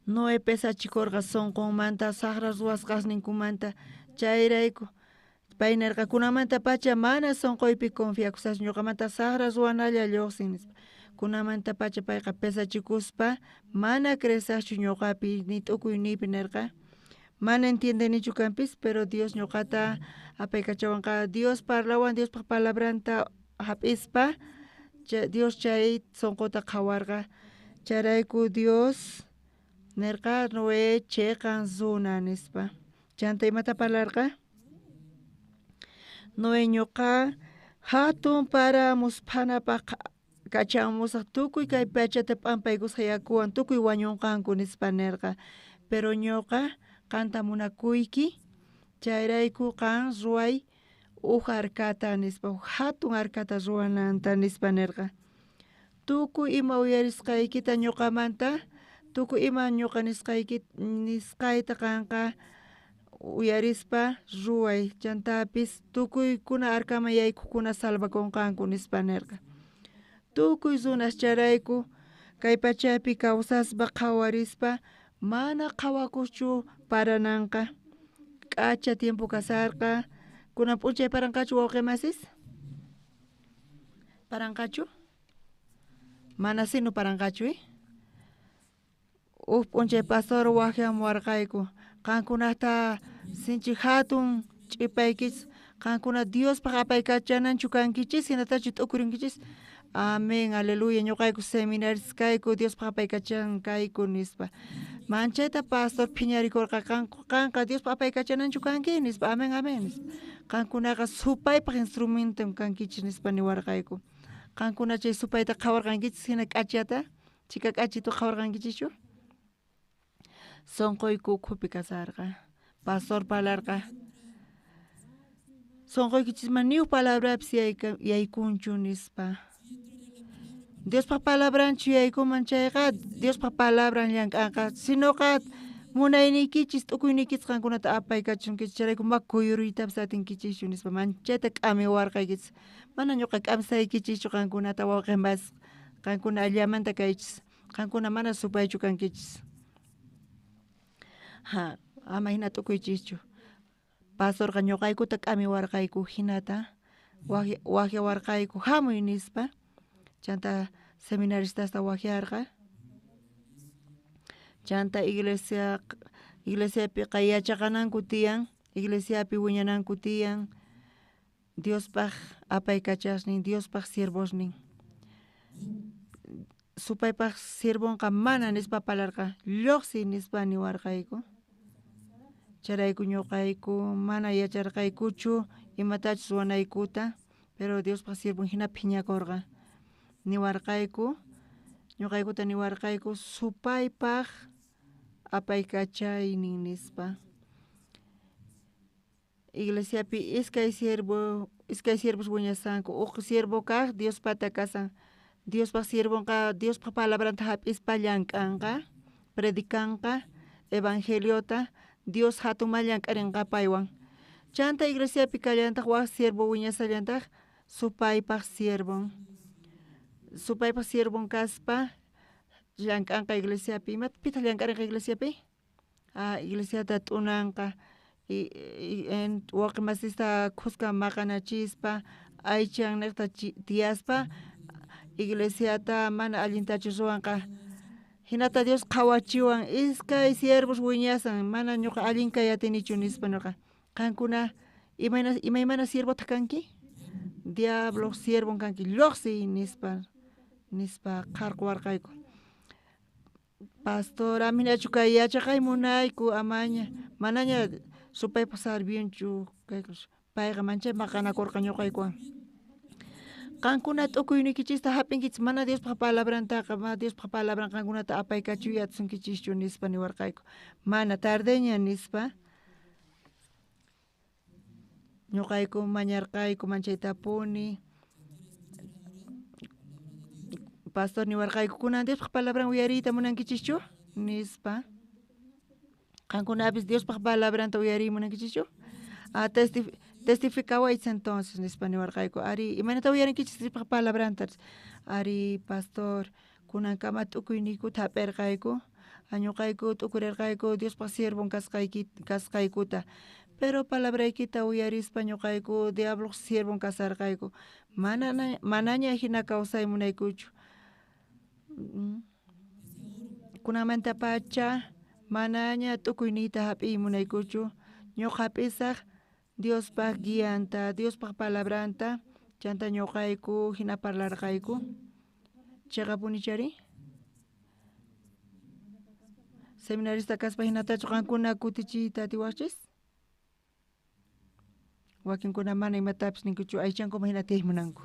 Noé pesachikorqa sonqonmanta sajra ruwasqasninkumanta, chayrayku pay nerqa kunamanta pacha mana sonqoypi confiakusas, ñuqamanta sajra ruwanalla lluqsin nispa. Kunamanta pacha payqa pesachikuspa mana creesaqchu ñuqapi ni t'ukuyniypi nerqa. Mana entiendenichu kanpis, pero Dios ñuqata apaykachawanqa. Dios parlawan, Diospaj palabranta hap'ispa Dios chay sonqota qhawarqa. Chayrayku Dios nerqa Noé cheqan runa nispa. Chanta imata parlarqa? Noé ñuqa hatun para musphanapaj kachamusaj tukuy kay pachata p'ampaykusqa yakuwan tukuy wañunqanku nispa nerqa. Pero ñuqa qanta munakuyki, chayrayku qan ruway uj arcata nispa, uj hatun arcata ruwananta nispa nerqa. Tukuy ima uyarisqaykita ñuqamanta, tukuy ima ñuqa nisqayta qanqa uyarispa ruway, chantapis tukuykuna arcaman yaykukuna salvakunqanku nispa nerqa. Tukuy runas chayrayku kay pachapi kawsaspa qhawarispa mana qhawakuqchu parananqa. K'acha tiempo kasarqa. Kunan p'unchay paranqachu wawqi masis? Paranqachu? Mana sino paranqachu, eh? Uj p'unchay pastor waqyamuwarqayku. Qankunata sinchi hatun ch'ipaykichis, qankuna Diospaj apaykachananchu kankichis, hinatachu t'ukurinkichis? Amén, aleluya, ñuqayku seminaristas kayku, Diospaj apaykachan kayku nispa. Manchayta pastor phiñarikurqa, qanqa Diospaj apaykachananchu kanki nispa, amén, amén nispa. Qankunaqa supaypaj instrumenton kankichis nispa niwarqayku. Qankuna chay supayta qhawarqankichis hina k'achata, chika k'achitu qhawarqankichischu? Sonqoyku ukhupi kasarqa. Pastor parlarqa. Sonqoykichisman ni uj palabrapis yaykunchu nispa. Diospaj palabranchu yaykuman chayqa, Diospaj palabran llank'anqa. Sinoqa munayniykichis, t'ukuyniykichis qankunata apaykachunkichis, chayrayku ma kuyuriytapis atinkichischu nispa. Manchayta k'amiwarqaykichis. Mana ñuqa k'amisaykichikchu qankunata wawqi masis, qankuna allamanta kaychis, qankuna mana supaychu kankichis. Ha, ama hina t'ukuychischu. Pastorqa ñuqaykuta k'amiwarqayku hinata waqyawarqayku hamuy nispa. Chanta seminaristasta waqyarqa. Chanta iglesiapiqa yachaqananku tiyan, iglesiapi wiñananku tiyan, Diospaj apaykachasnin, Diospaj siervosnin. Supaypaj siervonqa mana nispa parlarqa, lluqsiy nispa niwarqayku. Chayrayku ñuqayku mana yacharqaykuchu imatachus ruwanaykuta, pero Diospaj siervon hina phiñakurqa. Niwarqayku, ñuqaykuta niwarqayku supaypaj apaykachaynin nispa. Iglesiapi iskay siervos wiñasanku, uj siervo kaj Diospata kasan, Diospaj siervonqa Diospaj palabranta hap'ispa llank'anqa, predicanqa, Evangeliota Dios hatunman llank'arinqa paywan. Chanta iglesiapi kallantaq wak siervo wiñasallantaq supaypaq siervon. Supaypaq siervon kaspa llank'anqa iglesiapi. Imatapitaq llank'arinqa iglesiapi? Ah, iglesiata t'unanqa wawqi masista khuska maqanachispa aychanniqta tiyaspa iglesiata mana allintachu ruwanqa. Hinata Dios qhawachiwan iskay siervos wiñasan mana ñuqa allin kay atinichu nispa ñuqa. Qankuna imayna imaymana siervotaq kanki? Diabloq siervon kanki lluqsiy nispa nispa qharquwarqayku. Pastor aminachu kay yachaqay munayku amaña manaña supaypaq sarvionchu payqa manchay maqanakurqa ñuqaykuwan. Qankuna t'ukuyniykichista hap'inkichis mana Diospaq palabrantaqa mana Diospaq palabran qankunata apaykachuy atisunkichishchu nispa niwarqayku. Mana tardeña nispa ñuqayku mañarqayku manchaytapuni. Pastor niwarqayku kunan Diospaq palabran uyariyta munankichischu nispa. Qankunapis Diospaq palabranta uyariy munankichischu? Ah, testificawaychis entonces nispa niwarqayku. Ari imaynata uyarinkichis Diospaq palabranta? Ari pastor kunankama t'ukuyniykuta hap'irqayku ñuqayku t'ukurirqayku Diospaq siervon kasqaykuta. Pero palabraykita uyarispa ñuqayku diabloq siervon kasarqayku. Manaña hina kawsay munaykuchu. Kunanmantapacha manaña t'ukuyniyta hap'iy munaykuchu. Ñuqa hap'isaq Diospaq guianta, Diospaq palabranta, chanta ñuqayku hina parlarqayku. Chiqapunichari? Seminarista kaspa hinatachu qankuna kutichiyta atiwaqchis? Wakinkuna mana imatapis ninkuchu aychankuman hina tiyay munanku.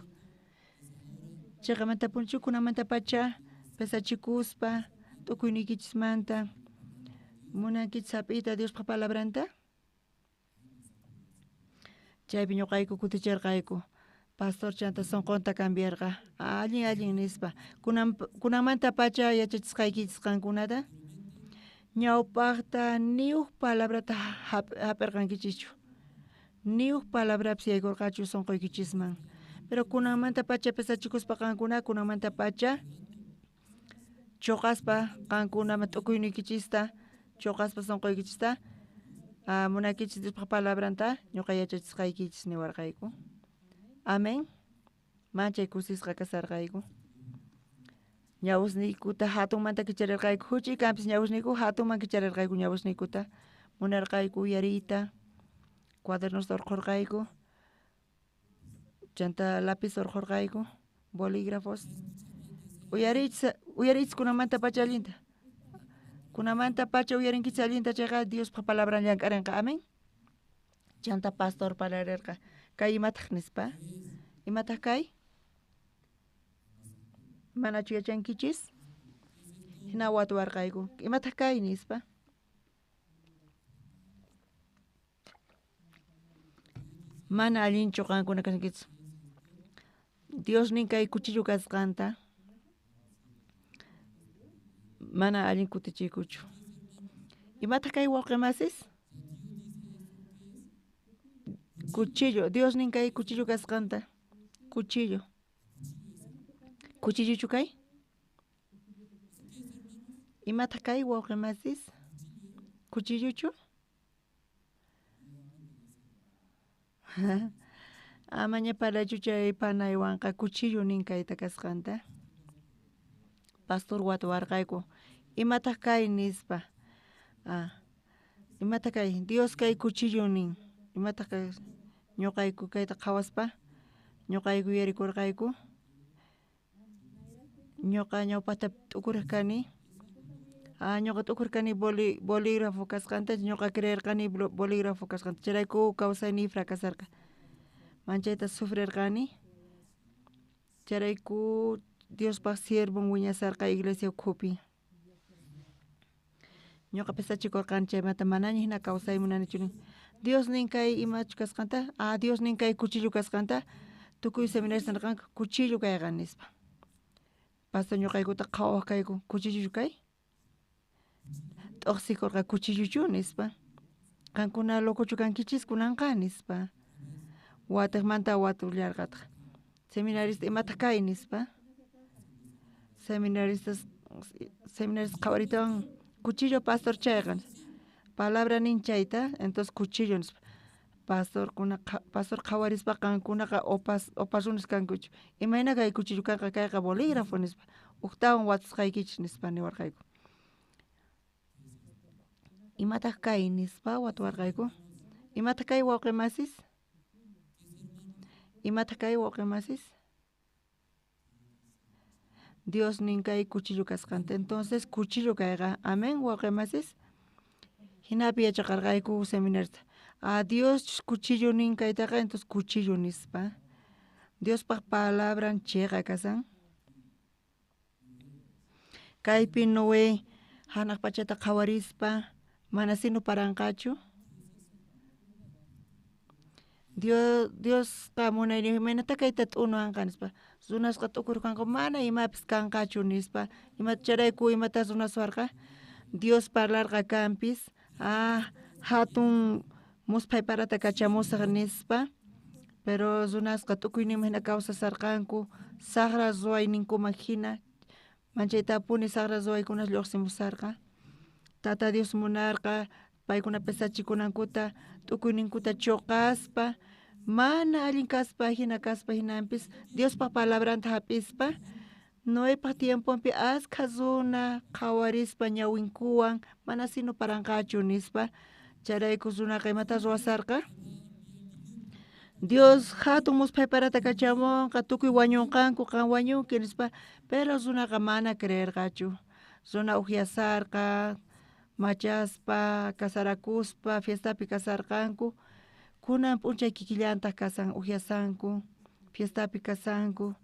Chiqamantapunichu kunamantapacha pesachikuspa t'ukuyniykichismanta munankichis hap'iyta Diospaq palabranta? Chaypi ñuqayku kutichirqayku. Pastor chanta sunqunta cambiarqa. Allin allin nispa. Kunanmantapacha yachachisqaykichis qankunata ñawpaqta ni huk palabrata hap'irqankichischu. Ni huk palabrapis yaykurqachu sunquykichisman. Pero kunanmantapacha pesachikuspa qankuna kunanmantapacha chuqaspa qankunaman t'ukuyniykichista chuqaspa sunquykichista munaykichis Diospaq palabranta ñuqa yachachisqaykichis niwarqayku. Amén. Manchay kusisqa kasarqayku. Ñawusniykuta hatunmanta kicharirqayku. Huch'uy kanpis ñawusniyku hatunman kicharirqayku ñawusniykuta. Munarqayku uyariyta. Cuadernosta urqhurqayku. Chanta lápiz urqhurqayku. Bolígrafos. Uyariychis kunamantapacha allinta. Kunamantapacha uyarinkichis allinta chayqa Diospaq palabran llank'arinqa. Amén. Chanta pastor parlarirqa. Kay imataq nispa? Imataq kay? Manachu yachankichis? Hina watuwarqayku. Imataq kay nispa? Mana allinchu qankuna kashankichis. Dios nin kay cuchillo kasqanta mana allin kutichiykuchu. Imataq kay wawqi masis? Cuchillo. Dios nin kay cuchillo kasqanta. Cuchillo. Cuchillochu kay? Imataq kay wawqi masis? Cuchillochu? Amaña parlaychu chay panaywanqa cuchillo nin kayta kasqanta. Pastor watuwarqayku. Imataq kay nispa. Ah, imataq kay? Dios kay cuchillo nin. Imataq kay? Ñuqayku kayta qhawaspa ñuqayku yuyarikurqayku. Ñuqa ñawpaqta t'ukuriq kani. Ah, ñuqa t'ukuriq kani bolígrafo kasqanta, ñuqa creerqani bolígrafo kasqanta. Chayrayku kawsayniy fracasarqa. Manchayta sufrirqani. Chayrayku Diospaq siervon wiñasarqa iglesia ukhupi. Ñuqa pesachikurqani chaymanta manaña hina kawsay munanichu nin. Dios nin kay imachu kasqanta? Ah, Dios nin kay cuchillo kasqanta. Tukuy seminarista nirqanku cuchillo kayqa nispa. Pastor ñuqaykuta qhawaq kayku cuchillochu kay? T'oqsikorqa cuchilluchu nispa. Qankuna locochu kankichis kunanqa nispa. Watejmanta watullarqataq. Seminarista imataq kay nispa. Seminaristas qhawaritawan cuchillo pastor chayqa. Palabra nin chayta, entonces cuchillo nispa. Pastor qhawarispa qankunaqa opas runas kankuchu. Imayna kay cuchillo kanqa kayqa bolígrafo nispa. Ujtawan watusqaykichis nispa niwarqayku. Imataq kay nispa watuwarqayku. Imataq kay wawqi masis? Imataq kay wawqi masis? Dios nin kay cuchillo kasqanta. Entonces cuchillo kayqa. Amén wawqi masis. Hinapi yachaqarqayku seminarista. A Dios cuchillo nin kaytaqa entonces cuchillo nispa. Diospaq palabran chiqa kasan. Kaypi Noé hanaq pachata qhawarispa mana sinu paranqachu. Diosqa munayniyuq imaynata kayta t'unuwanqa nispa. Runasqa t'ukurqanku mana imapis kanqachu nispa. Chayrayku imata runaswarqa Dios parlarqa kanpis hatun musphay parata kachamusaq nispa. Pero runasqa tukuyninman hina kawsasarqanku saqra ruwayninkuman hina manchaytapuni saqra ruwaykuna lluqsimusarqa. Tata Dios munarqa paykuna pesachikunankuta t'ukuyninkuta chuqaspa mana allin kaspa hina kaspa hinanpis Diospaq palabranta hap'ispa Noepaq tiemponpi askha runa qhawarispa ñawinkuwan mana sinu paranqachu nispa. Chayrayku runaqa imata ruwasarqa. Dios hatun musphay parata kachamunqa tukuy wañunqanku qan wañunki nispa. Pero runaqa mana creerqachu. Runa ukyasarqa machaspa kasarakuspa fiestapi kasarqanku. Kunan p'unchay kikillantaq kasan ukyasanku fiestapi kasanku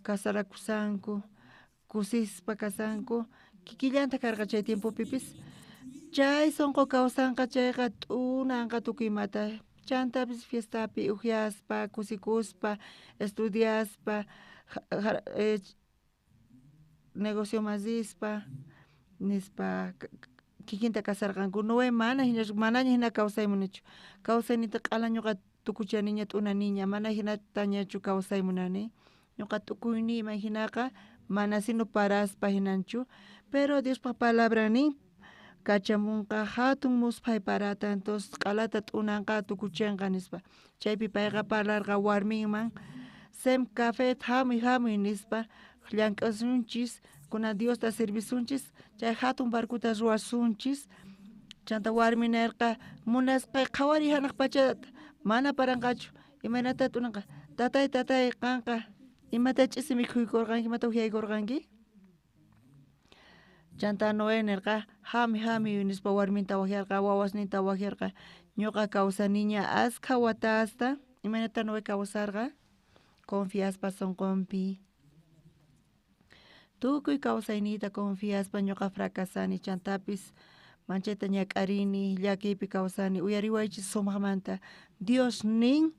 kasarakusanku kusispa kasanku kikillantaq karqa chay tiempopipis. Chay sunqu kawsanqa chayqa t'unanqa tukuy imata. Chantapis fiestapi ukyaspa kusikuspa estudiaspa negocioman rispa nispa kikinta kasarqanku. Noé mana manaña hina kawsay munanichu. Kawsayniyta q'ala ñuqa tukuchaniña t'unaniña mana hinatañachu kawsay munani. Ñuqa tukuyniyman hinaqa mana sinu paraspa hinanchu. Pero Diospaq palabra nin kachamunqa hatun musphay parata entonces q'alata t'unanqa tukuchinqa nispa. Chaypi payqa parlarqa warminman Sem café hamuy hamuy nispa llank'asunchis kuna Diosta servisunchis chay hatun barcuta ruwasunchis. Chanta warmi nerqa munasqay qhawariy hanaq pachata mana paranqachu imaynata t'unanqa. Tatay tatay qanqa imata ch'isi mikhuykurqanki imata ukyaykurqanki. Chanta Noé nerqa hamuy hamuy nispa warminta waqyarqa wawasninta waqyarqa. Ñuqa kawsaniña askha watasta. Imaynata Noé kawsarqa confiaspa sunqunpi. Tukuy kawsayniyta confiaspa ñuqa fracasani chantapis manchayta ñak'arini llakiypi kawsani uyariwaychis sumaqmanta. Dios nin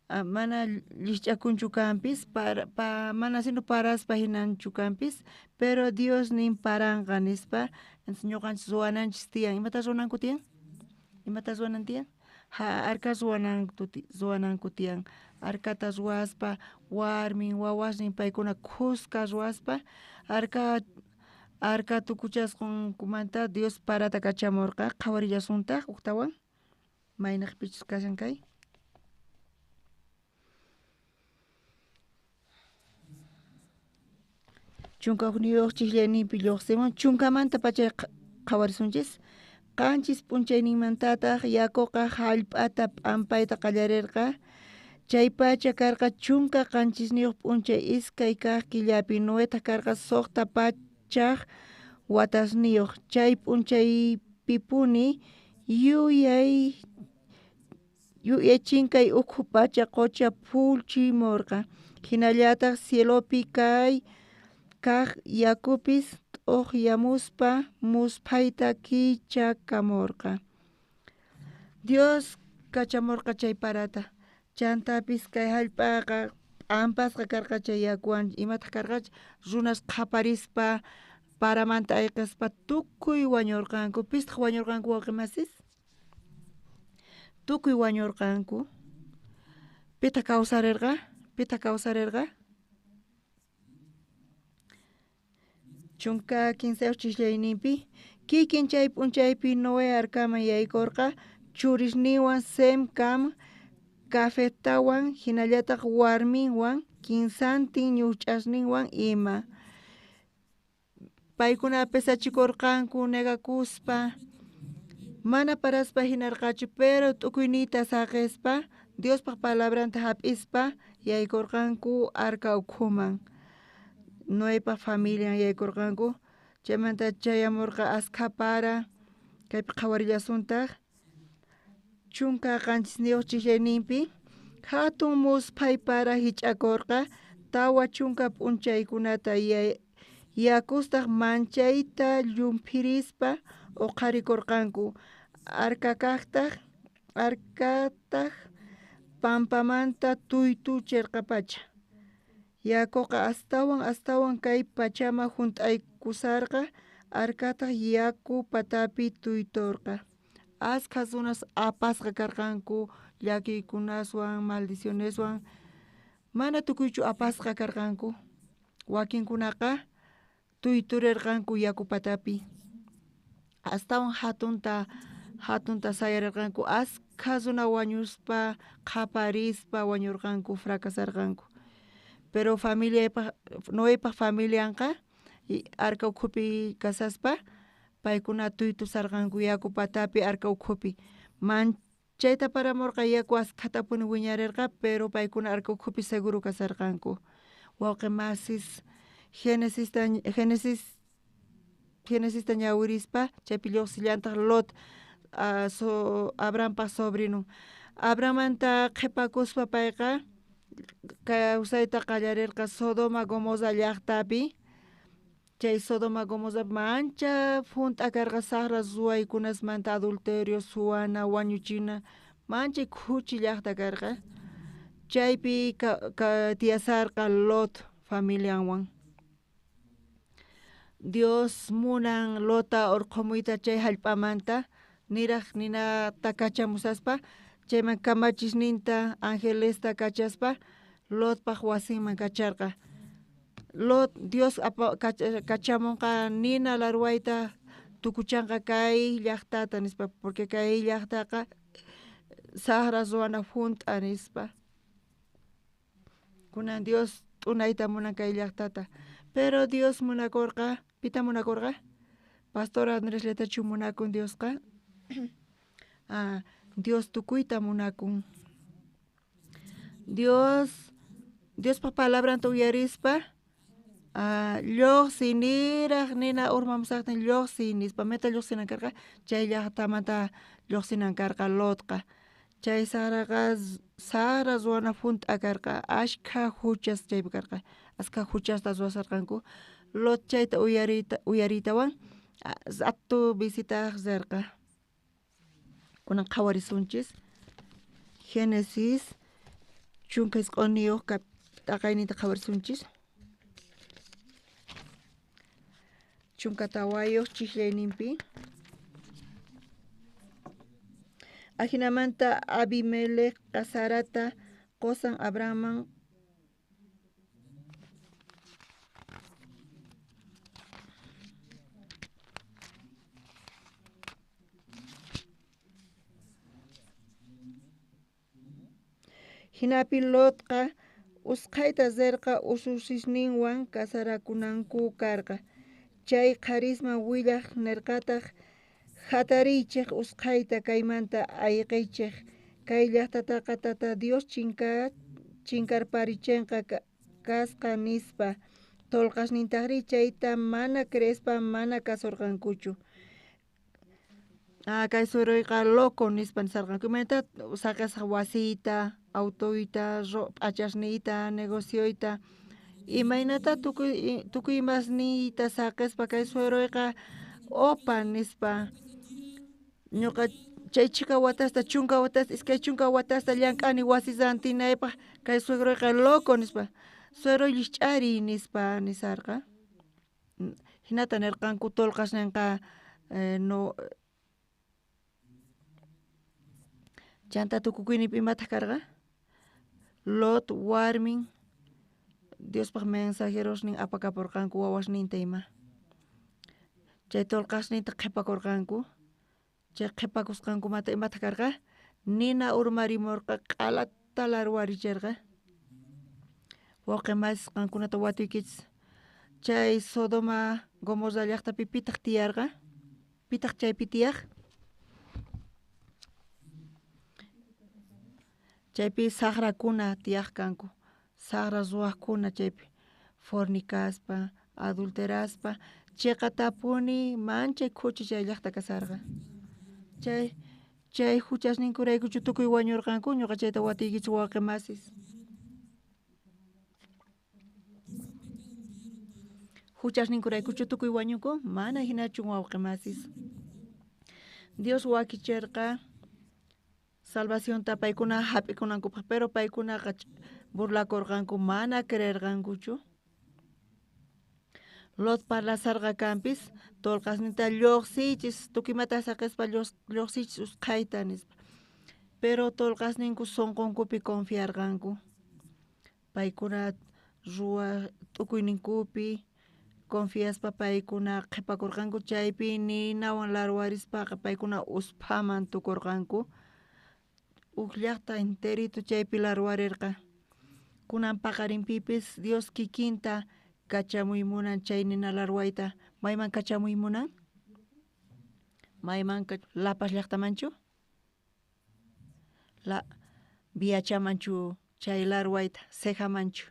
mana llikch'akunchu kanpis mana sino paraspa hinanchu kanpis pero Dios nin paranqa nispa. Entonces ñuqanchis ruwananchis tiyan. Imata ruwananku tiyan? Imata ruwanan tiyan? Arka ruwananku tiyan. Arkata ruwaspa warmin wawasnin paykuna khuska ruwaspa arka tukuchasqankumanta Dios parata kachamurqa. Qhawarillasuntaq ujtawan maynaqpichus kashan kay. Chunka hukniyuq chiqllayninpi lluqsimun chunkamanta pacha qhawarisunchis. Qanchis p'unchayninmantataq yakuqa hallp'ata p'ampayta qallarirqa. Chay pacha karqa 17 p'unchay iskay kaq killapi. Noetaq karqa 600 watasniyuq. Chay p'unchaypipuni yuyay chinkay ukhu pacha qocha phullchimurqa. Hinallataq cielopi kay kaq yakupis t'uqyamuspa musphayta kichakamurqa. Dios kachamurqa chay parata. Chantapis kay hallp'aqa p'ampasqa karqa chay yakuwan. Imataq karqa runas qhaparispa Paramanta ayqispa tukuy wañurqanku. Pistaq wañurqanku wawqi masis? Tukuy wañurqanku. Pitaq kawsarirqa? Pitaq kawsarirqa? 13 chisllayninpi kikin chay p'unchaypi Noé arkaman yaykurqa churisninwan Sem, Cam, Jafettawan hinallataq warminwan kinsantin ñuch'asninwan ima. Paykuna pesachikurqanku negakuspa mana paraspa hinarqachu, pero t'ukuyniyta saqispa Diospaq palabranta hap'ispa yaykurqanku arka ukhuman. Noepaq familian yaykurqanku. Chaymanta chayamurqa askha para, kaypi qhawarillasuntaq 17 chisllayninpi hatun musphay para hich'akurqa 40 p'unchaykunata yakustaq manchayta llumphirispa uqharikurqanku. Arkataq pampamanta tuytuchirqapacha. Yakuqa astawan astawan kay pachaman hunt'aykusarqa, arkataq yaku patapi tuyturqa. Askha runas apasqa karqanku llakiykunaswan maldicioneswan, mana tukuychu apasqa karqanku. Wakinkunaqa tuyturirqanku yaku patapi. Astawan hatunta sayarirqanku, askha runa wañuspa qhaparispa wañurqanku, fracasarqanku. Pero Noepaq familianqa arka ukhupi kasaspa paykuna tuytusarqanku yaku patapi arka ukhupi. Manchayta paramurqa yaku askhatapuni wiñarirqa, pero paykuna arka ukhupi seguro kasarqanku. Wawqi masis Genesista ñawirispa chaypi lluqsillantaq Lot, Abrahampaq sobrinon. Abrahammanta qhipakuspa payqa kawsayta qallarirqa Sodoma Gomorra llaqtapi. Chay Sodoma Gomorra mancha hunt'a karqa saqra ruwaykunasmanta, adulterio, suwana, wañuchina, manchay khuchi llaqta karqa. Chaypi tiyasarqa Lot familianwan. Dios munan Lota urqhumuyta chay hallp'amanta niraq ninata kachamusaspa, chayman kamachisninta angelesta kachaspa Lotpaq wasinman kacharqa. Lot Dios kachamunqa nina larwayta tukuchanqa kay llaqtata nispa, porque kay llaqtaqa saqra ruwana hunt'a nispa. Kunan Dios t'unayta munan kay llaqtata. Pero Dios munakurqa, pita munakurqa? Pastor Andrés-llatachu munakun Diosqa? Dios tukuyta munakun. Diospaq palabranta uyarispa lluqsiy niraq nina urmamusaqtin lluqsiy nispa, meta lluqsinan karqa chay llaqtamanta lluqsinan karqa Lotqa. Chay saqraqa saqra ruwana hunt'a karqa, ashkha huchas chaypi karqa, askha huchasta ruwasarqanku. Lot chayta uyariytawan ratu visitaq rirqa. Kunan qhawarisunchis Génesis 19 t'aqayninta qhawarisunchis. 14 chisllayninpi. Ajinamanta Abimelecqa Sarata qosan Abrahamman Jinapi Lotqa usqhayta rirqa ususisninwan kasarakunanku karqa. Chay qharisman willaj nirqataq: Hatariychej usqhayta kaymanta ayqiychej, kay llaqtataqa Tata Dios chinkarparichenqa kasqa nispa. Tolqasnintajrí chayta mana creespa mana kasurqankuchu. Kay suruyqa loco nispa nisarqanku. Imaynata saqesaq wasiyta, autoyta, p'achasniyta, negocioyta, imaynata tukuy imasniyta saqespa kay sueruyqa opa nispa. Ñuqa chay chhika watasta, 10 watasta, 20 watasta llank'ani wasi rantinaypaq, kay suegroyqa loco nispa. Sueroy llikch'ariy nispa nisarqa. Hinata nirqanku tolqasninqa no chanta tukukuyninpi imataq karqa? Lot warmin Diospaq mensajerosnin apakapurqanku wawasninta ima. Chay tolqasninta qhipakurqanku. Chay qhipakusqankumanta imataq karqa? Nina urmarimurqa q'alata larwarichirqa. Wawqi masis qankunata watuykichis. Chay Sodoma Gomorra llaqtapi pitaq tiyarqa? Pitaq chaypi tiyaq? Chaypi saqrakuna tiyaq kanku. Saqra ruwaqkuna chaypi fornicaspa, adulteraspa, chiqatapuni manchay khuchi chay llaqta kasarqa. Chay huchasninkuraykuchu tukuy wañurqanku, ñuqa chayta watiykichis wawqi masis. Huchasninkuraykuchu tukuy wañunku, mana hinachu wawqi masis. Dios wakichirqa salvacionta paykuna hap'ikunankupaq, pero paykunaqa burlakurqanku, mana creerqankuchu. Lot parlasarqa kanpis, tolqasninta lluqsiychis, tukuymata saqispa lluqsiychis usqhayta nispa. Pero tolqasninku sunqunkupi confiarqanku. Paykuna ruwa t'ukuyninkupi confiaspa paykuna qhipakurqanku, chaypi ninawan larwarispaqa paykuna usphaman tukurqanku. Uj llaqta enterito chaypi larwarirqa. Kunan paqarinpipis Dios kikinta kachamuy munan chay nina larwayta. Mayman kachamuy munan? Mayman La Paz llaqtamanchu? La Viachamanchu chay larwayta, Cejamanchu?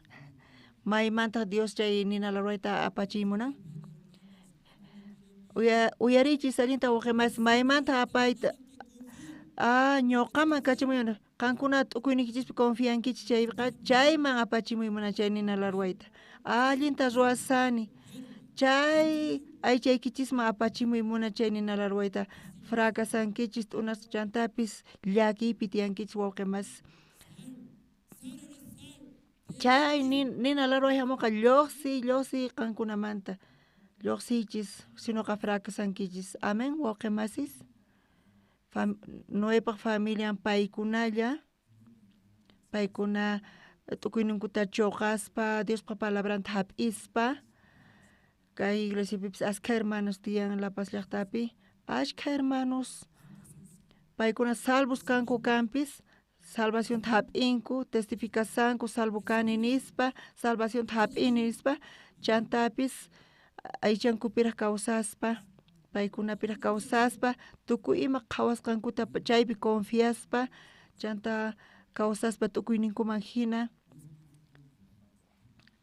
Maymantaq Dios chay nina larwayta apachiy munan? Uyarichis allinta wawqi masis, maymantaq apayta? Ah, ñuqaman kachamuy munan. Qankuna t'ukuyniykichispi confiankichis chayqa, chayman apachimuy munan chay nina larwayta. Allinta ruwasani. Chay aychaykichisman apachimuy munan chay nina larwayta. Fracasankichis t'unas chantapis llakiypi tiyankichis wawqi masis. Chay nina larway hamuqa lluqsiy, lluqsiy qankunamanta. Lluqsiychis, sinoqa fracasankichis. Amén, wawqi masis. Noepaq familian paykunalla, paykuna t'ukuyninkuta chuqaspa, Diospaq palabranta hap'ispa, kay iglesiapipis askha hermanos tiyan La Paz llaqtapi, ashkha hermanos paykuna salvos kanku kanpis, salvacionta hap'inku, testificasanku salvo kani nispa, salvacionta hap'ini nispa, chantapis aychankupiraq kawsaspa, paykunapiraq kawsaspa, tukuy ima qhawasqankuta chaypi confiaspa, chanta kawsaspa tukuyninkuman hina,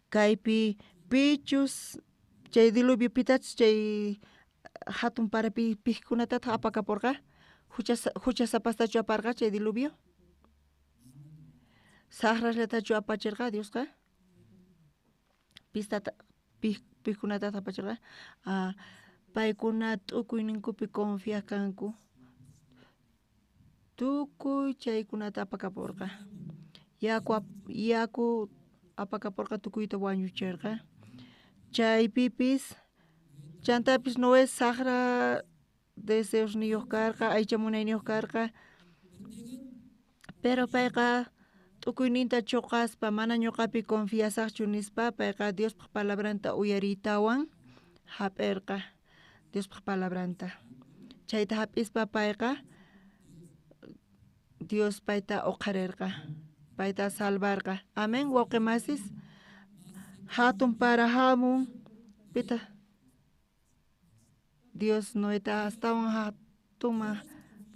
kaypi pichus chay diluvio pitachus chay hatun parapi pijkunatataq apakapurqa, huchasapastachu aparqa chay diluvio? Saqrasllatachu apachirqa Diosqa? Pistata pijkunatataq apachirqa? Paykuna t'ukuyninkupi confiaq kanku. Tukuy chaykunata apakapurqa. Yaku apakapurqa tukuyta wañuchirqa. Chaypipis chantapis Noé saqra deseosniyuq karqa, aycha munayniyuq karqa. Pero payqa t'ukuyninta chuqaspa mana ñuqapi confiasaqchu nispa, payqa Diospaq palabranta uyariytawan hap'irqa Diospaq palabranta. Chayta hap'ispa payqa Dios payta uqharirqa, payta salvarqa. Amén, wawqi masis. Hatun para hamun, pita Dios Noeta astawan hatunman,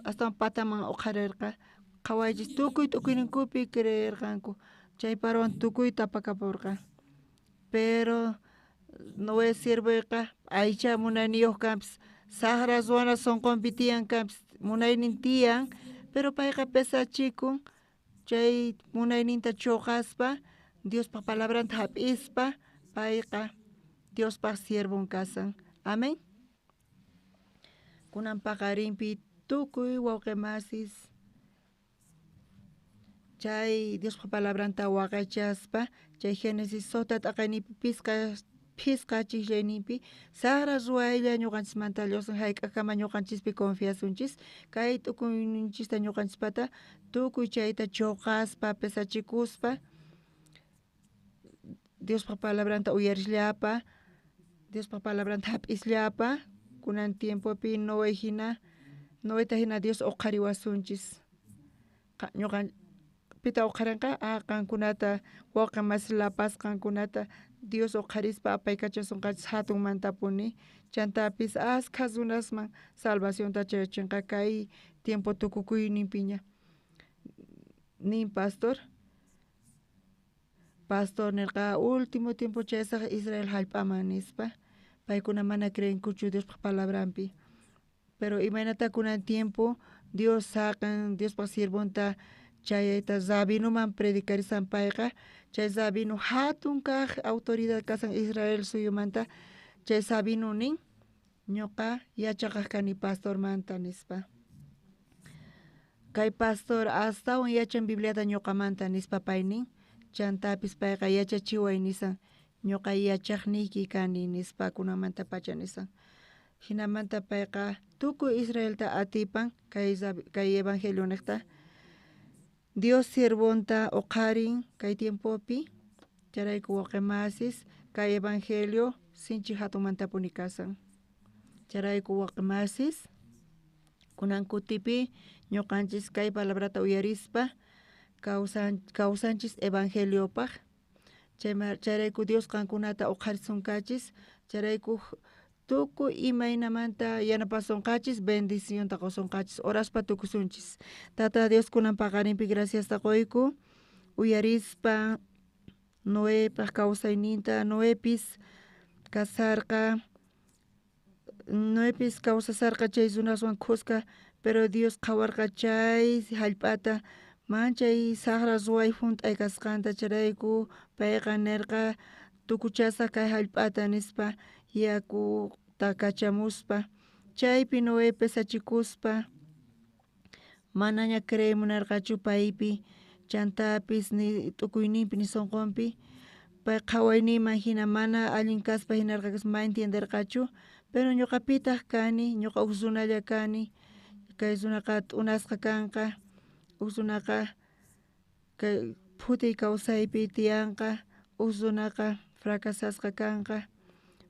astawan pataman uqharirqa. Qhawaychis tukuy t'ukuyninkupi creerqanku, chay parawan tukuyta apakapurqa. Pero Noé siervoyqa aycha munayniyuq kanpis, saqra ruwana sunqunpi tiyan kanpis, munaynin tiyan, pero payqa pesachikun chay munayninta chuqaspa, Diospaq palabranta hap'ispa, payqa Diospaq siervon kasan. Amén. Kunan paqarinpi tukuy wawqi masis chay Diospaq palabranta waqaychaspa, chay Génesis suqta t'aqaynipi phisqa achikllaynimpi sajra ruwaylla ñuqanchismanta lluqsin hayk'akama ñuqanchispi confiasunchis kay t'ukuyninchista ñuqanchispata tukuy chayta chuqaspa pesachikuspa Diospaj palabranta uyarisllapa Diospaj palabranta hap'isllapa kunan tiempopi Noé hina Noeta hina Dios uqhariwasunchis ñuqa pita uqharinqa qankunata wawqi masi La Paz qankunata Dios uqharispa apaykachasonqachis hatunmantapuni chantapis askha runasman salvacionta chayachinqa kay tiempo tukukuyninpiña nin pastor pastor nerqa último tiempo chayasaj Israel hallp'aman nispa paykuna mana creenkuchu Diospaj palabranpi pero imaynata kunan tiempo Dios saqen Diospaj siervonta chayayta rabinoman predicarisan payqa chay rabino hatun kaj autoridad kasan Israel suyumanta chay rabino nin ñuqa yachaqaj kani pastormanta nispa kay pastor astawan yachan Bibliata ñuqamanta nispa pay nin chantapis payqa yachachiway nisan ñuqa yachaqniyki kani nispa kunanmantapacha nisan jinamanta payqa tukuy Israelta atipan kay evangelio niqta Dios siervonta uqharin kay tiempopi chayrayku wawqi masis kay evangelio sinchi hatunmantapuni kasan chayrayku wawqi masis kunan kutipi ñuqanchis kay palabrata uyarispa kawsanchis evangeliopaj chayrayku Dios qankunata uqharisunqachis chayrayku tukuy imaynamanta yanapasonqachis bendicionta qosunqachis oraspa tukusunchis Tata Dios kunan paqarinpi graciasta qoyku uyarispa Noepaj kawsayninta Noepis kasarqa Noepis kawsasarqa chay runaswan khuska pero Dios qhawarqa chay hallp'ata manchay sajra ruway junt'ay kasqanta chayrayku payqa nerqa tukuchasaj kay hallp'ata nispa yakuta kachamuspa chaypi Noé pesachikuspa manaña creey munarqachu paypi chantapis ni t'ukuyninpi ni sunqunpi pay qhawayninman hina mana allin kaspa hinarqa ma entienderqachu pero ñuqapitaq kani ñuqa uj runalla kani kay runaqa t'unasqa kanqa uj runaqa kay phutiy kawsaypi tiyanqa uj runaqa fracasasqa kanqa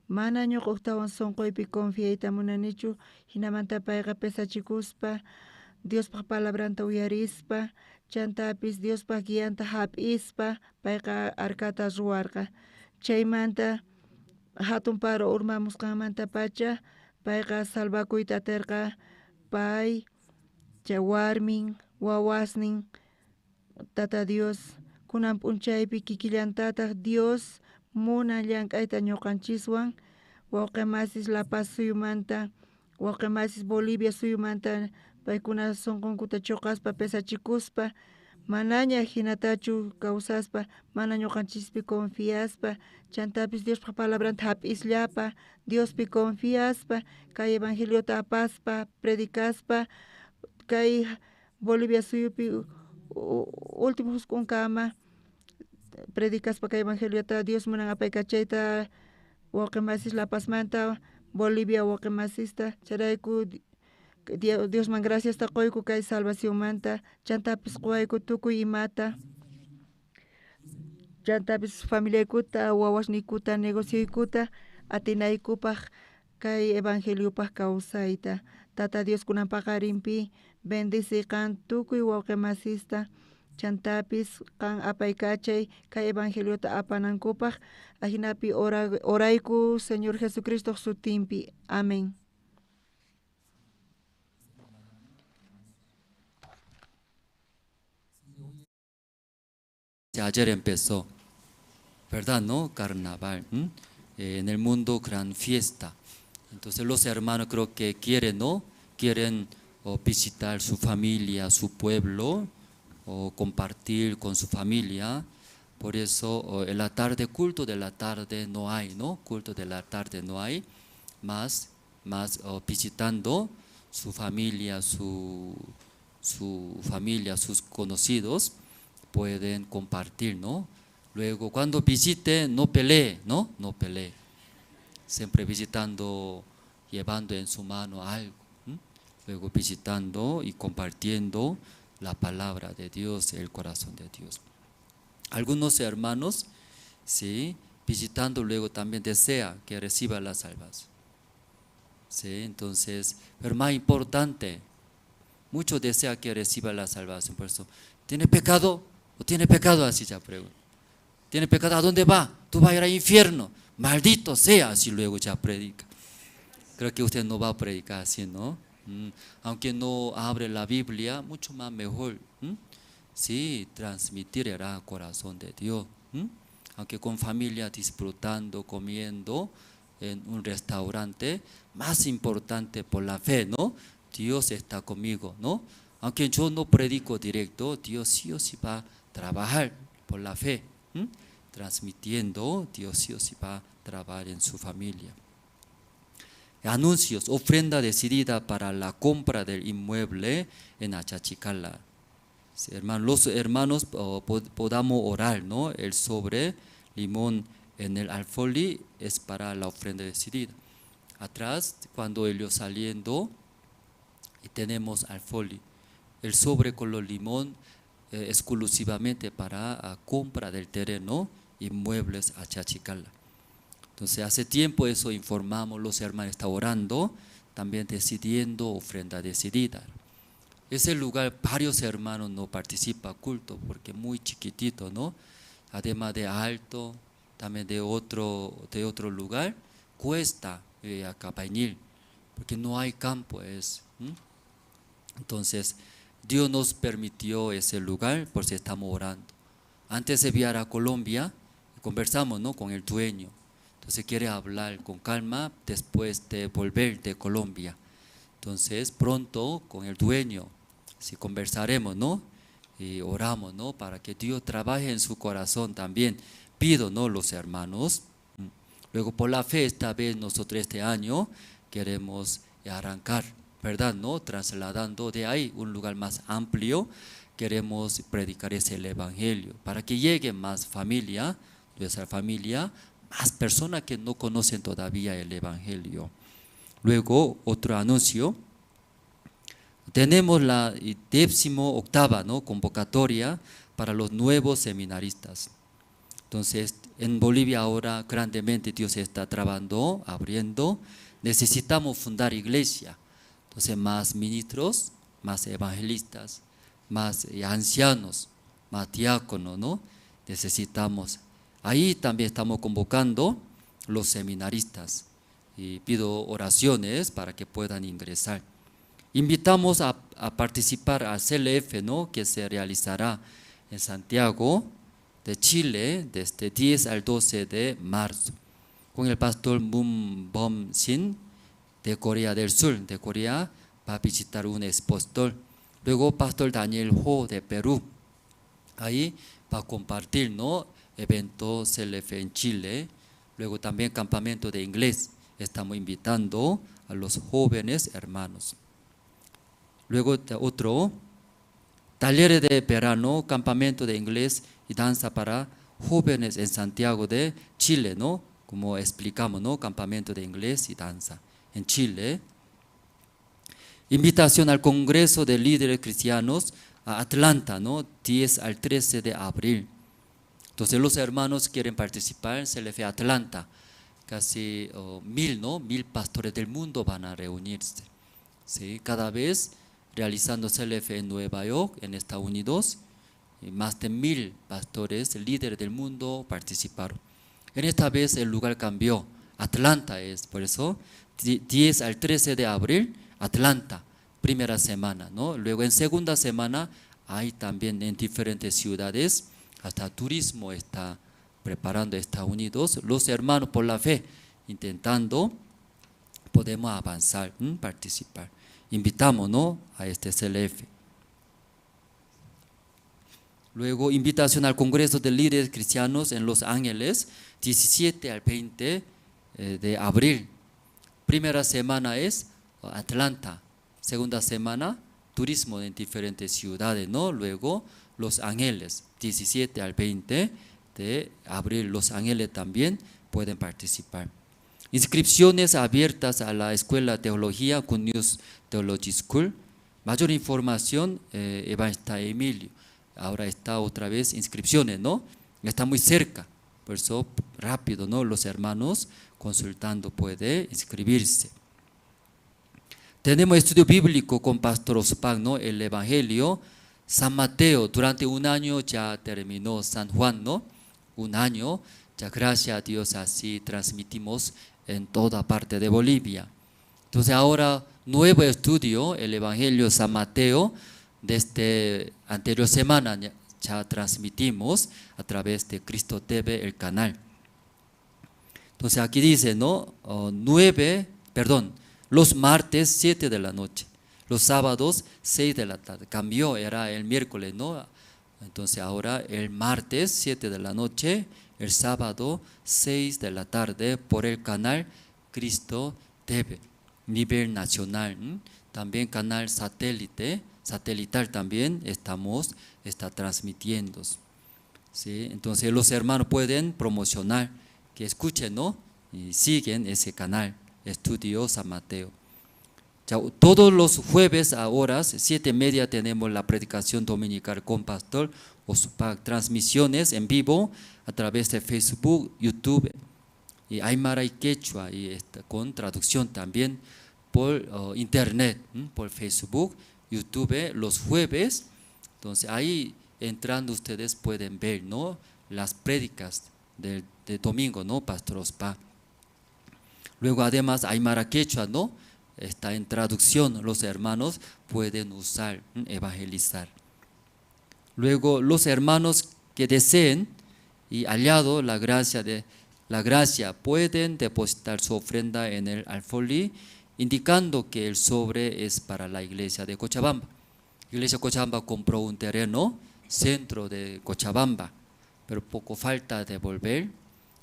mana ñuqa ujtawan sunquypi confiayta munanichu jinamanta payqa pesachikuspa Diospaj palabranta uyarispa chantapis Diospaj guianta hap'ispa payqa arcata ruwarqa chaymanta hatun paro urmamusqanmantapacha payqa salvakuyta aterqa pay chay warmin wawasnin Tata Dios kunan p'unchaypi kikillantataq Dios munan llank'ayta ñuqanchiswan wawqi masis La Paz suyumanta wawqi masis Bolivia suyumanta paykuna sunqunkuta chuqaspa pesachikuspa manaña hinatachu kawsaspa mana ñuqanchispi confiaspa chantapis Diospaj palabranta hap'isllapa Diospi confiaspa kay evangeliota apaspa predicaspa kay Bolivia suyupi último husk'unkama predicaspa kay evangeliota Dios munan apaykachayta wawqi masis La Pazmanta Bolivia wawqi masista chayrayku Diosman graciasta qoyku kay salvacionmanta chantapis quwayku tukuy imata chantapis familiaykuta wawasniykuta negocioykuta atinaykupaj kay evangeliopaj kawsayta Tata Dios kunan paqarinpi bendici qan tukuy wawqi masista chantapis qan apaykachay kay evangeliota apanankupaj ajinapi orayku Señor Jesucristo sutinpi amén. Ayer empezó, ¿verdad? ¿No? Carnaval. En el mundo gran fiesta. Entonces los hermanos creo que quieren, ¿no? Quieren visitar su familia, su pueblo, o compartir con su familia. Por eso en la tarde, culto de la tarde no hay, ¿no? Culto de la tarde no hay. Más visitando su familia, su familia, sus conocidos, pueden compartir, ¿no? Luego, cuando visite, no pelee, ¿no? No pelee. Siempre visitando, llevando en su mano algo. Luego visitando y compartiendo la palabra de Dios, el corazón de Dios. Algunos hermanos, ¿sí? Visitando luego también desea que reciba la salvación. ¿Sí? Entonces, pero más importante, muchos desea que reciba la salvación. Por eso, ¿tiene pecado? ¿O tiene pecado? Así ya pregunta. ¿Tiene pecado? ¿A dónde va? Tú vas a ir al infierno. Maldito sea, así luego ya predica. Creo que usted no va a predicar así, ¿no? Aunque no abre la Biblia, mucho más mejor. Sí, transmitir el corazón de Dios. Aunque con familia disfrutando, comiendo en un restaurante, más importante por la fe, ¿no? Dios está conmigo, ¿no? Aunque yo no predico directo, Dios sí o sí va a trabajar por la fe. Transmitiendo, Dios sí o sí va a trabajar en su familia. Anuncios, ofrenda decidida para la compra del inmueble en Achachicala. Sí, hermano, los hermanos podamos orar, ¿no? El sobre limón en el alfolí es para la ofrenda decidida. Atrás, cuando ellos saliendo, y tenemos alfolí. El sobre color limón exclusivamente para compra del terreno, inmuebles Achachicala. Entonces, hace tiempo eso informamos, los hermanos están orando, también decidiendo ofrenda decidida. Ese lugar, varios hermanos no participan culto porque muy chiquitito, ¿no? Además de alto, también de otro lugar, cuesta acá venir, porque no hay campo. Es, ¿m? Entonces, Dios nos permitió ese lugar por si estamos orando. Antes de viajar a Colombia, conversamos, ¿no?, con el dueño. Entonces quiere hablar con calma después de volver de Colombia. Entonces pronto con el dueño, si conversaremos, ¿no? Y oramos, ¿no? Para que Dios trabaje en su corazón también. Pido, ¿no?, los hermanos. Luego por la fe esta vez nosotros este año queremos arrancar, ¿verdad? ¿No? Trasladando de ahí un lugar más amplio, queremos predicar ese el evangelio para que llegue más familia, nuestra familia, más personas que no conocen todavía el evangelio. Luego, otro anuncio. Tenemos la 18ª, ¿no?, convocatoria para los nuevos seminaristas. Entonces, en Bolivia ahora grandemente Dios está trabajando, abriendo. Necesitamos fundar iglesia. Entonces, más ministros, más evangelistas, más ancianos, más diáconos, ¿no? Necesitamos. Ahí también estamos convocando los seminaristas y pido oraciones para que puedan ingresar. Invitamos a participar al CLF, ¿no?, que se realizará en Santiago de Chile desde 10 al 12 de marzo, con el pastor Moon Bom Shin de Corea del Sur. De Corea va a visitar un expositor. Luego pastor Daniel Ho de Perú, ahí va a compartir, ¿no?, evento CLF en Chile. Luego también campamento de inglés. Estamos invitando a los jóvenes hermanos. Luego otro, talleres de verano, campamento de inglés y danza para jóvenes en Santiago de Chile, ¿no? Como explicamos, ¿no? Campamento de inglés y danza en Chile. Invitación al Congreso de Líderes Cristianos a Atlanta, ¿no? 10 al 13 de abril. Entonces los hermanos quieren participar en CLF Atlanta. Casi, oh, 1000, ¿no? 1000 pastores del mundo van a reunirse. ¿Sí? Cada vez realizando CLF en Nueva York, en Estados Unidos, y más de 1000 pastores, líderes del mundo participaron. En esta vez el lugar cambió. Atlanta es, por eso, 10 al 13 de abril, Atlanta, primera semana, ¿no? Luego en segunda semana hay también en diferentes ciudades, hasta turismo está preparando Estados Unidos, los hermanos por la fe, intentando, podemos avanzar, participar. Invitamos, ¿no?, a este CLF. Luego, invitación al Congreso de Líderes Cristianos en Los Ángeles, 17 al 20 de abril. Primera semana es Atlanta, segunda semana, turismo en diferentes ciudades, ¿no? Luego, Los Ángeles, 17 al 20 de abril, Los Ángeles también pueden participar. Inscripciones abiertas a la Escuela de Teología, Good News Theology School. Mayor información, Evangelista Emilio. Ahora está otra vez inscripciones, ¿no? Está muy cerca, por eso rápido, ¿no? Los hermanos consultando puede inscribirse. Tenemos estudio bíblico con Pastor Ospak, ¿no? El Evangelio San Mateo, durante un año ya terminó San Juan, ¿no? Un año, ya gracias a Dios así transmitimos en toda parte de Bolivia. Entonces ahora nuevo estudio, el Evangelio San Mateo, desde anterior semana ya transmitimos a través de Cristo TV el canal. Entonces aquí dice, ¿no? Los martes 7 de la noche, los sábados 6 de la tarde. Cambió, era el miércoles, ¿no? Entonces ahora el martes 7 de la noche, el sábado 6 de la tarde por el canal Cristo TV, nivel nacional. También canal satelital también está transmitiendo. ¿Sí? Entonces los hermanos pueden promocionar, que escuchen, ¿no? Y siguen ese canal, Estudio San Mateo. Ya, todos los jueves a horas 7:30 tenemos la predicación dominical con Pastor Ospak, transmisiones en vivo a través de Facebook, YouTube y Aymara y Quechua, y con traducción también por internet, por Facebook, YouTube, los jueves. Entonces ahí entrando ustedes pueden ver, ¿no? Las prédicas de domingo, ¿no? Pastor Ospak. Luego además Aymara Quechua, ¿no? Está en traducción, los hermanos pueden usar, evangelizar. Luego los hermanos que deseen y hallado la gracia de la gracia pueden depositar su ofrenda en el alfolí, indicando que el sobre es para la iglesia de Cochabamba. La iglesia de Cochabamba compró un terreno centro de Cochabamba, pero poco falta devolver.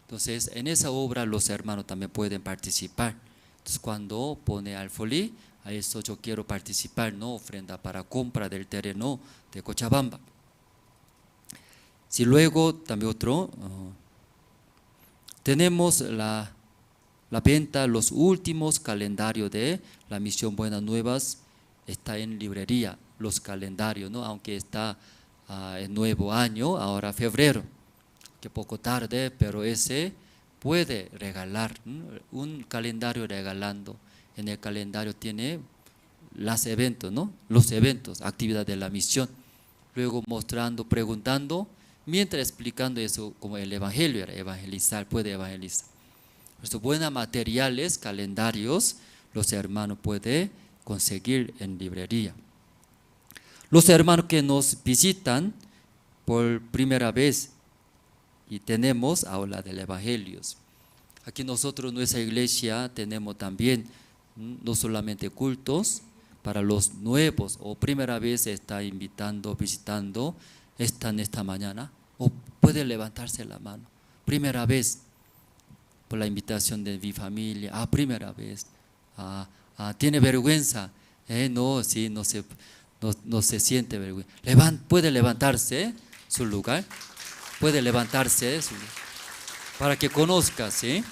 Entonces, en esa obra los hermanos también pueden participar. Entonces, cuando pone alfolí, a eso yo quiero participar, ¿no? Ofrenda para compra del terreno de Cochabamba. Si luego también otro, tenemos la venta, los últimos calendarios de la Misión Buenas Nuevas está en librería, los calendarios, ¿no? Aunque está el nuevo año, ahora febrero, que poco tarde, pero ese puede regalar, ¿no? Un calendario regalando. En el calendario tiene los eventos, ¿no? Los eventos, actividad de la misión. Luego mostrando, preguntando, mientras explicando eso como el evangelio era evangelizar, puede evangelizar. Estos buenos materiales, calendarios, los hermanos pueden conseguir en librería. Los hermanos que nos visitan por primera vez y tenemos aula del evangelio. Aquí nosotros, nuestra iglesia, tenemos también no solamente cultos para los nuevos o primera vez está invitando, visitando, están esta mañana, o puede levantarse la mano. Primera vez por la invitación de mi familia, primera vez, tiene vergüenza, no, sí, no se siente vergüenza. Puede levantarse su lugar, puede levantarse su, para que conozca, ¿sí?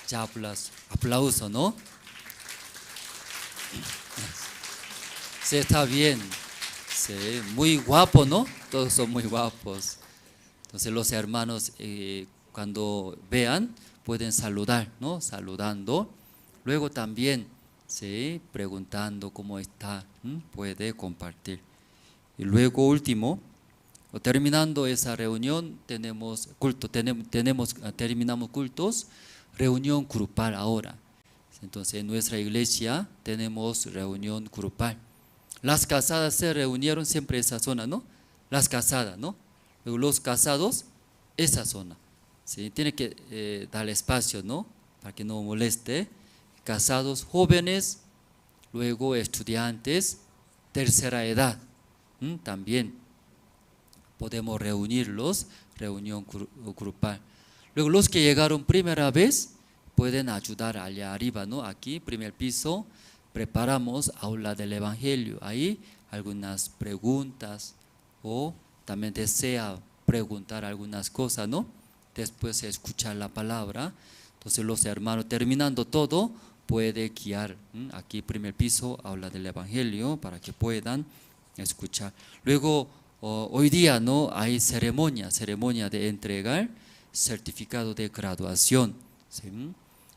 Ya aplauso, aplauso, ¿no? Sí, está bien, sí, muy guapo, ¿no? Todos son muy guapos. Entonces los hermanos cuando vean pueden saludar, ¿no? Saludando. Luego también, ¿sí? Preguntando cómo está, puede compartir. Y luego último, terminando esa reunión, tenemos culto, terminamos cultos, reunión grupal ahora. Entonces en nuestra iglesia tenemos reunión grupal. Las casadas se reunieron siempre en esa zona, ¿no? Las casadas, ¿no? Luego los casados, esa zona. ¿Sí? Tiene que dar espacio, ¿no? Para que no moleste. Casados, jóvenes, luego estudiantes, tercera edad. También podemos reunirlos, reunión grupal. Luego los que llegaron primera vez pueden ayudar allá arriba, ¿no? Aquí, primer piso, preparamos aula del evangelio. Ahí algunas preguntas o también desea preguntar algunas cosas, ¿no? Después escuchar la palabra. Entonces los hermanos, terminando todo, puede guiar. Aquí primer piso habla del Evangelio para que puedan escuchar. Luego, hoy día no hay ceremonia de entregar certificado de graduación, ¿sí?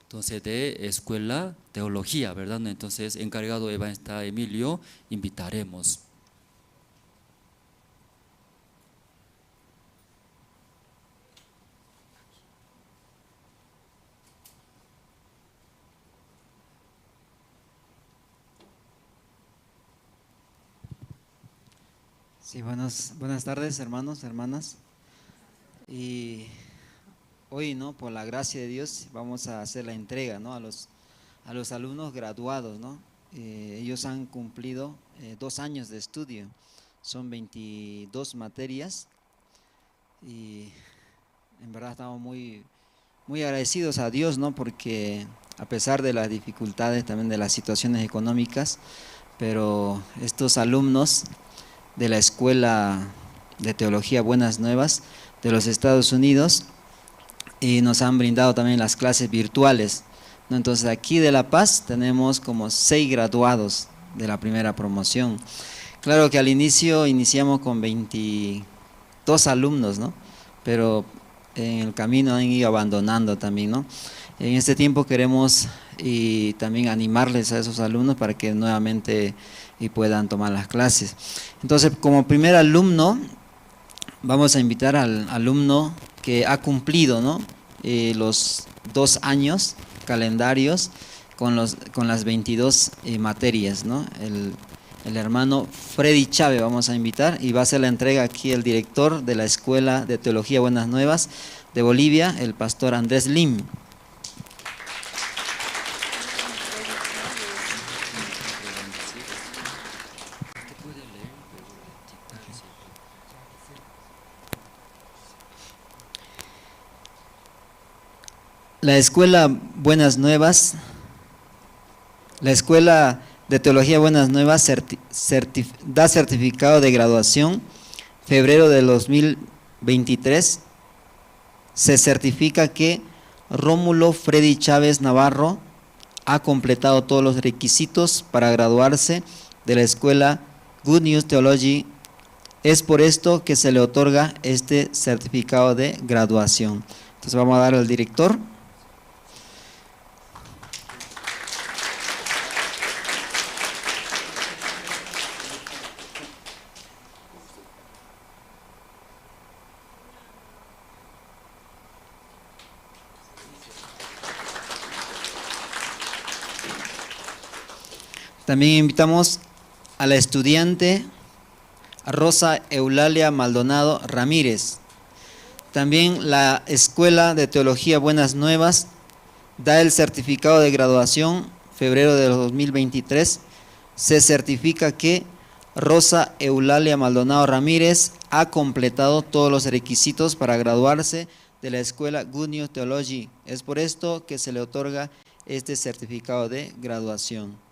Entonces de escuela teología, ¿verdad? Entonces encargado evangelista Emilio, invitaremos. Sí, buenas tardes, hermanos, hermanas. Y hoy, ¿no?, por la gracia de Dios, vamos a hacer la entrega, ¿no?, a los alumnos graduados, ¿no? Ellos han cumplido 2 años de estudio, son 22 materias y en verdad estamos muy, muy agradecidos a Dios, ¿no?, porque a pesar de las dificultades, también de las situaciones económicas, pero estos alumnos de la Escuela de Teología Buenas Nuevas de los Estados Unidos y nos han brindado también las clases virtuales, ¿no? Entonces aquí de La Paz tenemos como 6 graduados de la primera promoción. Claro que al inicio iniciamos con 22 alumnos, ¿no?, pero en el camino han ido abandonando también, ¿no? En este tiempo queremos y también animarles a esos alumnos para que nuevamente y puedan tomar las clases. Entonces, como primer alumno, vamos a invitar al alumno que ha cumplido, ¿no?, los 2 años calendarios con las 22 materias, ¿no? El hermano Freddy Chávez vamos a invitar y va a hacer la entrega aquí el director de la Escuela de Teología Buenas Nuevas de Bolivia, el pastor Andrés Lim. La Escuela Buenas Nuevas, la Escuela de Teología Buenas Nuevas da certificado de graduación, febrero del 2023, se certifica que Rómulo Freddy Chávez Navarro ha completado todos los requisitos para graduarse de la Escuela Good News Theology. Es por esto que se le otorga este certificado de graduación. Entonces vamos a dar al director. También invitamos a la estudiante Rosa Eulalia Maldonado Ramírez. También la Escuela de Teología Buenas Nuevas da el certificado de graduación, febrero de 2023. Se certifica que Rosa Eulalia Maldonado Ramírez ha completado todos los requisitos para graduarse de la Escuela Good News Theology. Es por esto que se le otorga este certificado de graduación.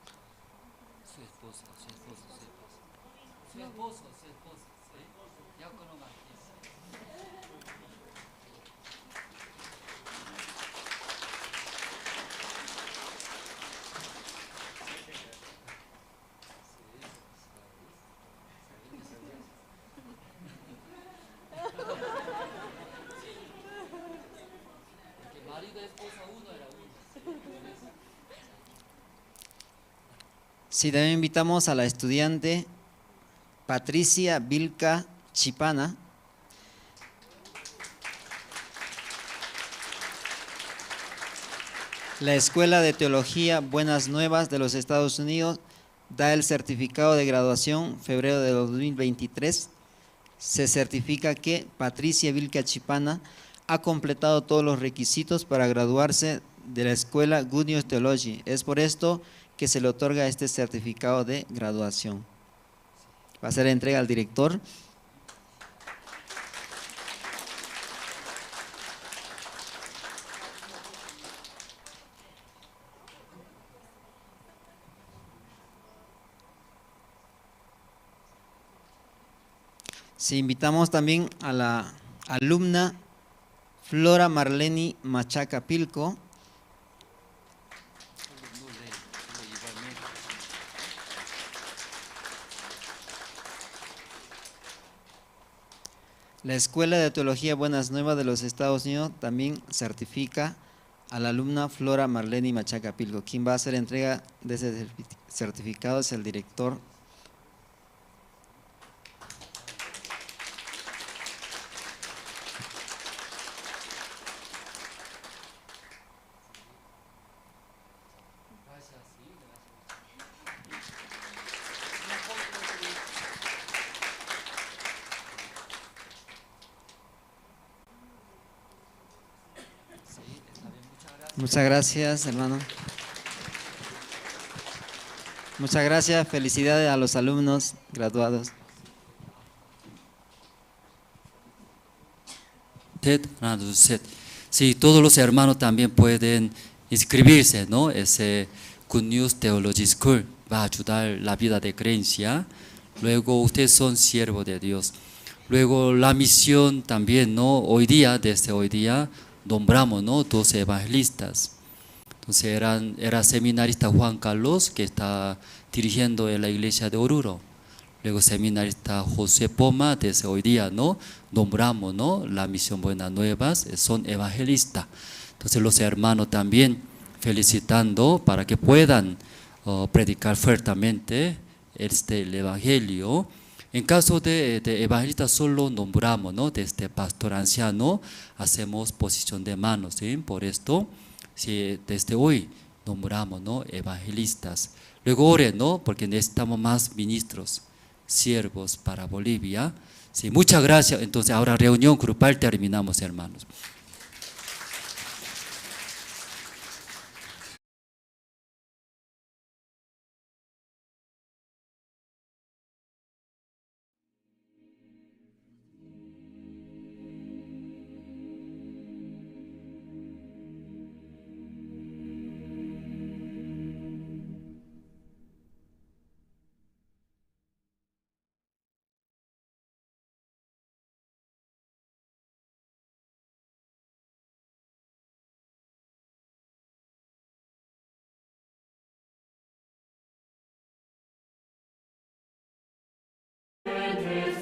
Sí, también invitamos a la estudiante Patricia Vilca Chipana. La Escuela de Teología Buenas Nuevas de los Estados Unidos da el certificado de graduación, febrero de 2023. Se certifica que Patricia Vilca Chipana ha completado todos los requisitos para graduarse de la Escuela Good News Theology. Es por esto que se le otorga este certificado de graduación. Va a ser entrega al director. Sí, invitamos también a la alumna Flora Marleni Machaca Pilco. La Escuela de Teología Buenas Nuevas de los Estados Unidos también certifica a la alumna Flora Marleni Machaca Pilco. Quien va a hacer entrega de ese certificado es el director. Muchas gracias, hermano. Muchas gracias, felicidades a los alumnos graduados. Sí, todos los hermanos también pueden inscribirse, ¿no? Ese Good News Theology School va a ayudar la vida de creencia. Luego ustedes son siervos de Dios. Luego la misión también, ¿no? Hoy día, desde hoy día, nombramos, ¿no? 12 evangelistas. Entonces era seminarista Juan Carlos, que está dirigiendo en la iglesia de Oruro. Luego seminarista José Poma, desde hoy día, ¿no? Nombramos, ¿no? La misión Buenas Nuevas, son evangelistas. Entonces los hermanos también felicitando para que puedan predicar fuertemente el evangelio. En caso de evangelistas solo nombramos, ¿no? Desde pastor anciano hacemos posición de manos, ¿sí? Por esto, si desde hoy nombramos, ¿no? Evangelistas. Luego oren, ¿no? Porque necesitamos más ministros, siervos para Bolivia. Sí, muchas gracias. Entonces ahora reunión grupal terminamos, hermanos. Amen.